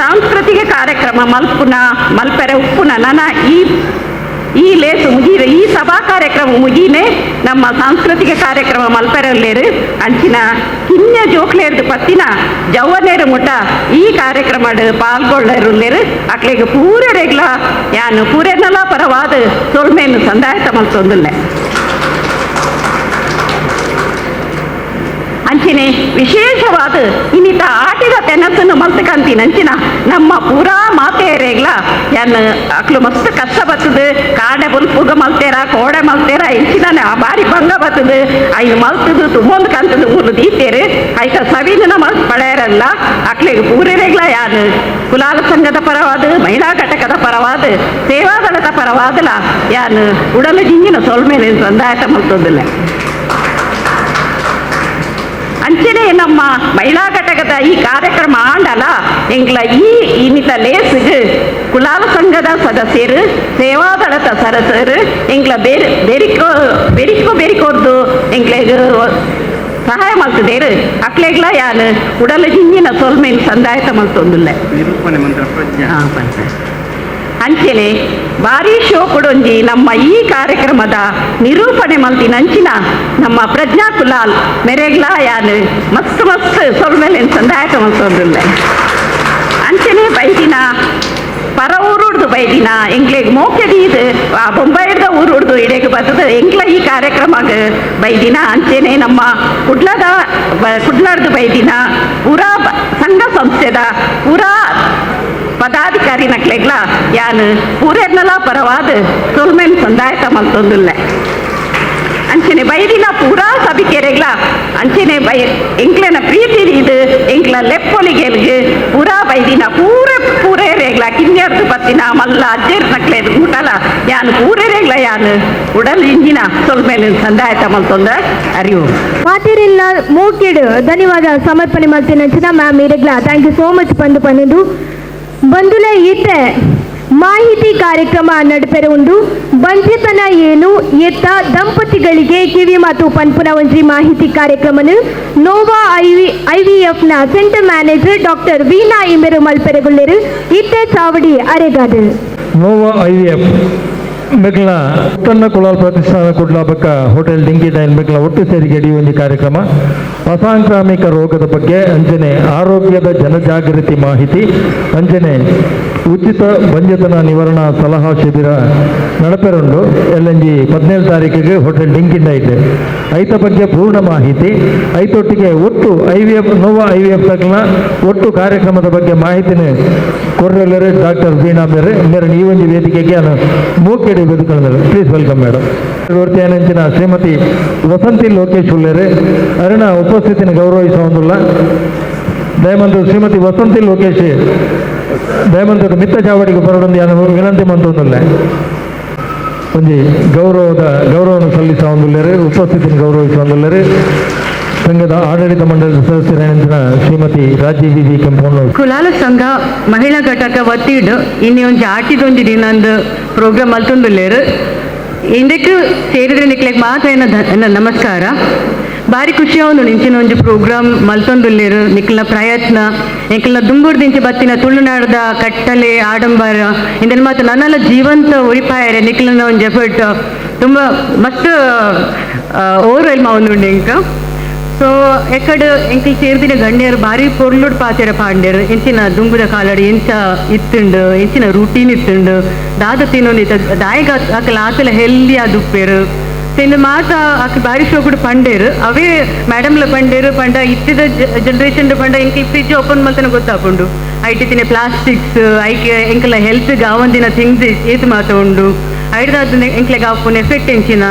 ಸಾಂಸ್ಕೃತಿಕ ಕಾರ್ಯಕ್ರಮ ಮಲ್ಪುನ ಮಲ್ಪೆರೆ ಉಪ್ಪುನ ನನ ಈ ಈ ಲೇಸು ಮುಗಿದ ಈ ಸಭಾ ಕಾರ್ಯಕ್ರಮ ಮುಗಿನೇ ನಮ್ಮ ಸಾಂಸ್ಕೃತಿಕ ಕಾರ್ಯಕ್ರಮ ಮಲ್ಪೆರಲ್ಲೇರು ಅಂಚಿನ ಕಿನ್ಯ ಜೋಕ್ಲೇರ್ದು ಪತ್ತಿನ ಜವ್ವನೇರು ಮುಟ ಈ ಕಾರ್ಯಕ್ರಮ ಪಾಲ್ಗೊಳ್ಳರುಲ್ಲೇರು ಅಕ್ಲೆಗ್ ಪೂರೆರೆಗ್ಲ ಯಾನು ಪೂರೆನಲ ಪರವಾದ ಸೊಲ್ಮೇನು ಸಂದಾಯತ ಮಲ್ತೊಂದುಲ್ಲೆ. ಅಂಚಿನೆ ವಿಶೇಷವಾದ ಇನ್ನಿತ ಆಟಿದ ತೆನಸನ್ನು ಮಲ್ತಕಂತೀನಿ ಅಂಚಿನ ನಮ್ಮ ಪೂರಾ ಮಾತೆಯರೇಗ್ಲ ಯಾನ್ ಅಕ್ಲು ಮಸ್ತ್ ಕಷ್ಟ ಬರ್ತದೆ ಕಾಡೆ ಬುಲ್ಪುಗ ಮಲ್ತೇರ ಕೋಡೆ ಮಲ್ತೇರ ಇಂಚಿನ ಬಾರಿ ಭಂಗ ಬರ್ತದೆ ಐನು ಮಲ್ತದು ತುಂಬೊಂದು ಕಂತದ ಮೂರು ದೀತೇರು ಐತ ಸವಿನ ಮಲ್ತ್ ಪಡೆಯರಲ್ಲ ಅಕ್ಲಿಗೆ ಪೂರೆರೆಗ್ಲ ಯಾನ್ ಕುಲಾಲ ಸಂಘದ ಪರವಾದ ಮಹಿಳಾ ಘಟಕದ ಪರವಾದ ಸೇವಾದಳದ ಪರವಾದಲ ಯಾನ್ ಉಡಲು ಜಿಂಗಿನ ಸೊಲ್ಮೇಲೆ ಸಂದಾಯತ ಮಲ್ತೊಂದಿಲ್ಲ. ಅಂಚನೆ ನಮ್ಮ ಮಹಿಳಾ ಘಟಕದ ಈ ಕಾರ್ಯಕ್ರಮ ಆಂಡಲ ಎಂಗ್ಲ ಈ ಇನ್ನಿತ ಲೇಸುಗೆ ಕುಲಾಲ ಸಂಘದ ಸದಸ್ಯರು ಸೇವಾದಳದ ಸದಸ್ಯರು ಎಂಗ್ಲ ಬೇರೆ ಬೆರಿಕೋ ಬೆರಿಕೋ ಬೆರಿಕೋರ್ದು ಎಂಗ್ಲೆಗ್ ಸಹಾಯ ಮಲ್ತದೇರು ಅಕ್ಲೆಗ್ಲ ಯಾನು ಉಡಲ ಜಿಂಗಿನ ಸೊಲ್ಮೇನ್ ಸಂದಾಯತ ಮಲ್ತೊಂದುಲ್ಲೆ. ಅಂಚನೆ ಭಾರಿ ಶೋ ಕೊಡೊಂಜಿ ನಮ್ಮ ಈ ಕಾರ್ಯಕ್ರಮದ ನಿರೂಪಣೆ ಮಲ್ತಿನ ಅಂಚಿನ ನಮ್ಮ ಪ್ರಜ್ಞಾ ಕುಲಾಲ್ ಮೆರೆಗ್ಲಾ ಯಾನು ಮಸ್ತ್ ಮಸ್ತ್ ಸೊಲ್ಮೇಲೆ ಸಂದಾಯತ ಮಲ್ತೊಂದುಲ್ಲೆ. ಅಂಚನೆ ಬೈದಿನ ಪರ ಊರುಡ್ದು ಬೈದಿನ ಎಂಗ್ಲೆಗ್ ಮೋಕೆದೀದು ಆ ಬೊಂಬೈಡ್ದ ಊರುಡ್ದು ಇಡೆಗೆ ಬರ್ತದೆ ಎಂಗ್ಲ ಈ ಕಾರ್ಯಕ್ರಮಗ್ ಬೈದಿನ. ಅಂಚನೆ ನಮ್ಮ ಕುಡ್ಲದ ಕುಡ್ಲಾರ್ದು ಬೈದಿನ ಪೂರಾ ಸಂಘ ಸಂಸ್ಥೆದ ಪೂರಾ ಪದಾಧಿಕಾರಿ ನಕ್ಲೆಗ್ಲ ಯಾನು ಪೂರೆರ್ನಲ ಪರವಾದ ಸೊಲ್ಮೇನ್ ಸಂದಾಯತ ಮಲ್ತೊಂದುಲ್ಲೆ. ಅಂಚನೆ ಬೈದಿನ ಪೂರಾ ಸಭಿಕೆರೆಗ್ಲ ಅಂಚನೆ ಬೈ ಎಂಕ್ಲೆನ ಪ್ರೀತಿ ಇದು ಎಂಕ್ಲ ಲೆಪ್ಪೊಲಿಗೆಲ್ಗ್ ಪೂರಾ ಬೈದಿನ ಪೂರ ಪೂರೇರೆಗ್ಲ ಕಿನ್ಯರ್ದು ಬತ್ತಿನ ಮಲ್ಲ ಅಜ್ಜೇರ್ ನಕ್ಲೇದು ಊಟಲ ಯಾನು ಪೂರೆರೆಗ್ಲ ಯಾನು ಉಡಲ್ ಇಂಜಿನ ಸೊಲ್ಮೇಲೆ ಸಂದಾಯತ ಮಲ್ತೊಂದ ಅರಿವು ಮಾತಿರಿಲ್ಲ ಮೂಕಿಡು ಧನ್ಯವಾದ ಸಮರ್ಪಣೆ ಮಲ್ತಿನ ಅಂಚಿನ ಮ್ಯಾಮ್ ಇರೆಗ್ಲ thank you so much ಪಂದು ಪನ್ನೊಂದು ಬಂಧುಲ ಈತೆ ಮಾಹಿತಿ ಕಾರ್ಯಕ್ರಮ ನಡಪೆರೆ ಉಂಡು. ಬಂಜೆತನ ಏನು ಎತ್ತ ದಂಪತಿಗಳಿಗೆ ಕಿವಿ ಮಾತು ಪನ್ಪುನ ಒಂಜಿ ಮಾಹಿತಿ ಕಾರ್ಯಕ್ರಮನು ನೋವಾ ಐವಿಎಫ್ ನ centre manager doctor Veena ಇಮೆರು ಮಲ್ಪೆರೆಗುಲ್ಲೆರು ಇತ್ತೆ ಚಾವಡಿ ಅರೆಗಾದು. ನೋವಾ ಐವಿಎಫ್ ಮೆಗ್ಲ ಉತ್ತನ್ನ ಕುಲಾಲ್ ಪ್ರತಿಷ್ಠಾನ ಕುಡ್ಲ ಬಕ್ಕ ಹೋಟೆಲ್ ಡಿಂಗಿ ಡೈನ್ ಮೆಗ್ಲ ಒಟ್ಟು ಸೇರಿಗೆ ಒಂದು ಕಾರ್ಯಕ್ರಮ ಅಸಾಂಕ್ರಾಮಿಕ ರೋಗದ ಬಗ್ಗೆ ಅಂಜನೆ ಆರೋಗ್ಯದ ಜನಜಾಗೃತಿ ಮಾಹಿತಿ ಅಂಜನೆ ಉಚಿತ ಬಂಜೆತನ ನಿವಾರಣಾ ಸಲಹಾ ಶಿಬಿರ ನಡಪೆರುಂಡು ಎಲ್ಎನ್ಜಿ 17 ತಾರೀಕಿಗೆ ಹೋಟೆಲ್ ಡಿಂಗಿ ಡೈಟ್ ಐತ ಬಗ್ಗೆ ಪೂರ್ಣ ಮಾಹಿತಿ ಐತೊಟ್ಟಿಗೆ ಒಟ್ಟು ಐವಿಎಫ್ ನೋವಾ ಐವಿಎಫ್ ತಗ್ಲ ಒಟ್ಟು ಕಾರ್ಯಕ್ರಮದ ಬಗ್ಗೆ ಮಾಹಿತಿನ ಕೊರ್ರೆಲ್ಲರೆ ಡಾಕ್ಟರ್ ವೀಣಾ ಮೇರೆ ಮೇರೆ ಈ ಒಂದು ವೇದಿಕೆಗೆ ನಾನು ಮೂಕೆಡೆ ಬದುಕೊಂಡರು. Please welcome madam. ಾನಂಚಿನ ಶ್ರೀಮತಿ ವಸಂತಿ ಲೋಕೇಶ್ ಉಲ್ಲೇರೆ ಅರುಣ ಉಪಸ್ಥಿತಿನ ಗೌರವಿಸುವಂದುಲ್ಲ. ದಯಮಂತು ಶ್ರೀಮತಿ ವಸಂತಿ ಲೋಕೇಶ್ ದಯಮಂತದ ಮಿತ್ತ ಚಾವಡಿಗೆ ಬರಡೊಂದು ಯಾನು ವಿನಂತಿ ಮಂತೊಂದುಲ್ಲ. ಒಂಜಿ ಗೌರವವನ್ನು ಸಲ್ಲಿಸುವಂದುಲ್ಲೇರು ಉಪಸ್ಥಿತಿನ ಗೌರವಿಸುವಂದುಲ್ಲೇರು ಸಂಘದ ಆಡಳಿತ ಮಂಡಳಿಯ ಸದಸ್ಯರಾದ ಶ್ರೀಮತಿ ರಾಜೀವಿ ವಿ ಕೆಂಪಣ್ಣ. ಕುಲಾಲ ಸಂಘ ಮಹಿಳಾ ಘಟಕ ವತಿಡ್ ಇನ್ನಿ ಒಂಜಿ ಆಟಿದೊಂಜಿ ದಿನಂದು ಪ್ರೋಗ್ರಾಮ್ ಮಲ್ತೊಂದುಲ್ಲೇರು. ಇಂದಕ್ಕೆ ಸೇರಿದ್ರೆ ನಿಕ್ಲೆಗ್ ಮಾತ್ರ ಎನ್ನ ನಮಸ್ಕಾರ. ಬಾರಿ ಖುಷಿ ಅವನು ಇಂಚಿನ ಒಂಜಿ ಪ್ರೋಗ್ರಾಮ್ ಮಲ್ತೊಂದುಲ್ಲೇರು. ನಿಕ್ಲ ಪ್ರಯತ್ನ ಎಂಕ್ಲ ದುಂಬುರ್ದಿಂಚಿ ಬತ್ತಿನ ತುಳುನಾಡದ ಕಟ್ಟಲೆ ಆಡಂಬರ ಇಂದನ್ ಮಾತ್ರ ನನ್ನೆಲ್ಲ ಜೀವಂತ ಉರಿಪಾಯರೆ ನಿಕ್ಲನ ಒಂಜಿ ಎಫರ್ಟ್ ತುಂಬ ಮಸ್ತ್ ಓವರ್ ಮಾವೊಂದುಂಡು ಇಂಕ. ಸೊ ಎಕಡ್ ಎಂಕಲ್ ಸೇರ್ದಿನ ಗಣ್ಯರು ಭಾರಿ ಪೊರ್ಲುಡ್ ಪಾತೆರ ಪಾಂಡ್ಯರು ಎಂಚಿನ ದುಂಬುದ ಕಾಲಡ್ ಎಂಚ ಇತ್ತುಂಡು ಎಂಚಿನ ರೂಟೀನ್ ಇತ್ತುಂಡು ದಾದ ತಿನ್ನೊಂದಿತ್ತ ದಾಯಗ ಅಕಲ ಆತಲ ಹೆಲ್ದಿ ಆದುಪ್ಪೇರು. ಸೊ ಇಂದು ಮಾತ ಅಕ್ ಬಾರಿ ಶೋಕುಡು ಪಂಡೇರು ಅವೇ ಮೇಡಮ್ಲ ಪಂಡೇರು ಪಂಡ ಇತ್ತಿದ ಜನರೇಷನ್ ಪಂಡ ಎಂಕಲ್ ಫ್ರಿಜ್ ಓಪನ್ ಮಲ್ತನ ಗೊತ್ತಾಪುಂಡು ಐಟಿ ತಿನ್ನೆ ಪ್ಲಾಸ್ಟಿಕ್ಸ್ ಐಕೆ ಎಂಕಲ ಹೆಲ್ತ್ ಗಾವಂದಿನ ಥಿಂಗ್ಸ್ ಏತ್ ಮಾತ ಉಂಡು ಐಡ್ದಾದ ಎಂಕ್ಲೆಗ್ ಆಪುನ ಎಫೆಕ್ಟ್ ಎಂಚಿನ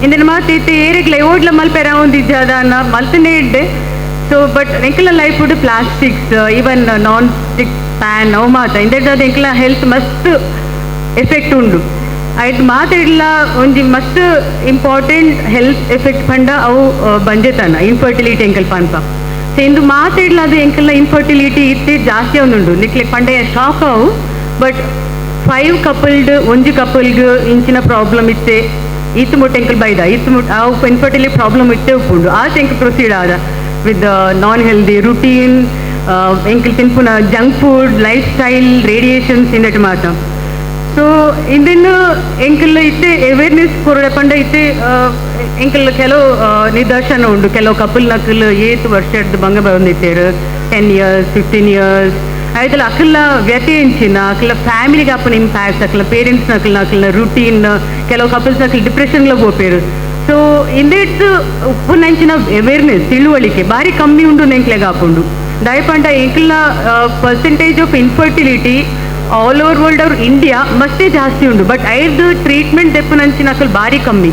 ಇಂದಿನ ಮಾತು ಇತ್ತೆ ಏರಿಗ್ಲ ಓಡ್ಲ ಮಲ್ಪೆರ ಒಂದಿಜ್ಜಾದ ಮಲ್ತನೇ ಇಡ್ಡೆ. ಸೊ but ಎಂಕಲ life plastics even non stick pan ಅವು ಮಾತ ಇಂದೆಡ್ದಾದ ಎಂಕಲ ಹೆಲ್ತ್ ಮಸ್ತ್ ಎಫೆಕ್ಟ್ ಉಂಡು. ಐಟ್ ಮಾತೆಡ್ಲ ಒಂಜಿ ಮಸ್ತ್ ಇಂಪಾರ್ಟೆಂಟ್ ಹೆಲ್ತ್ ಎಫೆಕ್ಟ್ ಪಂಡ ಅವು ಬಂಜೆತನ ಇನ್ಫರ್ಟಿಲಿಟಿ ಎಂಕಲ್ ಪನ್ಪ. ಸೊ ಇಂದು ಮಾತೆಡ್ಲ ಅದು ಎಂಕಲ್ನ ಇನ್ಫರ್ಟಿಲಿಟಿ ಇತ್ತೆ ಜಾಸ್ತಿ ಒಂದುಂಡು ನಿಕ್ಲೆ ಪಂಡ ಶಾಕ್ ಅವು. ಬಟ್ 5 ಕಪಲ್ಡ್ ಒಂಜಿ ಕಪಲ್ಗ್ ಇಂಚಿನ ಪ್ರಾಬ್ಲಮ್ ಇತ್ತೆ ಈತ್ ಮುಟ್ಟ ಎಂಕಲ್ ಬೈದ ಈತ್ ಮುಟ್ಟ ಅವು ಇನ್ಫರ್ಟಿಲಿಟಿ ಪ್ರಾಬ್ಲಮ್ ಇತ್ತೆ ಉಪ್ಪುಂಡು. ಆ ಎಂಕ್ ಪ್ರೊಸೀಡ್ ಆದ ವಿತ್ ನಾನ್ ಹೆಲ್ದಿ ರುಟೀನ್, ಎಂಕಲ್ ತಿನ್ಪುನ junk food, life style, radiations ಇಂದಟ್ ಮಾತ. ಸೊ ಇಂದಿನ ಎಂಕಲ್ ಇತ್ತೆ ಅವೇರ್ನೆಸ್ ಕೊರಡೆ ಪಂಡ ಇತ್ತೆ ಎಂಕಲ್ ಕೆಲವು ನಿದರ್ಶನ ಉಂಡು. ಕೆಲವು ಕಪಲ್ ನಕಲ್ ಏತ್ ವರ್ಷದ ಬಂಗ ಬಂದಿತ್ತೇರು 10 ಇಯರ್ಸ್ 15 ಇಯರ್ಸ್ ಆಯ್ತಲ್ಲ. ಅಕಲ್ನ ವ್ಯಥೆ ಎಂಚಿನ, ಅಕಲ್ನ ಫ್ಯಾಮಿಲಿಗೆ ಅಪ್ಪನ ಇಂಪ್ಯಾಕ್ಟ್, ಅಕಲ್ನ ಪೇರೆಂಟ್ಸ್ ನಕಲ್ನ ಅಕಲ್ನ ರುಟೀನ್, ಕೆಲವು ಕಪಲ್ಸ್ ನಕಲ್ ಡಿಪ್ರೆಷನ್ಲ ಪೋಪೇರು. ಸೊ ಇಂದೇಟ್ ಉಪ್ಪುನಂಚಿನ ಅವೇರ್ನೆಸ್ ತಿಳುವಳಿಕೆ ಬಾರಿ ಕಮ್ಮಿ ಉಂಡು ನೆಂಕ್ಲೆಗ್ ಆಪುಂಡು. ದಯಪಂಡ ಎಂಕಲ್ನ percentage of infertility all over world ಅವ್ರ ಇಂಡಿಯಾ ಮಸ್ತೆ ಜಾಸ್ತಿ ಉಂಡು. ಬಟ್ ಐದು ಟ್ರೀಟ್ಮೆಂಟ್ ದೆಪ್ಪುನಂಚಿನ ಅಕಲ್ ಬಾರಿ ಕಮ್ಮಿ.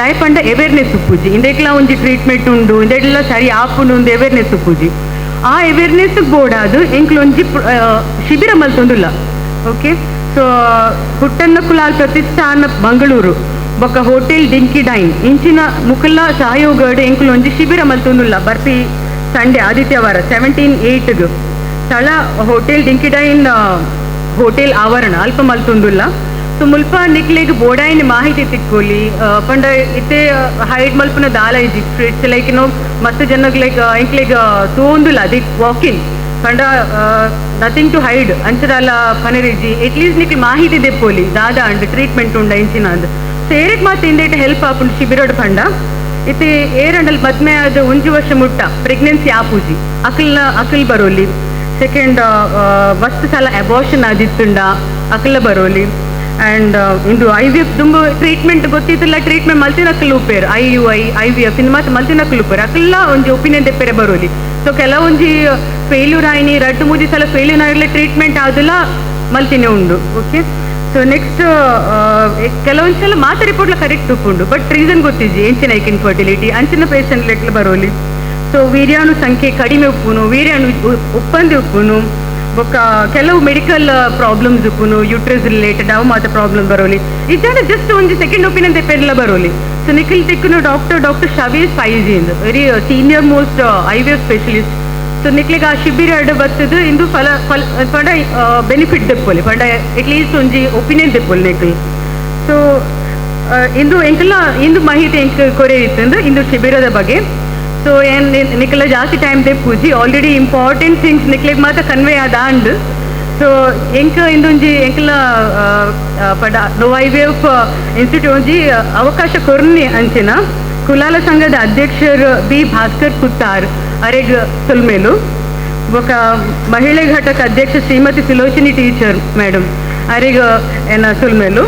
ದಯಪಂಡ ಅವೇರ್ನೆಸ್ ಉಪ್ಪುಜಿ. ಇಂದೆಕ್ಲ ಒಂಜಿ ಟ್ರೀಟ್ಮೆಂಟ್ ಉಂಡು, ಇಂದೆಲ್ಲ ಸರಿ ಆಪುಂಡು ಒಂದು ಅವೇರ್ನೆಸ್ ಉಪ್ಪುಜಿ. ಆ ಅವೇರ್ನೆಸ್ ಬೋಡಾದು ಎಂಕ್ಲೊಂಜಿ ಶಿಬಿರ ಮಲ್ತೊಂದುಲ್ಲ. ಓಕೆ, ಸೊ ಪುಟ್ಟಣ್ಣ ಕುಲಾಲ್ ಪ್ರತಿಷ್ಠಾನ ಮಂಗಳೂರು ಬೊಕ್ಕ ಹೋಟೆಲ್ ಡಿಂಕಿ ಡೈನ್ ಇಂಚಿನ ಮುಕಲ್ಲ ಸಹಯೋಗಡ್ ಎಂಕ್ಲೊಂಜಿ ಶಿಬಿರ ಮಲ್ತೊಂದುಲ್ಲ. ಬರ್ಪಿ ಸಂಡೇ ಆದಿತ್ಯವಾರ 17/8 ಸ್ಥಳ ಹೋಟೆಲ್ ಡಿಂಕಿ ಡೈನ್ ಹೋಟೆಲ್ ಆವರಣ ಅಲ್ಪ ಮಲ್ತೊಂದುಲ್ಲ. ಸೊ ಮುಲ್ಪ ನಿಕ್ಲೆಗ್ ಬೋಡಾಯಿನ ಮಾಹಿತಿ ತಿಕ್ಕೊಲಿ ಪಂಡ ಇತ್ತೆ ಹೈಡ್ ಮಲ್ಪುನ ದಾಲ ಇಜ್ಜಿ. It's like no ಮಸ್ತ್ ಜನಗ್ ಲೈಕ್ ಎಂಕ್ಲೆಗ್ ತೋಂದುಲ್ಲ ಅದಿಕ್ ವಾಕಿನ್ ಪಂಡ ನಥಿಂಗ್ ಟು ಹೈಡ್ ಅಂಚದಾಲ ಪನರಿಜ್ಜಿ. ಎಟ್ಲೀಸ್ಟ್ ನಿಕ್ಲೆ ಮಾಹಿತಿ ದೆಪ್ಪೋಲಿ ದಾದ ಅಂಡ್ ಟ್ರೀಟ್ಮೆಂಟ್ ಉಂಡ ಇಂಚಿನ ಅಂದ್. ಸೊ ಏರೆಗ್ ಮಾತ ಇಂದೇಟ್ ಹೆಲ್ಪ್ ಆಪುಂಡು ಶಿಬಿರಡ್ ಪಂಡ ಇತ್ತೆ ಏರಂಡಲ್ ಮದ್ಮೆ ಆದ ಒಂಜಿ ವರ್ಷ ಮುಟ್ಟ ಪ್ರೆಗ್ನೆನ್ಸಿ ಆಪುಜಿ ಅಕಲ್ನ ಅಕಲ್ ಬರೋಲಿ. ಸೆಕೆಂಡ್ ಮಸ್ತ್ ಸಲ ಅಬಾರ್ಷನ್ ಆದಿತ್ತುಂಡ ಅಕಲ ಬರೋಲಿ. ಆ್ಯಂಡ್ ಇಂದು I V F ತುಂಬ ಟ್ರೀಟ್ಮೆಂಟ್ ಗೊತ್ತಿತ್ತಲ್ಲ, ಟ್ರೀಟ್ಮೆಂಟ್ ಮಲ್ತಿನಕ್ಕಲ್ ಉಪ್ಪೇರು I U I I V F ಇಂದು ಮಾತ್ರ ಮಲ್ತಿನಕ್ಕಲ್ ಉಪ್ಪೇರು ಅಕಲ್ಲ ಒಂಜಿ ಒಪಿನಿಯನ್ ದೆಪ್ಪೆರೆ ಬರೋಲಿ. ಸೊ ಕೆಲವೊಂಜಿ ಫೇಲ್ಯೂರ್ ಆಯ್ನಿ ರಡ್ಡು ಮೂಜಿ ಸಲ ಫೇಲ್ಯೂರ್ ಆಗಿಲ್ಲ ಟ್ರೀಟ್ಮೆಂಟ್ ಆದಿಲ್ಲ ಮಲ್ತಿನೇ ಉಂಡು. ಓಕೆ, ಸೊ ನೆಕ್ಸ್ಟ್ ಕೆಲವೊಂದು ಸಲ ಮಾತ್ರ ರಿಪೋರ್ಟ್ಲ ಕರೆಕ್ಟ್ ಉಪ್ಪುಂಡು ಬಟ್ ರೀಸನ್ ಗೊತ್ತಿಜ್ಜಿ ಎಂಚಿನ ಐಕ್ ಇನ್ಫರ್ಟಿಲಿಟಿ ಅಂಚಿನ ಪೇಷಂಟ್ ಲೆಕ್ಲ ಬರೋಲಿ. ಸೊ ವೀರ್ಯಾಣು ಸಂಖ್ಯೆ ಕಡಿಮೆ ಉಪ್ಪುನು, ವೀರ್ಯಾಣು ಉಪ್ಪಂದಿ ಉಪ್ಪುನು, ಬೊಕ್ಕ ಕೆಲವು ಮೆಡಿಕಲ್ ಪ್ರಾಬ್ಲಮ್ಸ್ ಉಪ್ಪುನು, ಯೂಟ್ರಸ್ ರಿಲೇಟೆಡ್ ಅವು ಮಾತ್ರ ಪ್ರಾಬ್ಲಮ್ ಬರೋಲಿ. ಇದ್ದಾನೆ ಜಸ್ಟ್ ಒಂಜಿ ಸೆಕೆಂಡ್ ಒಪಿನಿಯನ್ ತೆಪ್ಪೆಲ್ಲ ಬರೋಲಿ. ಸೊ ನಿಖಿಲ್ ತಿಕ್ಕುನು ಡಾಕ್ಟರ್ ಡಾಕ್ಟರ್ ಶವೀಸ್ ಫೈಜಿ ಇಂದು very senior most I V F specialist. So ನಿಕ್ಲೆಗ್ ಆ ಶಿಬಿರ ಅಡ್ ಬತ್ತದು ಇಂದು ಫಲ ಫಲ ಪಂಡ ಬೆನಿಫಿಟ್ ದೆಪ್ಪೊಲಿ ಪಂಡ ಎಟ್ಲೀಸ್ಟ್ ಒಂಜಿ ಒಪಿನಿಯನ್ ದೆಪ್ಪೊಲಿ ನಿಖಿಲ್. ಸೊ ಇಂದು ಎಂಕಲ್ಲ ಇಂದು ಮಾಹಿತಿ ಎಂಕ್ ಕೊರೆ ಇತ್ತಂದು ಇಂದು ಶಿಬಿರದ ಬಗ್ಗೆ. ಸೊ ಏನ್ ನಿಕ್ಲ ಜಾಸ್ತಿ ಟೈಮ್ ದೆಪ್ಪುಜಿ, ಆಲ್ರೆಡಿ ಇಂಪಾರ್ಟೆಂಟ್ ಥಿಂಗ್ಸ್ ನಿಕ್ಲೆಗ್ ಮಾತ್ರ ಕನ್ವೆ ಆದ ಅಂಡ್. ಸೊ ಎಂಕ್ ಇಂದೊಂಜಿ ಎಂಕಲ ಪಡ I V F institute ಒಂಜಿ ಅವಕಾಶ ಕೊರ್ನಿ ಅಂಚಿನ ಕುಲಾಲ ಸಂಘದ ಅಧ್ಯಕ್ಷರು ಬಿ ಭಾಸ್ಕರ್ ಕುತ್ತಾರ್ ಅರೆಗ್ ಸೊಲ್ಮೇಲು, ಬೊಕ ಮಹಿಳೆ ಘಟಕ ಅಧ್ಯಕ್ಷ ಶ್ರೀಮತಿ ಸುಲೋಚನಿ ಟೀಚರ್ ಮೇಡಮ್ ಅರೆಗ್ ಏನ ಸೊಲ್ಮೇಲು.